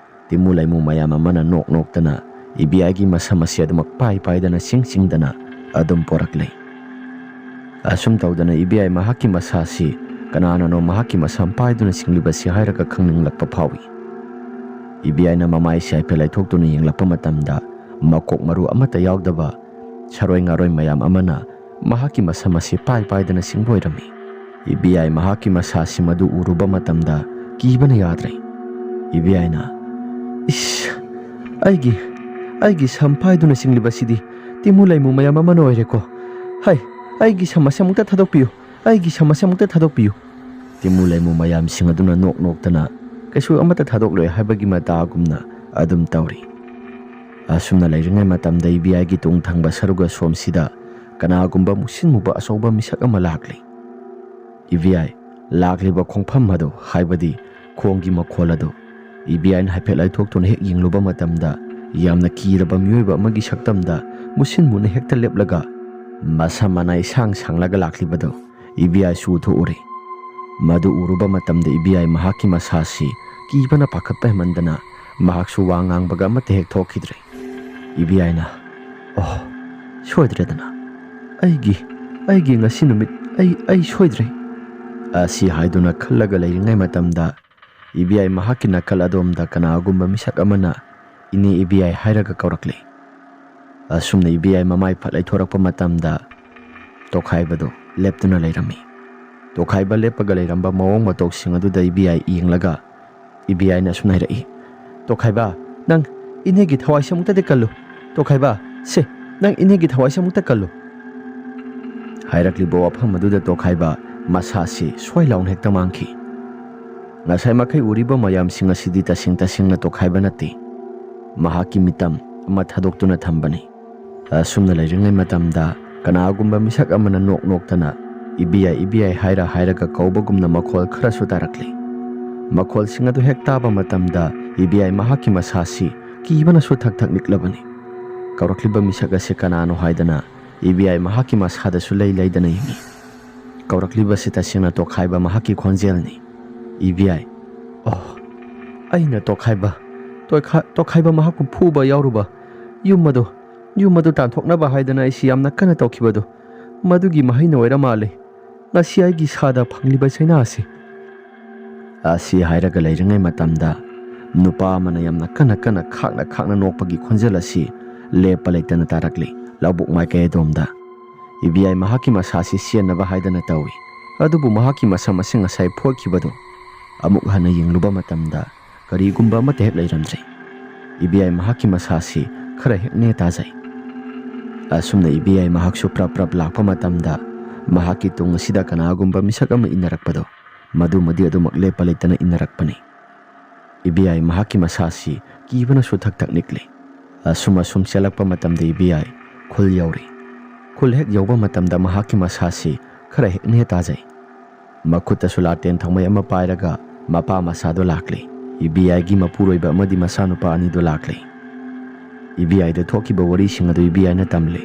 ꯇꯤꯃꯨ ꯂꯩꯃꯨ ꯃꯌꯥꯝ ꯑꯃꯅ ꯅꯣꯛ ꯅꯣꯛꯇꯅ ꯏꯕꯦꯌꯥꯏꯒꯤ ꯃꯁꯝ ꯑꯁꯤ ꯑꯗꯨꯃꯛ ꯄꯥꯏ ꯄꯥꯏꯗꯅ ꯆꯤꯡ ꯆꯤꯡꯗꯅ ꯑꯗꯨꯝ ꯄꯣꯔꯛꯂꯦ꯫ ꯑꯁꯨꯝ ꯇꯧꯗꯅ ꯏꯕꯦꯌꯥꯏ ꯃꯍꯥꯛꯀꯤ ꯃꯁꯥꯁꯤ ꯀꯅꯥꯅꯅꯣ ꯃꯍꯥꯛꯀꯤ ꯃꯁꯝ ꯄꯥꯏꯗꯨꯅ ꯆꯤꯡꯂꯤꯕꯁꯤ ꯍꯥꯏꯔꯒ ꯈꯪꯅꯤꯡꯂꯛꯄ ꯐꯥꯎꯏ꯫ ꯏꯕꯦꯌꯥꯏꯅ ꯃꯃꯥꯏꯁꯤ ꯍꯥꯏꯐꯦꯠ ꯂꯩꯊꯣꯛꯇꯨꯅ ꯌꯦꯡꯂꯛꯄ ꯃꯇꯝꯗ ꯃꯀꯣꯛ ꯃꯔꯨ ꯑꯃꯠꯇ ꯌꯥꯎꯗꯕ ꯁꯔꯣꯏ ꯉꯥꯔꯣꯏ ꯃꯌꯥꯝ ꯑꯃꯅ ꯃꯍꯥꯛꯀꯤ ꯃꯁꯝ ꯑꯁꯤ ꯄꯥꯏ ꯄꯥꯏꯗꯅ ꯆꯤꯡꯕ ꯑꯣꯏꯔꯝꯃꯤ꯫ ꯏꯕꯦꯌꯥꯏ ꯃꯍꯥꯛꯀꯤ ꯃꯁꯥꯁꯤ ꯃꯗꯨ ꯎꯔꯨꯕ ꯃꯇꯝꯗ ꯀꯤꯕꯅ ꯌꯥꯗ꯭ꯔꯦ꯫ ꯏꯕꯦꯌꯥꯏꯅ, "ꯏꯁ, ꯑꯩꯒꯤ ꯑꯩꯒꯤ ꯁꯝ ꯄꯥꯏꯗꯨꯅ ꯆꯤꯡꯂꯤꯕꯁꯤꯗꯤ ꯇꯤꯃꯨ ꯂꯩꯃꯨ ꯃꯌꯥꯝ ꯑꯃꯅ ꯑꯣꯏꯔꯦꯀꯣ꯫ ꯍꯩ, ꯑꯩꯒꯤ ꯁꯝ ꯑꯁꯤ ꯑꯃꯨꯛꯇ ꯊꯥꯗꯣꯛꯄꯤꯌꯨ, ꯑꯩꯒꯤ ꯁꯝ ꯑꯁꯤ ꯑꯃꯨꯛꯇ ꯊꯥꯗꯣꯛꯄꯤꯌꯨ꯫ ꯇꯤꯃꯨ ꯂꯩꯃꯨ ꯃꯌꯥꯝꯁꯤꯡ ꯑꯗꯨꯅ ꯅꯣꯛ ꯅꯣꯛꯇꯅ ꯀꯩꯁꯨ ꯑꯃꯠꯇ ꯊꯥꯗꯣꯛꯂꯣꯏ ꯍꯥꯏꯕꯒꯤ ꯃꯇꯥꯒꯨꯝꯅ ꯑꯗꯨꯝ ꯇꯧꯔꯤ꯫ ꯑꯁꯨꯝꯅ ꯂꯩꯔꯤꯉꯩ ꯃꯇꯝꯗ ꯏꯕꯤꯌꯥꯏꯒꯤ ꯇꯨꯡ ꯊꯪꯕ ꯁꯔꯨꯛ ꯑꯁꯣꯝꯁꯤꯗ ꯀꯅꯥꯒꯨꯝꯕ ꯃꯨꯁꯤꯟ ꯃꯨꯕ ꯑꯆꯧꯕ ꯃꯤꯁꯛ ꯑꯃ ꯂꯥꯛꯂꯤ꯫ ꯏꯕꯤꯌꯥꯏ, ꯂꯥꯛꯂꯤꯕ ꯈꯣꯡꯐꯝ ꯑꯗꯨ, ꯍꯥꯏꯕꯗꯤ ꯈꯣꯡꯒꯤ ꯃꯈꯣꯜ ꯑꯗꯨ ꯏꯕꯤꯌꯥꯏꯅ ꯍꯥꯏꯐꯦꯠ ꯂꯥꯏꯊꯣꯛꯇꯨꯅ ꯍꯦꯛ ꯌꯦꯡꯂꯨꯕ ꯃꯇꯝꯗ ꯌꯥꯝꯅ ꯀꯤꯔꯕ ꯃꯤꯑꯣꯏꯕ ꯑꯃꯒꯤ ꯁꯛꯇꯝꯗ ꯃꯨꯁꯤꯟ ꯃꯨꯅ ꯍꯦꯛꯇ ꯂꯦꯞꯂꯒ ꯃꯁꯝ ꯃꯅꯥ ꯏꯁꯥꯡ ꯁꯥꯡꯂꯒ ꯂꯥꯛꯂꯤꯕꯗꯨ ꯏꯕꯤꯌꯥꯏꯁꯨ ꯎꯊꯣꯛꯎꯔꯦ꯫ ꯃꯗꯨ ꯎꯔꯨꯕ ꯃꯇꯝꯗ ꯏꯕꯤꯌꯥꯏ ꯃꯍꯥꯛꯀꯤ ꯃꯁꯥꯁꯤ ꯀꯤꯕꯅ ꯄꯥꯈꯠꯄ ꯍꯦꯟꯃꯟꯗꯅ ꯃꯍꯥꯛꯁꯨ ꯋꯥ ꯉꯥꯡꯕꯒ ꯑꯃꯠꯇ ꯍꯦꯛ ꯊꯣꯛꯈꯤꯗ꯭ꯔꯦ꯫ ꯏꯕꯤꯌꯥꯏꯅ, "ꯑꯣ, ꯁꯣꯏꯗ꯭ꯔꯦꯗꯅ꯫ ꯑꯩꯒꯤ, ꯑꯩꯒꯤ ꯉꯁꯤ ꯅꯨꯃꯤꯠ, ꯑꯩ, ꯑꯩ ꯁꯣꯏꯗ꯭ꯔꯦ" ꯑꯁꯤ ꯍꯥꯏꯗꯨꯅ ꯈꯜꯂꯒ ꯂꯩꯔꯤꯉꯩ ꯃꯇꯝꯗ ꯏꯕꯤꯌꯥꯏ ꯃꯍꯥꯛꯀꯤ ꯅꯥꯀꯜ ꯑꯗꯣꯝꯗ ꯀꯅꯥꯒꯨꯝꯕ ꯃꯤꯁꯛ ꯑꯃꯅ "ꯏꯅꯦ ꯏꯕꯤꯌꯥꯏ" ꯍꯥꯏꯔꯒ ꯀꯧꯔꯛꯂꯦ꯫ ꯑꯁꯨꯝꯅ ꯏꯕꯤꯌꯥꯏ ꯃꯃꯥꯏ ꯐꯠ ꯂꯩꯊꯣꯔꯛꯄ ꯃꯇꯝꯗ ꯇꯣꯈꯥꯏꯕꯗꯨ ꯂꯦꯞꯇꯨꯅ ꯂꯩꯔꯝꯃꯤ꯫ ꯇꯣꯈꯥꯏꯕ ꯂꯦꯞꯄꯒ ꯂꯩꯔꯝꯕ ꯃꯑꯣꯡ ꯃꯇꯧꯁꯤꯡ ꯑꯗꯨꯗ ꯏꯕꯤꯌꯥꯏ ꯌꯦꯡꯂꯒ ꯏꯕꯤꯌꯥꯏꯅ ꯑꯁꯨꯝꯅ ꯍꯥꯏꯔꯛꯏ, "ꯇꯣꯈꯥꯏꯕ, ꯅꯪ ꯏꯅꯦꯒꯤ ꯊꯋꯥꯏꯁꯦ ꯑꯃꯨꯛꯇꯗꯤ ꯀꯜꯂꯨ꯫ ꯇꯣꯈꯥꯏꯕ, ꯁꯦ, ꯅꯪ ꯏꯅꯦꯒꯤ ꯊꯋꯥꯏꯁꯦ ꯑꯃꯨꯛꯇ ꯀꯜꯂꯨ"꯫ ꯍꯥꯏꯔꯛꯂꯤꯕ ꯋꯥꯐꯝ ꯑꯗꯨꯗ ꯇꯣꯈꯥꯏꯕ ꯃꯁꯥꯁꯤ ꯁ꯭ꯋꯥꯏ ꯂꯥꯎꯅ ꯍꯦꯛꯇ ꯃꯥꯡꯈꯤ꯫ ꯉꯁꯥꯏ ꯃꯈꯩ ꯎꯔꯤꯕ ꯃꯌꯥꯝꯁꯤꯡ ꯑꯁꯤꯗꯤ ꯇꯁꯦꯡ ꯇꯁꯦꯡꯅ ꯇꯣꯈꯥꯏꯕ ꯅꯠꯇꯦ꯫ ꯃꯍꯥꯛꯀꯤ ꯃꯤꯇꯝ ꯑꯃ ꯊꯥꯗꯣꯛꯇꯨꯅ ꯊꯝꯕꯅꯤ꯫ ꯑꯁꯨꯝꯅ ꯂꯩꯔꯤꯉꯩ ꯃꯇꯝꯗ ꯀꯅꯥꯒꯨꯝꯕ ꯃꯤꯁꯛ ꯑꯃꯅ ꯅꯣꯛ ꯅꯣꯛꯇꯅ "ꯏꯕꯤꯌꯥꯏ, ꯏꯕꯤꯌꯥꯏ" ꯍꯥꯏꯔ ꯍꯥꯏꯔꯒ ꯀꯧꯕꯒꯨꯝꯅ ꯃꯈꯣꯜ ꯈꯔꯁꯨ ꯇꯥꯔꯛꯂꯤ꯫ ꯃꯈꯣꯜꯁꯤꯡ ꯑꯗꯨ ꯍꯦꯛ ꯇꯥꯕ ꯃꯇꯝꯗ ꯏꯕꯤꯌꯥꯏ ꯃꯍꯥꯛꯀꯤ ꯃꯁꯥꯁꯤ ꯀꯤꯕꯅꯁꯨ ꯊꯛ ꯊꯛ ꯅꯤꯛꯂꯕꯅꯤ꯫ ꯀꯧꯔꯛꯂꯤꯕ ꯃꯤꯁꯛ ꯑꯁꯤ ꯀꯅꯥꯅꯣ ꯍꯥꯏꯗꯅ ꯏꯕꯤꯌꯥꯏ ꯃꯍꯥꯛꯀꯤ ꯃꯁꯥꯗꯁꯨ ꯂꯩ ꯂꯩꯗꯅ ꯌꯦꯡꯏ꯫ ꯀꯧꯔꯛꯂꯤꯕꯁꯤ ꯇꯁꯦꯡꯅ ꯇꯣꯈꯥꯏꯕ ꯃꯍꯥꯛꯀꯤ ꯈꯣꯟꯖꯦꯜꯅꯤ꯫ "ꯏꯕꯤꯌꯥꯏ, ꯑꯣ, ꯑꯩꯅ ꯇꯣꯈꯥꯏꯕ, ꯇꯣꯏꯈꯥ-, ꯇꯣꯈꯥꯏꯕ ꯃꯍꯥꯛꯄꯨ ꯐꯨꯕ ꯌꯥꯎꯔꯨꯕ, ꯌꯨꯝ ꯑꯗꯨ, ꯌꯨꯝ ꯑꯗꯨ ꯇꯥꯟꯊꯣꯛꯅꯕ ꯍꯥꯏꯗꯅ ꯑꯩꯁꯤ ꯌꯥꯝꯅ ꯀꯟꯅ ꯇꯧꯈꯤꯕꯗꯨ, ꯃꯗꯨꯒꯤ ꯃꯍꯩꯅ ꯑꯣꯏꯔ ꯃꯥꯜꯂꯦ ꯉꯁꯤ ꯑꯩꯒꯤ ꯏꯁꯥꯗ ꯐꯪꯂꯤꯕ ꯆꯩꯅꯥ ꯑꯁꯤ"꯫ ꯑꯁꯤ ꯍꯥꯏꯔꯒ ꯂꯩꯔꯤꯉꯩ ꯃꯇꯝꯗ ꯅꯨꯄꯥ ꯑꯃꯅ ꯌꯥꯝꯅ ꯀꯟꯅ ꯀꯟꯅ ꯈꯥꯛꯅ ꯈꯥꯛꯅ ꯅꯣꯛꯄꯒꯤ ꯈꯣꯟꯖꯦꯜ ꯑꯁꯤ ꯂꯦꯞꯄ ꯂꯩꯇꯅ ꯇꯥꯔꯛꯂꯤ ꯂꯧꯕꯨꯛ ꯃꯥꯏꯀꯩ ꯑꯗꯣꯝꯗ꯫ ꯏꯕꯤꯌꯥꯏ ꯃꯍꯥꯛꯀꯤ ꯃꯁꯥꯁꯤ ꯆꯦꯟꯅꯕ ꯍꯥꯏꯗꯅ ꯇꯧꯏ, ꯑꯗꯨꯕꯨ ꯃꯍꯥꯛꯀꯤ ꯃꯁꯝ ꯑꯁꯤ ꯉꯁꯥꯏ ꯐꯣꯏꯈꯤꯕꯗꯨ ꯑꯃꯨꯛ ꯍꯟꯅ ꯌꯦꯡꯂꯨꯕ ꯃꯇꯝꯗ ꯀꯔꯤꯒꯨꯝꯕ ꯑꯃꯠꯇ ꯍꯦꯛ ꯂꯩꯔꯝꯗ꯭ꯔꯦ꯫ ꯏꯕꯤꯌꯥꯏ ꯃꯍꯥꯛꯀꯤ ꯃꯁꯥꯁꯤ ꯈꯔ ꯍꯦꯛ ꯅꯦ ꯇꯥꯖꯩ꯫ ꯑꯁꯨꯝꯅ ꯏꯕꯦꯌꯥꯏ ꯃꯍꯥꯛꯁꯨ ꯄ꯭ꯔꯞ ꯄ꯭ꯔꯞ ꯂꯥꯛꯄ ꯃꯇꯝꯗ ꯃꯍꯥꯛꯀꯤ ꯇꯨꯡ ꯑꯁꯤꯗ ꯀꯅꯥꯒꯨꯝꯕ ꯃꯤꯁꯛ ꯑꯃ ꯏꯟꯅꯔꯛꯄꯗꯣ, ꯃꯗꯨꯃꯗꯤ ꯑꯗꯨꯃꯛ ꯂꯦꯞꯄ ꯂꯩꯇꯅ ꯏꯟꯅꯔꯛꯄꯅꯤ꯫ ꯏꯕꯦꯌꯥꯏ ꯃꯍꯥꯛꯀꯤ ꯃꯁꯥꯁꯤ ꯀꯤꯕꯅꯁꯨ ꯊꯛ ꯊꯛ ꯅꯤꯛꯂꯤ꯫ ꯑꯁꯨꯝ ꯑꯁꯨꯝ ꯆꯦꯜꯂꯛꯄ ꯃꯇꯝꯗ ꯏꯕꯦꯌꯥꯏ ꯈꯨꯜ ꯌꯧꯔꯤ꯫ ꯈꯨꯜ ꯍꯦꯛ ꯌꯧꯕ ꯃꯇꯝꯗ ꯃꯍꯥꯛꯀꯤ ꯃꯁꯥꯁꯤ ꯈꯔ ꯍꯦꯛ ꯅꯦ ꯇꯥꯖꯩ꯫ ꯃꯈꯨꯠꯇꯁꯨ ꯂꯥꯇꯦꯟ ꯊꯥꯎꯃꯩ ꯑꯃ ꯄꯥꯏꯔꯒ ꯃꯄꯥ ꯃꯆꯥꯗꯣ ꯂꯥꯛꯂꯤ꯫ ꯏꯕꯦꯌꯥꯏꯒꯤ ꯃꯄꯨꯔꯣꯏꯕ ꯑꯃꯗꯤ ꯃꯆꯥꯅꯨꯄꯥ ꯑꯅꯤꯗꯣ ꯂꯥꯛꯂꯤ꯫ ꯏꯕꯦꯌꯥꯏꯗ ꯊꯣꯛꯈꯤꯕ ꯋꯥꯔꯤꯁꯤꯡ ꯑꯗꯨ ꯏꯕꯦꯌꯥꯏꯅ ꯇꯝꯂꯤ꯫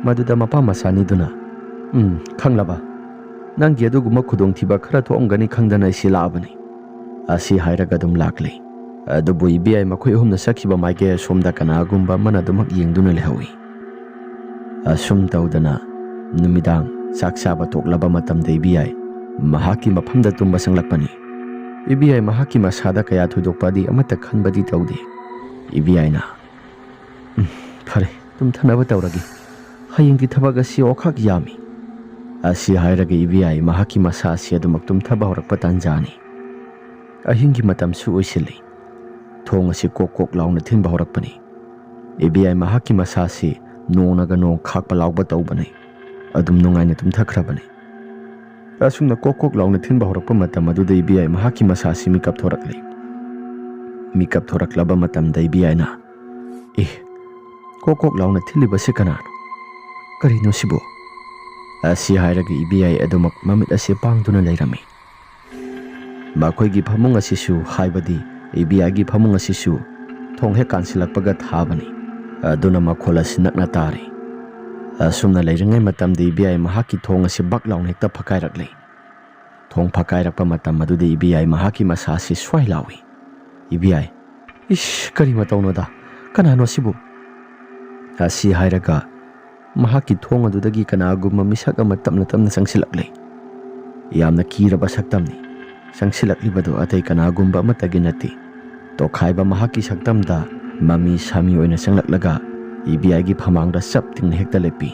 ꯃꯗꯨꯗ ꯃꯄꯥ ꯃꯆꯥ ꯑꯅꯤꯗꯨꯅ, "ꯎꯝ, ꯈꯪꯂꯕ? ꯅꯪꯒꯤ ꯑꯗꯨꯒꯨꯝꯕ ꯈꯨꯗꯣꯡꯊꯤꯕ ꯈꯔ ꯊꯣꯛꯑꯝꯒꯅꯤ ꯈꯪꯗꯅ ꯑꯩꯁꯤ ꯂꯥꯛꯑꯕꯅꯤ," ꯑꯁꯤ ꯍꯥꯏꯔꯒ ꯑꯗꯨꯝ ꯂꯥꯛꯂꯤ꯫ ꯑꯗꯨꯕꯨ ꯏꯕꯦꯌꯥꯏ ꯃꯈꯣꯏ ꯑꯍꯨꯝꯅ ꯆꯠꯈꯤꯕ ꯃꯥꯏꯀꯩ ꯑꯁꯣꯝꯗ ꯀꯅꯥꯒꯨꯝꯕ ꯑꯃꯅ ꯑꯗꯨꯃꯛ ꯌꯦꯡꯗꯨꯅ ꯂꯩꯍꯧꯏ꯫ ꯑꯁꯨꯝ ꯇꯧꯗꯅ ꯅꯨꯃꯤꯗꯥꯡ ꯆꯥꯛ ꯆꯥꯕ ꯇꯣꯛꯂꯕ ꯃꯇꯝꯗ ꯏꯕꯦꯌꯥꯏ ꯃꯍꯥꯛꯀꯤ ꯃꯐꯝꯗ ꯇꯨꯝꯕ ꯆꯪꯂꯛꯄꯅꯤ꯫ ꯏꯕꯦꯌꯥꯏ ꯃꯍꯥꯛꯀꯤ ꯃꯁꯥꯗ ꯀꯌꯥ ꯊꯣꯏꯗꯣꯛꯄꯗꯤ ꯑꯃꯠꯇ ꯈꯟꯕꯗꯤ ꯇꯧꯗꯦ꯫ ꯏꯕꯦꯌꯥꯏꯅ, "ꯎꯝ, ꯐꯔꯦ, ꯇꯨꯝꯊꯅꯕ ꯇꯧꯔꯒꯦ꯫ ꯍꯌꯦꯡꯒꯤ ꯊꯕꯛ ꯑꯁꯤ ꯑꯣꯈꯥꯛ ꯌꯥꯝꯃꯤ," ꯑꯁꯤ ꯍꯥꯏꯔꯒ ꯏꯕꯦꯌꯥꯏ ꯃꯍꯥꯛꯀꯤ ꯃꯁꯥ ꯑꯁꯤ ꯑꯗꯨꯃꯛ ꯇꯨꯝꯊꯕ ꯍꯧꯔꯛꯄ ꯇꯥꯟꯖꯥꯅꯤ꯫ ꯑꯍꯤꯡꯒꯤ ꯃꯇꯝꯁꯨ ꯑꯣꯏꯁꯤꯜꯂꯤ꯫ ꯊꯣꯡ ꯑꯁꯤ ꯀꯣꯛ ꯀꯣꯛ ꯂꯥꯎꯅ ꯊꯤꯟꯕ ꯍꯧꯔꯛꯄꯅꯤ꯫ ꯏꯕꯦꯌꯥꯏ ꯃꯍꯥꯛꯀꯤ ꯃꯁꯥꯁꯤ ꯅꯣꯡꯅꯒ ꯅꯣꯡ ꯈꯥꯛꯄ ꯂꯥꯎꯕ ꯇꯧꯕꯅꯤ꯫ ꯑꯗꯨꯝ ꯅꯨꯡꯉꯥꯏꯅ ꯇꯨꯝꯊꯈ꯭ꯔꯕꯅꯤ꯫ ꯑꯁꯨꯝꯅ ꯀꯣꯛ ꯀꯣꯛ ꯂꯥꯎꯅ ꯊꯤꯟꯕ ꯍꯧꯔꯛꯄ ꯃꯇꯝ ꯑꯗꯨꯗ ꯏꯕꯦꯌꯥꯏ ꯃꯍꯥꯛꯀꯤ ꯃꯁꯥꯁꯤ ꯃꯤꯀꯞ ꯊꯣꯔꯛꯂꯤ꯫ ꯃꯤꯀꯞ ꯊꯣꯔꯛꯂꯕ ꯃꯇꯝꯗ ꯏꯕꯦꯌꯥꯏꯅ, "ꯑꯦ, ꯀꯣꯛ ꯀꯣꯛ ꯂꯥꯎꯅ ꯊꯤꯜꯂꯤꯕꯁꯤ ꯀꯅꯥꯅꯣ? ꯀꯔꯤꯅꯣ ꯁꯤꯕꯨ?" ꯑꯁꯤ ꯍꯥꯏꯔꯒ ꯏꯕꯦꯌꯥꯏ ꯑꯗꯨꯃꯛ ꯃꯃꯤꯠ ꯑꯁꯤ ꯄꯥꯡꯗꯨꯅ ꯂꯩꯔꯝꯃꯤ꯫ ꯃꯈꯣꯏꯒꯤ ꯐꯃꯨꯡ ꯑꯁꯤꯁꯨ, ꯍꯥꯏꯕꯗꯤ ꯏꯕꯦꯌꯥꯏꯒꯤ ꯐꯃꯨꯡ ꯑꯁꯤꯁꯨ ꯊꯣꯡ ꯍꯦꯛ ꯀꯥꯟꯁꯤꯜꯂꯛꯄꯒ ꯊꯥꯕꯅꯤ꯫ ꯑꯗꯨꯅ ꯃꯈꯣꯜ ꯑꯁꯤ ꯅꯛꯅ ꯇꯥꯔꯤ꯫ ꯑꯁꯨꯝꯅ ꯂꯩꯔꯤꯉꯩ ꯃꯇꯝꯗ ꯏꯕꯦꯌꯥꯏ ꯃꯍꯥꯛꯀꯤ ꯊꯣꯡ ꯑꯁꯤ ꯕꯛ ꯂꯥꯎꯅ ꯍꯦꯛꯇ ꯐꯛꯀꯥꯏꯔꯛꯂꯤ꯫ ꯊꯣꯡ ꯐꯛꯀꯥꯏꯔꯛꯄ ꯃꯇꯝ ꯑꯗꯨꯗ ꯏꯕꯦꯌꯥꯏ ꯃꯍꯥꯛꯀꯤ ꯃꯁꯥ ꯑꯁꯤ ꯁ꯭ꯋꯥꯏ ꯂꯥꯎꯏ꯫ ꯏꯕꯦꯌꯥꯏ, "ꯏꯁ, ꯀꯔꯤ ꯃꯇꯧꯅꯣꯗ? ꯀꯅꯥꯅꯣ ꯁꯤꯕꯨ?" ꯑꯁꯤ ꯍꯥꯏꯔꯒ ꯃꯍꯥꯛꯀꯤ ꯊꯣꯡ ꯑꯗꯨꯗꯒꯤ ꯀꯅꯥꯒꯨꯝꯕ ꯃꯤꯁꯛ ꯑꯃ ꯇꯞꯅ ꯇꯞꯅ ꯆꯪꯁꯤꯜꯂꯛꯂꯦ꯫ ꯌꯥꯝꯅ ꯀꯤꯔꯕ ꯁꯛꯇꯝꯅꯤ꯫ ꯆꯪꯁꯤꯜꯂꯛꯂꯤꯕꯗꯨ ꯑꯇꯩ ꯀꯅꯥꯒꯨꯝꯕ ꯑꯃꯠꯇꯒꯤ ꯅꯠꯇꯦ꯫ ꯇꯣꯈꯥꯏꯕ ꯃꯍꯥꯛꯀꯤ ꯁꯛꯇꯝꯗ ꯃꯃꯤ ꯁꯥꯃꯤ ꯑꯣꯏꯅ ꯆꯪꯂꯛꯂꯒ ꯏꯕꯦꯌꯥꯏꯒꯤ ꯐꯃꯥꯡꯗ ꯆꯞ ꯇꯤꯡꯅ ꯍꯦꯛꯇ ꯂꯦꯞꯄꯤ꯫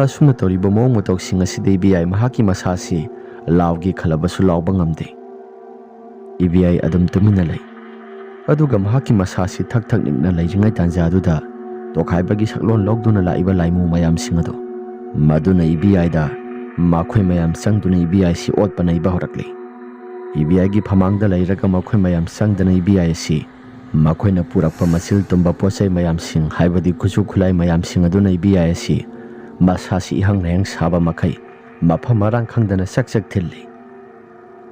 ꯑꯁꯨꯝꯅ ꯇꯧꯔꯤꯕ ꯃꯑꯣꯡ ꯃꯇꯧꯁꯤꯡ ꯑꯁꯤꯗ ꯏꯕꯦꯌꯥꯏ ꯃꯍꯥꯛꯀꯤ ꯃꯁꯥꯁꯤ ꯂꯥꯎꯒꯦ ꯈꯜꯂꯕꯁꯨ ꯂꯥꯎꯕ ꯉꯝꯗꯦ꯫ ꯏꯕꯦꯌꯥꯏ ꯑꯗꯨꯝ ꯇꯨꯃꯤꯟꯅ ꯂꯩ꯫ ꯑꯗꯨꯒ ꯃꯍꯥꯛꯀꯤ ꯃꯁꯥꯁꯤ ꯊꯛ ꯊꯛ ꯅꯤꯛꯅ ꯂꯩꯔꯤꯉꯩ ꯇꯥꯟꯖꯥꯗꯨꯗ ꯇꯣꯈꯥꯏꯕꯒꯤ ꯁꯛꯂꯣꯟ ꯂꯧꯗꯨꯅ ꯂꯥꯛꯏꯕ ꯂꯥꯏꯃꯨ ꯃꯌꯥꯝꯁꯤꯡ ꯑꯗꯨ ꯃꯗꯨꯅ ꯏꯕꯤꯌꯥꯏꯗ ꯃꯈꯣꯏ ꯃꯌꯥꯝ ꯆꯪꯗꯨꯅ ꯏꯕꯤꯌꯥꯏꯁꯤ ꯑꯣꯠꯄ ꯅꯩꯕ ꯍꯧꯔꯛꯂꯤ꯫ ꯏꯕꯤꯌꯥꯏꯒꯤ ꯐꯃꯥꯡꯗ ꯂꯩꯔꯒ ꯃꯈꯣꯏ ꯃꯌꯥꯝ ꯆꯪꯗꯅ ꯏꯕꯤꯌꯥꯏ ꯑꯁꯤ ꯃꯈꯣꯏꯅ ꯄꯨꯔꯛꯄ ꯃꯆꯤꯜ ꯇꯨꯝꯕ ꯄꯣꯠ ꯆꯩ ꯃꯌꯥꯝꯁꯤꯡ, ꯍꯥꯏꯕꯗꯤ ꯈꯨꯠꯁꯨ ꯈꯨꯠꯂꯥꯏ ꯃꯌꯥꯝꯁꯤꯡ ꯑꯗꯨꯅ ꯏꯕꯤꯌꯥꯏ ꯑꯁꯤ ꯃꯁꯥꯁꯤ ꯏꯍꯪ ꯂꯩꯍꯪ ꯁꯥꯕ ꯃꯈꯩ ꯃꯐꯝ ꯃꯔꯥꯡ ꯈꯪꯗꯅ ꯆꯛ ꯆꯛ ꯊꯤꯜꯂꯤ꯫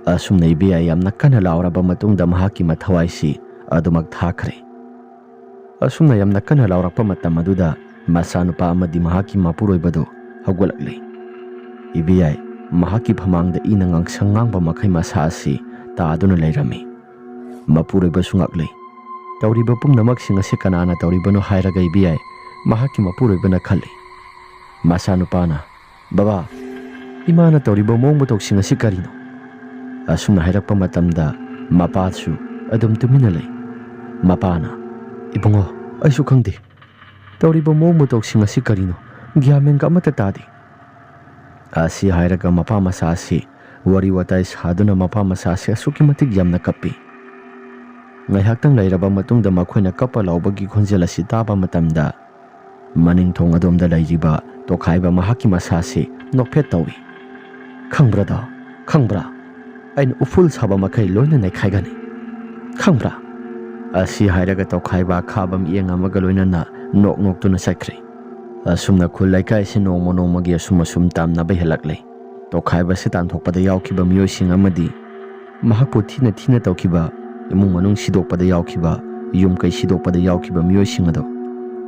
ꯑꯁꯨꯝꯅ ꯏꯕꯤꯌꯥꯏ ꯌꯥꯝꯅ ꯀꯟꯅ ꯂꯥꯎꯔꯕ ꯃꯇꯨꯡꯗ ꯃꯍꯥꯛꯀꯤ ꯃꯊꯋꯥꯏꯁꯤ ꯑꯗꯨꯃꯛ ꯊꯥꯈ꯭ꯔꯦ꯫ ꯑꯁꯨꯝꯅ ꯌꯥꯝꯅ ꯀꯟꯅ ꯂꯥꯎꯔꯛꯄ ꯃꯇꯝ ꯑꯗꯨꯗ ꯃꯆꯥꯅꯨꯄꯥ ꯑꯃꯗꯤ ꯃꯍꯥꯛꯀꯤ ꯃꯄꯨꯔꯣꯏꯕꯗꯨ ꯍꯧꯒꯠꯂꯛꯂꯦ꯫ ꯏꯕꯤꯌꯥꯏ ꯃꯍꯥꯛꯀꯤ ꯐꯃꯥꯡꯗ ꯏꯅ ꯉꯥꯡꯁꯪ ꯉꯥꯡꯕ ꯃꯈꯩ ꯃꯁꯥ ꯑꯁꯤ ꯇꯥꯗꯨꯅ ꯂꯩꯔꯝꯃꯤ꯫ ꯃꯄꯨꯔꯣꯏꯕꯁꯨ ꯉꯛꯂꯦ꯫ ꯇꯧꯔꯤꯕ ꯄꯨꯝꯅꯃꯛꯁꯤꯡ ꯑꯁꯤ ꯀꯅꯥꯅ ꯇꯧꯔꯤꯕꯅꯣ ꯍꯥꯏꯔꯒ ꯏꯕꯤꯌꯥꯏ ꯃꯍꯥꯛꯀꯤ ꯃꯄꯨꯔꯣꯏꯕꯅ ꯈꯜꯂꯤ꯫ ꯃꯆꯥꯅꯨꯄꯥꯅ, "ꯕꯕꯥ, ꯏꯃꯥꯅ ꯇꯧꯔꯤꯕ ꯃꯑꯣꯡ ꯃꯇꯧꯁꯤꯡ ꯑꯁꯤ ꯀꯔꯤꯅꯣ?" ꯑꯁꯨꯝꯅ ꯍꯥꯏꯔꯛꯄ ꯃꯇꯝꯗ ꯃꯄꯥꯁꯨ ꯑꯗꯨꯝ ꯇꯨꯃꯤꯟꯅ ꯂꯩ꯫ ꯃꯄꯥꯅ, "ꯏꯕꯨꯡꯉꯣ, ꯑꯩꯁꯨ ꯈꯪꯗꯦ꯫ ꯇꯧꯔꯤꯕ ꯃꯑꯣꯡ ꯃꯇꯧꯁꯤꯡ ꯑꯁꯤ ꯀꯔꯤꯅꯣ? ꯒ꯭ꯌꯥꯟ ꯃꯦꯟꯒ ꯑꯃꯠꯇ ꯇꯥꯗꯦ꯫" ꯑꯁꯤ ꯍꯥꯏꯔꯒ ꯃꯄꯥ ꯃꯆꯥ ꯑꯁꯤ ꯋꯥꯔꯤ ꯋꯥꯇꯥꯏ ꯁꯥꯗꯨꯅ ꯃꯄꯥ ꯃꯆꯥ ꯑꯁꯤ ꯑꯁꯨꯛꯀꯤ ꯃꯇꯤꯛ ꯌꯥꯝꯅ ꯀꯞꯄꯤ꯫ ꯉꯥꯏꯍꯥꯛꯇꯪ ꯂꯩꯔꯕ ꯃꯇꯨꯡꯗ ꯃꯈꯣꯏꯅ ꯀꯞꯄ ꯂꯥꯎꯕꯒꯤ ꯈꯣꯟꯖꯦꯜ ꯑꯁꯤ ꯇꯥꯕ ꯃꯇꯝꯗ ꯃꯅꯤꯡ ꯊꯣꯡ ꯑꯗꯣꯝꯗ ꯂꯩꯔꯤꯕ ꯇꯣꯈꯥꯏꯕ ꯃꯍꯥꯛꯀꯤ ꯃꯁꯥꯁꯤ ꯅꯣꯛꯐꯦꯠ ꯇꯧꯏ꯫ "ꯈꯪꯕ꯭ꯔꯥꯗꯣ? ꯈꯪꯕ꯭ꯔꯥ? ꯑꯩꯅ ꯎꯐꯨꯜ ꯁꯥꯕ ꯃꯈꯩ ꯂꯣꯏꯅ ꯅꯩꯈꯥꯏꯒꯅꯤ꯫ ꯈꯪꯕ꯭ꯔꯥ?" ꯑꯁꯤ ꯍꯥꯏꯔꯒ ꯇꯣꯈꯥꯏꯕ ꯑꯈꯥꯕ ꯃꯤꯠꯌꯦꯡ ꯑꯃꯒ ꯂꯣꯏꯅꯅ ꯅꯣꯛ ꯅꯣꯛꯇꯨꯅ ꯆꯠꯈ꯭ꯔꯦ꯫ ꯑꯁꯨꯝꯅ ꯈꯨꯜ ꯂꯩꯀꯥꯏꯁꯤ ꯅꯣꯡꯃ ꯅꯣꯡꯃꯒꯤ ꯑꯁꯨꯝ ꯑꯁꯨꯝ ꯇꯥꯝꯅꯕ ꯍꯦꯜꯂꯛꯂꯦ꯫ ꯇꯣꯈꯥꯏꯕꯁꯤ ꯇꯥꯟꯊꯣꯛꯄꯗ ꯌꯥꯎꯈꯤꯕ ꯃꯤꯑꯣꯏꯁꯤꯡ ꯑꯃꯗꯤ ꯃꯍꯥꯛꯄꯨ ꯊꯤꯅ ꯊꯤꯅ ꯇꯧꯈꯤꯕ, ꯏꯃꯨꯡ ꯃꯅꯨꯡ ꯁꯤꯗꯣꯛꯄꯗ ꯌꯥꯎꯈꯤꯕ, ꯌꯨꯝ ꯀꯩ ꯁꯤꯗꯣꯛꯄꯗ ꯌꯥꯎꯈꯤꯕ ꯃꯤꯑꯣꯏꯁꯤꯡ ꯑꯗꯣ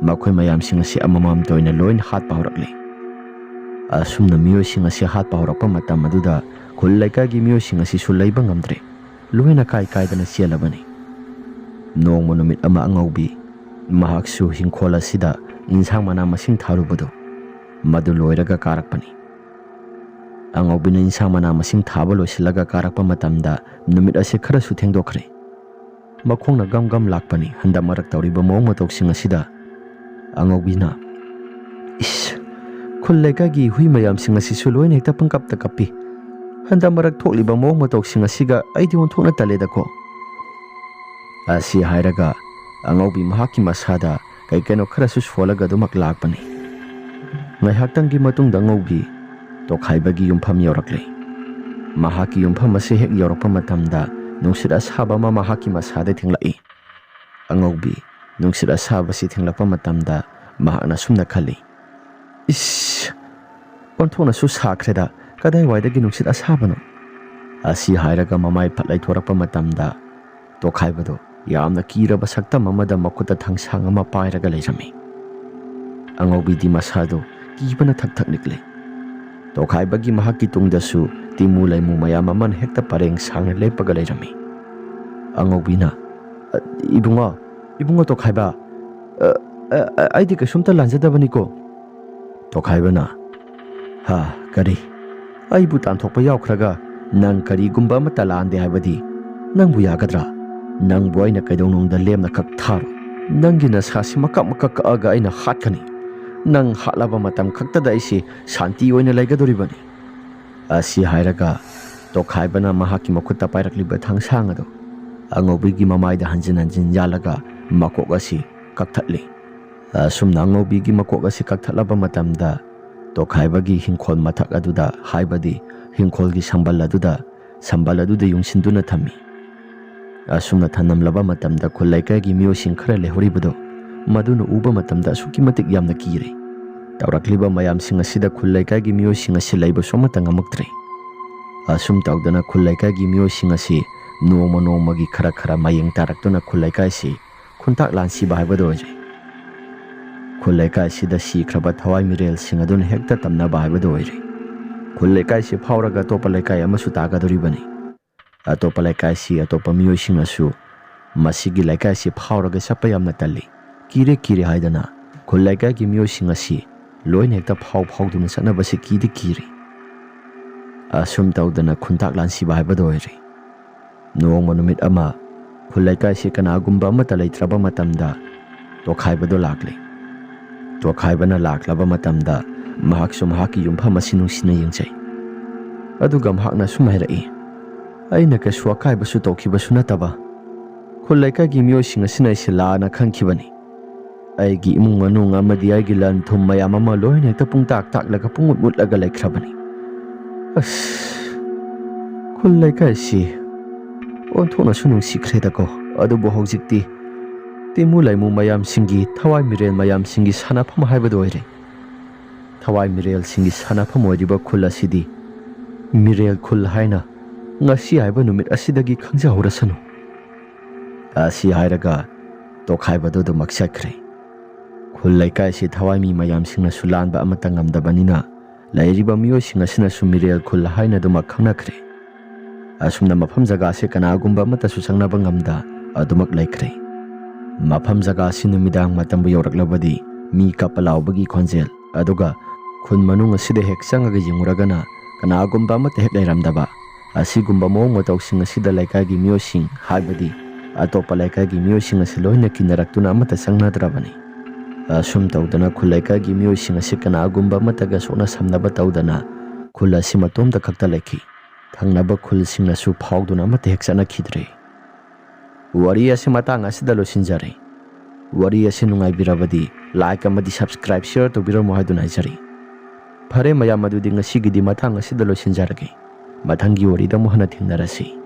ꯃꯈꯣꯏ ꯃꯌꯥꯝꯁꯤꯡ ꯑꯁꯤ ꯑꯃꯃꯝꯇ ꯑꯣꯏꯅ ꯂꯣꯏꯅ ꯍꯥꯠꯄ ꯍꯧꯔꯛꯂꯦ꯫ ꯑꯁꯨꯝꯅ ꯃꯤꯑꯣꯏꯁꯤꯡ ꯑꯁꯤ ꯍꯥꯠꯄ ꯍꯧꯔꯛꯄ ꯃꯇꯝ ꯑꯗꯨꯗ ꯈꯨꯜ ꯂꯩꯀꯥꯏꯒꯤ ꯃꯤꯑꯣꯏꯁꯤꯡ ꯑꯁꯤꯁꯨ ꯂꯩꯕ ꯉꯝꯗ꯭ꯔꯦ꯫ ꯂꯣꯏꯅ ꯀꯥꯏ ꯀꯥꯏꯗꯅ ꯆꯦꯜꯂꯕꯅꯤ꯫ ꯅꯣꯡꯃ ꯅꯨꯃꯤꯠ ꯑꯃ ꯑꯉꯧꯕꯤ, ꯃꯍꯥꯛꯁꯨ ꯍꯤꯡꯈꯣꯜ ꯑꯁꯤꯗ ꯏꯟꯁꯥꯡ ꯃꯅꯥ ꯃꯁꯤꯡ ꯊꯥꯔꯨꯕꯗꯨ, ꯃꯗꯨ ꯂꯣꯏꯔꯒ ꯀꯥꯔꯛꯄꯅꯤ꯫ ꯑꯉꯧꯕꯤꯅ ꯏꯟꯁꯥꯡ ꯃꯅꯥ ꯃꯁꯤꯡ ꯊꯥꯕ ꯂꯣꯏꯁꯤꯜꯂꯒ ꯀꯥꯔꯛꯄ ꯃꯇꯝꯗ ꯅꯨꯃꯤꯠ ꯑꯁꯤ ꯈꯔꯁꯨ ꯊꯦꯡꯗꯣꯛꯈ꯭ꯔꯦ꯫ ꯃꯈꯣꯡꯅ ꯒꯝ ꯒꯝ ꯂꯥꯛꯄꯅꯤ꯫ ꯍꯟꯗꯛ ꯃꯔꯛ ꯇꯧꯔꯤꯕ ꯃꯑꯣꯡ ꯃꯇꯧꯁꯤꯡ ꯑꯁꯤꯗ ꯑꯉꯧꯕꯤꯅ, "ꯏꯁ, ꯈꯨꯜ ꯂꯩꯀꯥꯏꯒꯤ ꯍꯨꯏ ꯃꯌꯥꯝꯁꯤꯡ ꯑꯁꯤꯁꯨ ꯂꯣꯏꯅ ꯍꯦꯛꯇ ꯄꯪꯀꯞꯇ ꯀꯞꯄꯤ꯫ ꯍꯟꯗꯛ ꯃꯔꯛ ꯊꯣꯛꯂꯤꯕ ꯃꯑꯣꯡ ꯃꯇꯧꯁꯤꯡ ꯑꯁꯤꯒ ꯑꯩꯗꯤ ꯑꯣꯟꯊꯣꯛꯅ ꯇꯜꯂꯦꯗꯀꯣ꯫" ꯑꯁꯤ ꯍꯥꯏꯔꯒ ꯑꯉꯧꯕꯤ ꯃꯍꯥꯛꯀꯤ ꯃꯁꯥꯗ ꯀꯩ ꯀꯩꯅꯣ ꯈꯔꯁꯨ ꯁꯣꯜꯂꯒ ꯑꯗꯨꯃꯛ ꯂꯥꯛꯄꯅꯤ꯫ ꯉꯥꯏꯍꯥꯛꯇꯪꯒꯤ ꯃꯇꯨꯡꯗ ꯑꯉꯧꯕꯤ ꯇꯣꯈꯥꯏꯕꯒꯤ ꯌꯨꯝꯐꯝ ꯌꯧꯔꯛꯂꯦ꯫ ꯃꯍꯥꯛꯀꯤ ꯌꯨꯝꯐꯝ ꯑꯁꯤ ꯍꯦꯛ ꯌꯧꯔꯛꯄ ꯃꯇꯝꯗ ꯅꯨꯡꯁꯤꯠ ꯑꯁꯥꯕ ꯑꯃ ꯃꯍꯥꯛꯀꯤ ꯃꯁꯥꯗ ꯊꯦꯡꯂꯛꯏ꯫ ꯑꯉꯧꯕꯤ ꯅꯨꯡꯁꯤꯠ ꯑꯁꯥꯕꯁꯤ ꯊꯦꯡꯂꯛꯄ ꯃꯇꯝꯗ ꯃꯍꯥꯛꯅ ꯁꯨꯝꯅ ꯈꯜꯂꯤ, "ꯏꯁ! ꯑꯣꯟꯊꯣꯛꯅꯁꯨ ꯁꯥꯈ꯭ꯔꯦꯗ, ꯀꯗꯥꯏꯋꯥꯏꯗꯒꯤ ꯅꯨꯡꯁꯤꯠ ꯑꯁꯥꯕꯅꯣ?" ꯑꯁꯤ ꯍꯥꯏꯔꯒ ꯃꯃꯥꯏ ꯐꯠ ꯂꯩꯊꯣꯔꯛꯄ ꯃꯇꯝꯗ ꯇꯣꯈꯥꯏꯕꯗꯨ ꯌꯥꯝꯅ ꯀꯤꯔꯕ ꯁꯛꯇꯝ ꯑꯃꯗ ꯃꯈꯨꯠꯇ ꯊꯥꯡꯁꯥꯡ ꯑꯃ ꯄꯥꯏꯔꯒ ꯂꯩꯔꯝꯃꯤ꯫ ꯑꯉꯧꯕꯤꯗꯤ ꯃꯁꯥꯗꯨ ꯀꯤꯕꯅ ꯊꯛ ꯊꯛ ꯅꯤꯛꯂꯤ꯫ ꯇꯣꯈꯥꯏꯕꯒꯤ ꯃꯍꯥꯛꯀꯤ ꯇꯨꯡꯗꯁꯨ ꯇꯤꯃꯨ ꯂꯩꯃꯨ ꯃꯌꯥꯝ ꯑꯃꯅ ꯍꯦꯛꯇ ꯄꯔꯦꯡ ꯁꯥꯡꯅ ꯂꯦꯞꯄꯒ ꯂꯩꯔꯝꯃꯤ꯫ ꯑꯉꯧꯕꯤꯅ, "ꯑ, ꯏꯕꯨꯡꯉꯣ, ꯏꯕꯨꯡꯉꯣ ꯇꯣꯈꯥꯏꯕ, ꯑ, ꯑ, ꯑ, ꯑꯩꯗꯤ ꯀꯩꯁꯨꯝꯇ ꯂꯥꯟꯖꯗꯕꯅꯤꯀꯣ"꯫ ꯇꯣꯈꯥꯏꯕꯅ, "ꯍꯥ, ꯀꯔꯤ? ꯑꯩꯕꯨ ꯇꯥꯟꯊꯣꯛꯄ ꯌꯥꯎꯈ꯭ꯔꯒ ꯅꯪ ꯀꯔꯤꯒꯨꯝꯕ ꯑꯃꯠꯇ ꯂꯥꯟꯗꯦ ꯍꯥꯏꯕꯗꯤ ꯅꯪꯕꯨ ꯌꯥꯒꯗ꯭ꯔꯥ? ꯅꯪꯕꯨ ꯑꯩꯅ ꯀꯩꯗꯧꯅꯨꯡꯗ ꯂꯦꯝꯅ ꯀꯛ ꯊꯥꯔꯣꯏ꯫ ꯅꯪꯒꯤ ꯅꯁꯥꯁꯤ ꯃꯀꯛ ꯃꯀꯛ ꯀꯛꯑꯒ ꯑꯩꯅ ꯍꯥꯠꯀꯅꯤ꯫ ꯅꯪ ꯍꯥꯠꯂꯕ ꯃꯇꯝ ꯈꯛꯇꯗ ꯑꯩꯁꯤ ꯁꯥꯟꯇꯤ ꯑꯣꯏꯅ ꯂꯩꯒꯗꯧꯔꯤꯕꯅꯤ"꯫ ꯑꯁꯤ ꯍꯥꯏꯔꯒ ꯇꯣꯈꯥꯏꯕꯅ ꯃꯍꯥꯛꯀꯤ ꯃꯈꯨꯠꯇ ꯄꯥꯏꯔꯛꯂꯤꯕ ꯊꯥꯡꯁꯥꯡ ꯑꯗꯨ ꯑꯉꯧꯕꯤꯒꯤ ꯃꯃꯥꯏꯗ ꯍꯟꯖꯤꯟ ꯍꯟꯖꯤꯟ ꯌꯥꯜꯂꯒ ꯃꯀꯣꯛ ꯑꯁꯤ ꯀꯛꯊꯠꯂꯤ꯫ ꯑꯁꯨꯝꯅ ꯑꯉꯧꯕꯤꯒꯤ ꯃꯀꯣꯛ ꯑꯁꯤ ꯀꯛꯊꯠꯂꯕ ꯃꯇꯝꯗ, ꯇꯣꯈꯥꯏꯕꯒꯤ ꯍꯤꯡꯈꯣꯜ ꯃꯊꯛ ꯑꯗꯨꯗ, ꯍꯥꯏꯕꯗꯤ ꯍꯤꯡꯈꯣꯜꯒꯤ ꯁꯝꯕꯜ ꯑꯗꯨꯗ, ꯁꯝꯕꯜ ꯑꯗꯨꯗ ꯌꯨꯡꯁꯤꯟꯗꯨꯅ ꯊꯝꯃꯤ꯫ ꯑꯁꯨꯝꯅ ꯊꯝꯂꯝꯂꯕ ꯃꯇꯝꯗ ꯈꯨꯜ ꯂꯩꯀꯥꯏꯒꯤ ꯃꯤꯑꯣꯏꯁꯤꯡ ꯈꯔ ꯂꯩꯍꯧꯔꯤꯕꯗꯨ ꯃꯗꯨꯅ ꯎꯕ ꯃꯇꯝꯗ ꯑꯁꯨꯛꯀꯤ ꯃꯇꯤꯛ ꯌꯥꯝꯅ ꯀꯤꯔꯦ꯫ ꯇꯧꯔꯛꯂꯤꯕ ꯃꯌꯥꯝꯁꯤꯡ ꯑꯁꯤꯗ ꯈꯨꯜ ꯂꯩꯀꯥꯏꯒꯤ ꯃꯤꯑꯣꯏꯁꯤꯡ ꯑꯁꯤ ꯂꯩꯕꯁꯨ ꯑꯃꯠꯇ ꯉꯝꯃꯛꯇ꯭ꯔꯦ꯫ ꯑꯁꯨꯝ ꯇꯧꯗꯅ ꯈꯨꯜ ꯂꯩꯀꯥꯏꯒꯤ ꯃꯤꯑꯣꯏꯁꯤꯡ ꯑꯁꯤ ꯅꯣꯡꯃ ꯅꯣꯡꯃꯒꯤ ꯈꯔ ꯈꯔ ꯃꯌꯦꯡ ꯇꯥꯔꯛꯇꯨꯅ ꯈꯨꯜ ꯂꯩꯀꯥꯏꯁꯤ ꯈꯨꯟꯇꯥꯛ ꯂꯥꯟꯁꯤꯕ ꯍꯥꯏꯕꯗꯨ ꯑꯣꯏꯔꯦ꯫ ꯈꯨꯜ ꯂꯩꯀꯥꯏꯁꯤꯗ ꯁꯤꯈ꯭ꯔꯕ ꯊꯋꯥꯏ ꯃꯤꯔꯦꯜꯁꯤꯡ ꯑꯗꯨꯅ ꯍꯦꯛꯇ ꯇꯝꯅꯕ ꯍꯥꯏꯕꯗꯨ ꯑꯣꯏꯔꯦ꯫ ꯈꯨꯜ ꯂꯩꯀꯥꯏꯁꯤ ꯐꯥꯎꯔꯒ ꯑꯇꯣꯞꯄ ꯂꯩꯀꯥꯏ ꯑꯃꯁꯨ ꯇꯥꯒꯗꯧꯔꯤꯕꯅꯤ꯫ ꯑꯇꯣꯞꯄ ꯂꯩꯀꯥꯏꯁꯤ ꯑꯇꯣꯞꯄ ꯃꯤꯑꯣꯏꯁꯤꯡꯅꯁꯨ ꯃꯁꯤꯒꯤ ꯂꯩꯀꯥꯏꯁꯤ ꯐꯥꯎꯔꯒ ꯆꯠꯄ ꯌꯥꯝꯅ ꯇꯜꯂꯤ, ꯀꯤꯔꯦ ꯀꯤꯔꯦ ꯍꯥꯏꯗꯅ ꯈꯨꯜ ꯂꯩꯀꯥꯏꯒꯤ ꯃꯤꯑꯣꯏꯁꯤꯡ ꯑꯁꯤ ꯂꯣꯏꯅ ꯍꯦꯛꯇ ꯐꯥꯎ ꯐꯥꯎꯗꯨꯅ ꯆꯠꯅꯕꯁꯤ ꯀꯤꯗꯤ ꯀꯤꯔꯤ꯫ ꯑꯁꯨꯝ ꯇꯧꯗꯅ ꯈꯨꯟꯇꯥꯛ ꯂꯥꯟꯁꯤꯕ ꯍꯥꯏꯕꯗꯨ ꯑꯣꯏꯔꯦ꯫ ꯅꯣꯡꯃ ꯅꯨꯃꯤꯠ ꯑꯃ ꯈꯨꯜ ꯂꯩꯀꯥꯏꯁꯤ ꯀꯅꯥꯒꯨꯝꯕ ꯑꯃꯠꯇ ꯂꯩꯇ꯭ꯔꯕ ꯃꯇꯝꯗ ꯇꯣꯈꯥꯏꯕꯗꯣ ꯂꯥꯛꯂꯦ꯫ ꯇꯣꯈꯥꯏꯕꯅ ꯂꯥꯛꯂꯕ ꯃꯇꯝꯗ ꯃꯍꯥꯛꯁꯨ ꯃꯍꯥꯛꯀꯤ ꯌꯨꯝꯐꯝ ꯑꯁꯤ ꯅꯨꯡꯁꯤꯅ ꯌꯦꯡꯖꯩ꯫ ꯑꯗꯨꯒ ꯃꯍꯥꯛꯅ ꯑꯁꯨꯝ ꯍꯥꯏꯔꯛꯏ, "ꯑꯩꯅ ꯀꯩꯁꯨ ꯑꯀꯥꯏꯕꯁꯨ ꯇꯧꯈꯤꯕꯁꯨ ꯅꯠꯇꯕ, ꯈꯨꯜ ꯂꯩꯀꯥꯏꯒꯤ ꯃꯤꯑꯣꯏꯁꯤꯡ ꯑꯁꯤꯅ ꯑꯩꯁꯦ ꯂꯥꯟꯅ ꯈꯟꯈꯤꯕꯅꯤ꯫ ꯑꯩꯒꯤ ꯏꯃꯨꯡ ꯃꯅꯨꯡ ꯑꯃꯗꯤ ꯑꯩꯒꯤ ꯂꯟ ꯊꯨꯝ ꯃꯌꯥꯝ ꯑꯃ ꯂꯣꯏꯅ ꯍꯦꯛꯇ ꯄꯨꯡꯇꯥꯛ ꯇꯥꯛꯂꯒ ꯄꯨꯡꯃꯨꯠ ꯃꯨꯠꯂꯒ ꯂꯩꯈ꯭ꯔꯕꯅꯤ꯫ ꯑꯁ, ꯈꯨꯜ ꯂꯩꯀꯥꯏꯁꯤ ꯑꯣꯟꯊꯣꯛꯅꯁꯨ ꯅꯨꯡꯁꯤꯈ꯭ꯔꯦꯗꯀꯣ꯫ ꯑꯗꯨꯕꯨ ꯍꯧꯖꯤꯛꯇꯤ ꯇꯤꯃꯨ ꯂꯩꯃꯨ ꯃꯌꯥꯝꯁꯤꯡꯒꯤ, ꯊꯋꯥꯏ ꯃꯤꯔꯦꯜ ꯃꯌꯥꯝꯁꯤꯡꯒꯤ ꯁꯥꯟꯅꯐꯝ ꯍꯥꯏꯕꯗꯨ ꯑꯣꯏꯔꯦ꯫ ꯊꯋꯥꯏ ꯃꯤꯔꯦꯜꯁꯤꯡꯒꯤ ꯁꯥꯟꯅꯐꯝ ꯑꯣꯏꯔꯤꯕ ꯈꯨꯜ ꯑꯁꯤꯗꯤ ꯃꯤꯔꯦꯜ ꯈꯨꯜ ꯍꯥꯏꯅ ꯉꯁꯤ ꯍꯥꯏꯕ ꯅꯨꯃꯤꯠ ꯑꯁꯤꯗꯒꯤ ꯈꯪꯖꯍꯧꯔꯁꯅꯨ꯫ ꯑꯁꯤ ꯍꯥꯏꯔꯒ ꯇꯣꯈꯥꯏꯕꯗꯨ ꯑꯗꯨꯃꯛ ꯆꯠꯈ꯭ꯔꯦ꯫ ꯈꯨꯜ ꯂꯩꯀꯥꯏꯁꯤ ꯊꯋꯥꯏ ꯃꯤ ꯃꯌꯥꯝꯁꯤꯡꯅꯁꯨ ꯂꯥꯟꯕ ꯑꯃꯠꯇ ꯉꯝꯗꯕꯅꯤꯅ, ꯂꯩꯔꯤꯕ ꯃꯤꯑꯣꯏꯁꯤꯡ ꯑꯁꯤꯅꯁꯨ ꯃꯤꯔꯦꯜ ꯈꯨꯜ ꯍꯥꯏꯅ ꯑꯗꯨꯃꯛ ꯈꯪꯅꯈ꯭ꯔꯦ꯫ ꯑꯁꯨꯝꯅ ꯃꯐꯝ ꯖꯒꯥꯁꯤ ꯀꯅꯥꯒꯨꯝꯕ ꯑꯃꯠꯇꯁꯨ ꯆꯪꯅꯕ ꯉꯝꯗ ꯑꯗꯨꯃꯛ ꯂꯩꯈ꯭ꯔꯦ꯫ ꯃꯐꯝ ꯖꯒꯥꯁꯤ ꯅꯨꯃꯤꯗꯥꯡ ꯃꯇꯝꯕꯨ ꯌꯧꯔꯛꯂꯕꯗꯤ ꯃꯤ ꯀꯞꯄ ꯂꯥꯎꯕꯒꯤ ꯈꯣꯟꯖꯦꯜ, ꯑꯗꯨꯒ ꯈꯨꯟ ꯃꯅꯨꯡ ꯑꯁꯤꯗ ꯍꯦꯛ ꯆꯪꯉꯒ ꯌꯦꯡꯉꯨꯔꯒꯅ ꯀꯅꯥꯒꯨꯝꯕ ꯑꯃꯠꯇ ꯍꯦꯛ ꯂꯩꯔꯝꯗꯕ꯫ ꯑꯁꯤꯒꯨꯝꯕ ꯃꯑꯣꯡ ꯃꯇꯧꯁꯤꯡ ꯑꯁꯤꯗ ꯂꯩꯀꯥꯏꯒꯤ ꯃꯤꯑꯣꯏꯁꯤꯡ, ꯍꯥꯏꯕꯗꯤ ꯑꯇꯣꯞꯄ ꯂꯩꯀꯥꯏꯒꯤ ꯃꯤꯑꯣꯏꯁꯤꯡ ꯑꯁꯤ ꯂꯣꯏꯅ ꯀꯤꯅꯔꯛꯇꯨꯅ ꯑꯃꯠꯇ ꯆꯪꯅꯗ꯭ꯔꯕꯅꯤ꯫ ꯑꯁꯨꯝ ꯇꯧꯗꯅ ꯈꯨꯜ ꯂꯩꯀꯥꯏꯒꯤ ꯃꯤꯑꯣꯏꯁꯤꯡ ꯑꯁꯤ ꯀꯅꯥꯒꯨꯝꯕ ꯑꯃꯠꯇꯒ ꯁꯣꯛꯅ ꯁꯝꯅꯕ ꯇꯧꯗꯅ ꯈꯨꯜ ꯑꯁꯤ ꯃꯇꯣꯝꯇ ꯈꯛꯇ ꯂꯩꯈꯤ꯫ ꯊꯪꯅꯕ ꯈꯨꯜꯁꯤꯡꯅꯁꯨ ꯐꯥꯎꯗꯨꯅ ꯑꯃꯠꯇ ꯍꯦꯛ ꯆꯠꯅꯈꯤꯗ꯭ꯔꯦ꯫ ꯋꯥꯔꯤ ꯑꯁꯤ ꯃꯇꯥꯡ ꯑꯁꯤꯗ ꯂꯣꯏꯁꯤꯟꯖꯔꯦ꯫ ꯋꯥꯔꯤ ꯑꯁꯤ ꯅꯨꯡꯉꯥꯏꯕꯤꯔꯕꯗꯤ like ꯑꯃꯗꯤ subscribe, share ꯇꯧꯕꯤꯔꯝꯃꯨ ꯍꯥꯏꯗꯨꯅ ꯍꯥꯏꯖꯔꯤ꯫ ꯐꯔꯦ ꯃꯌꯥꯝ, ꯑꯗꯨꯗꯤ ꯉꯁꯤꯒꯤꯗꯤ ꯃꯇꯥꯡ ꯑꯁꯤꯗ ꯂꯣꯏꯁꯤꯟꯖꯔꯒꯦ꯫ ꯃꯊꯪꯒꯤ ꯋꯥꯔꯤꯗ ꯑꯃꯨꯛ ꯍꯟꯅ ꯊꯦꯡꯅꯔꯁꯤ꯫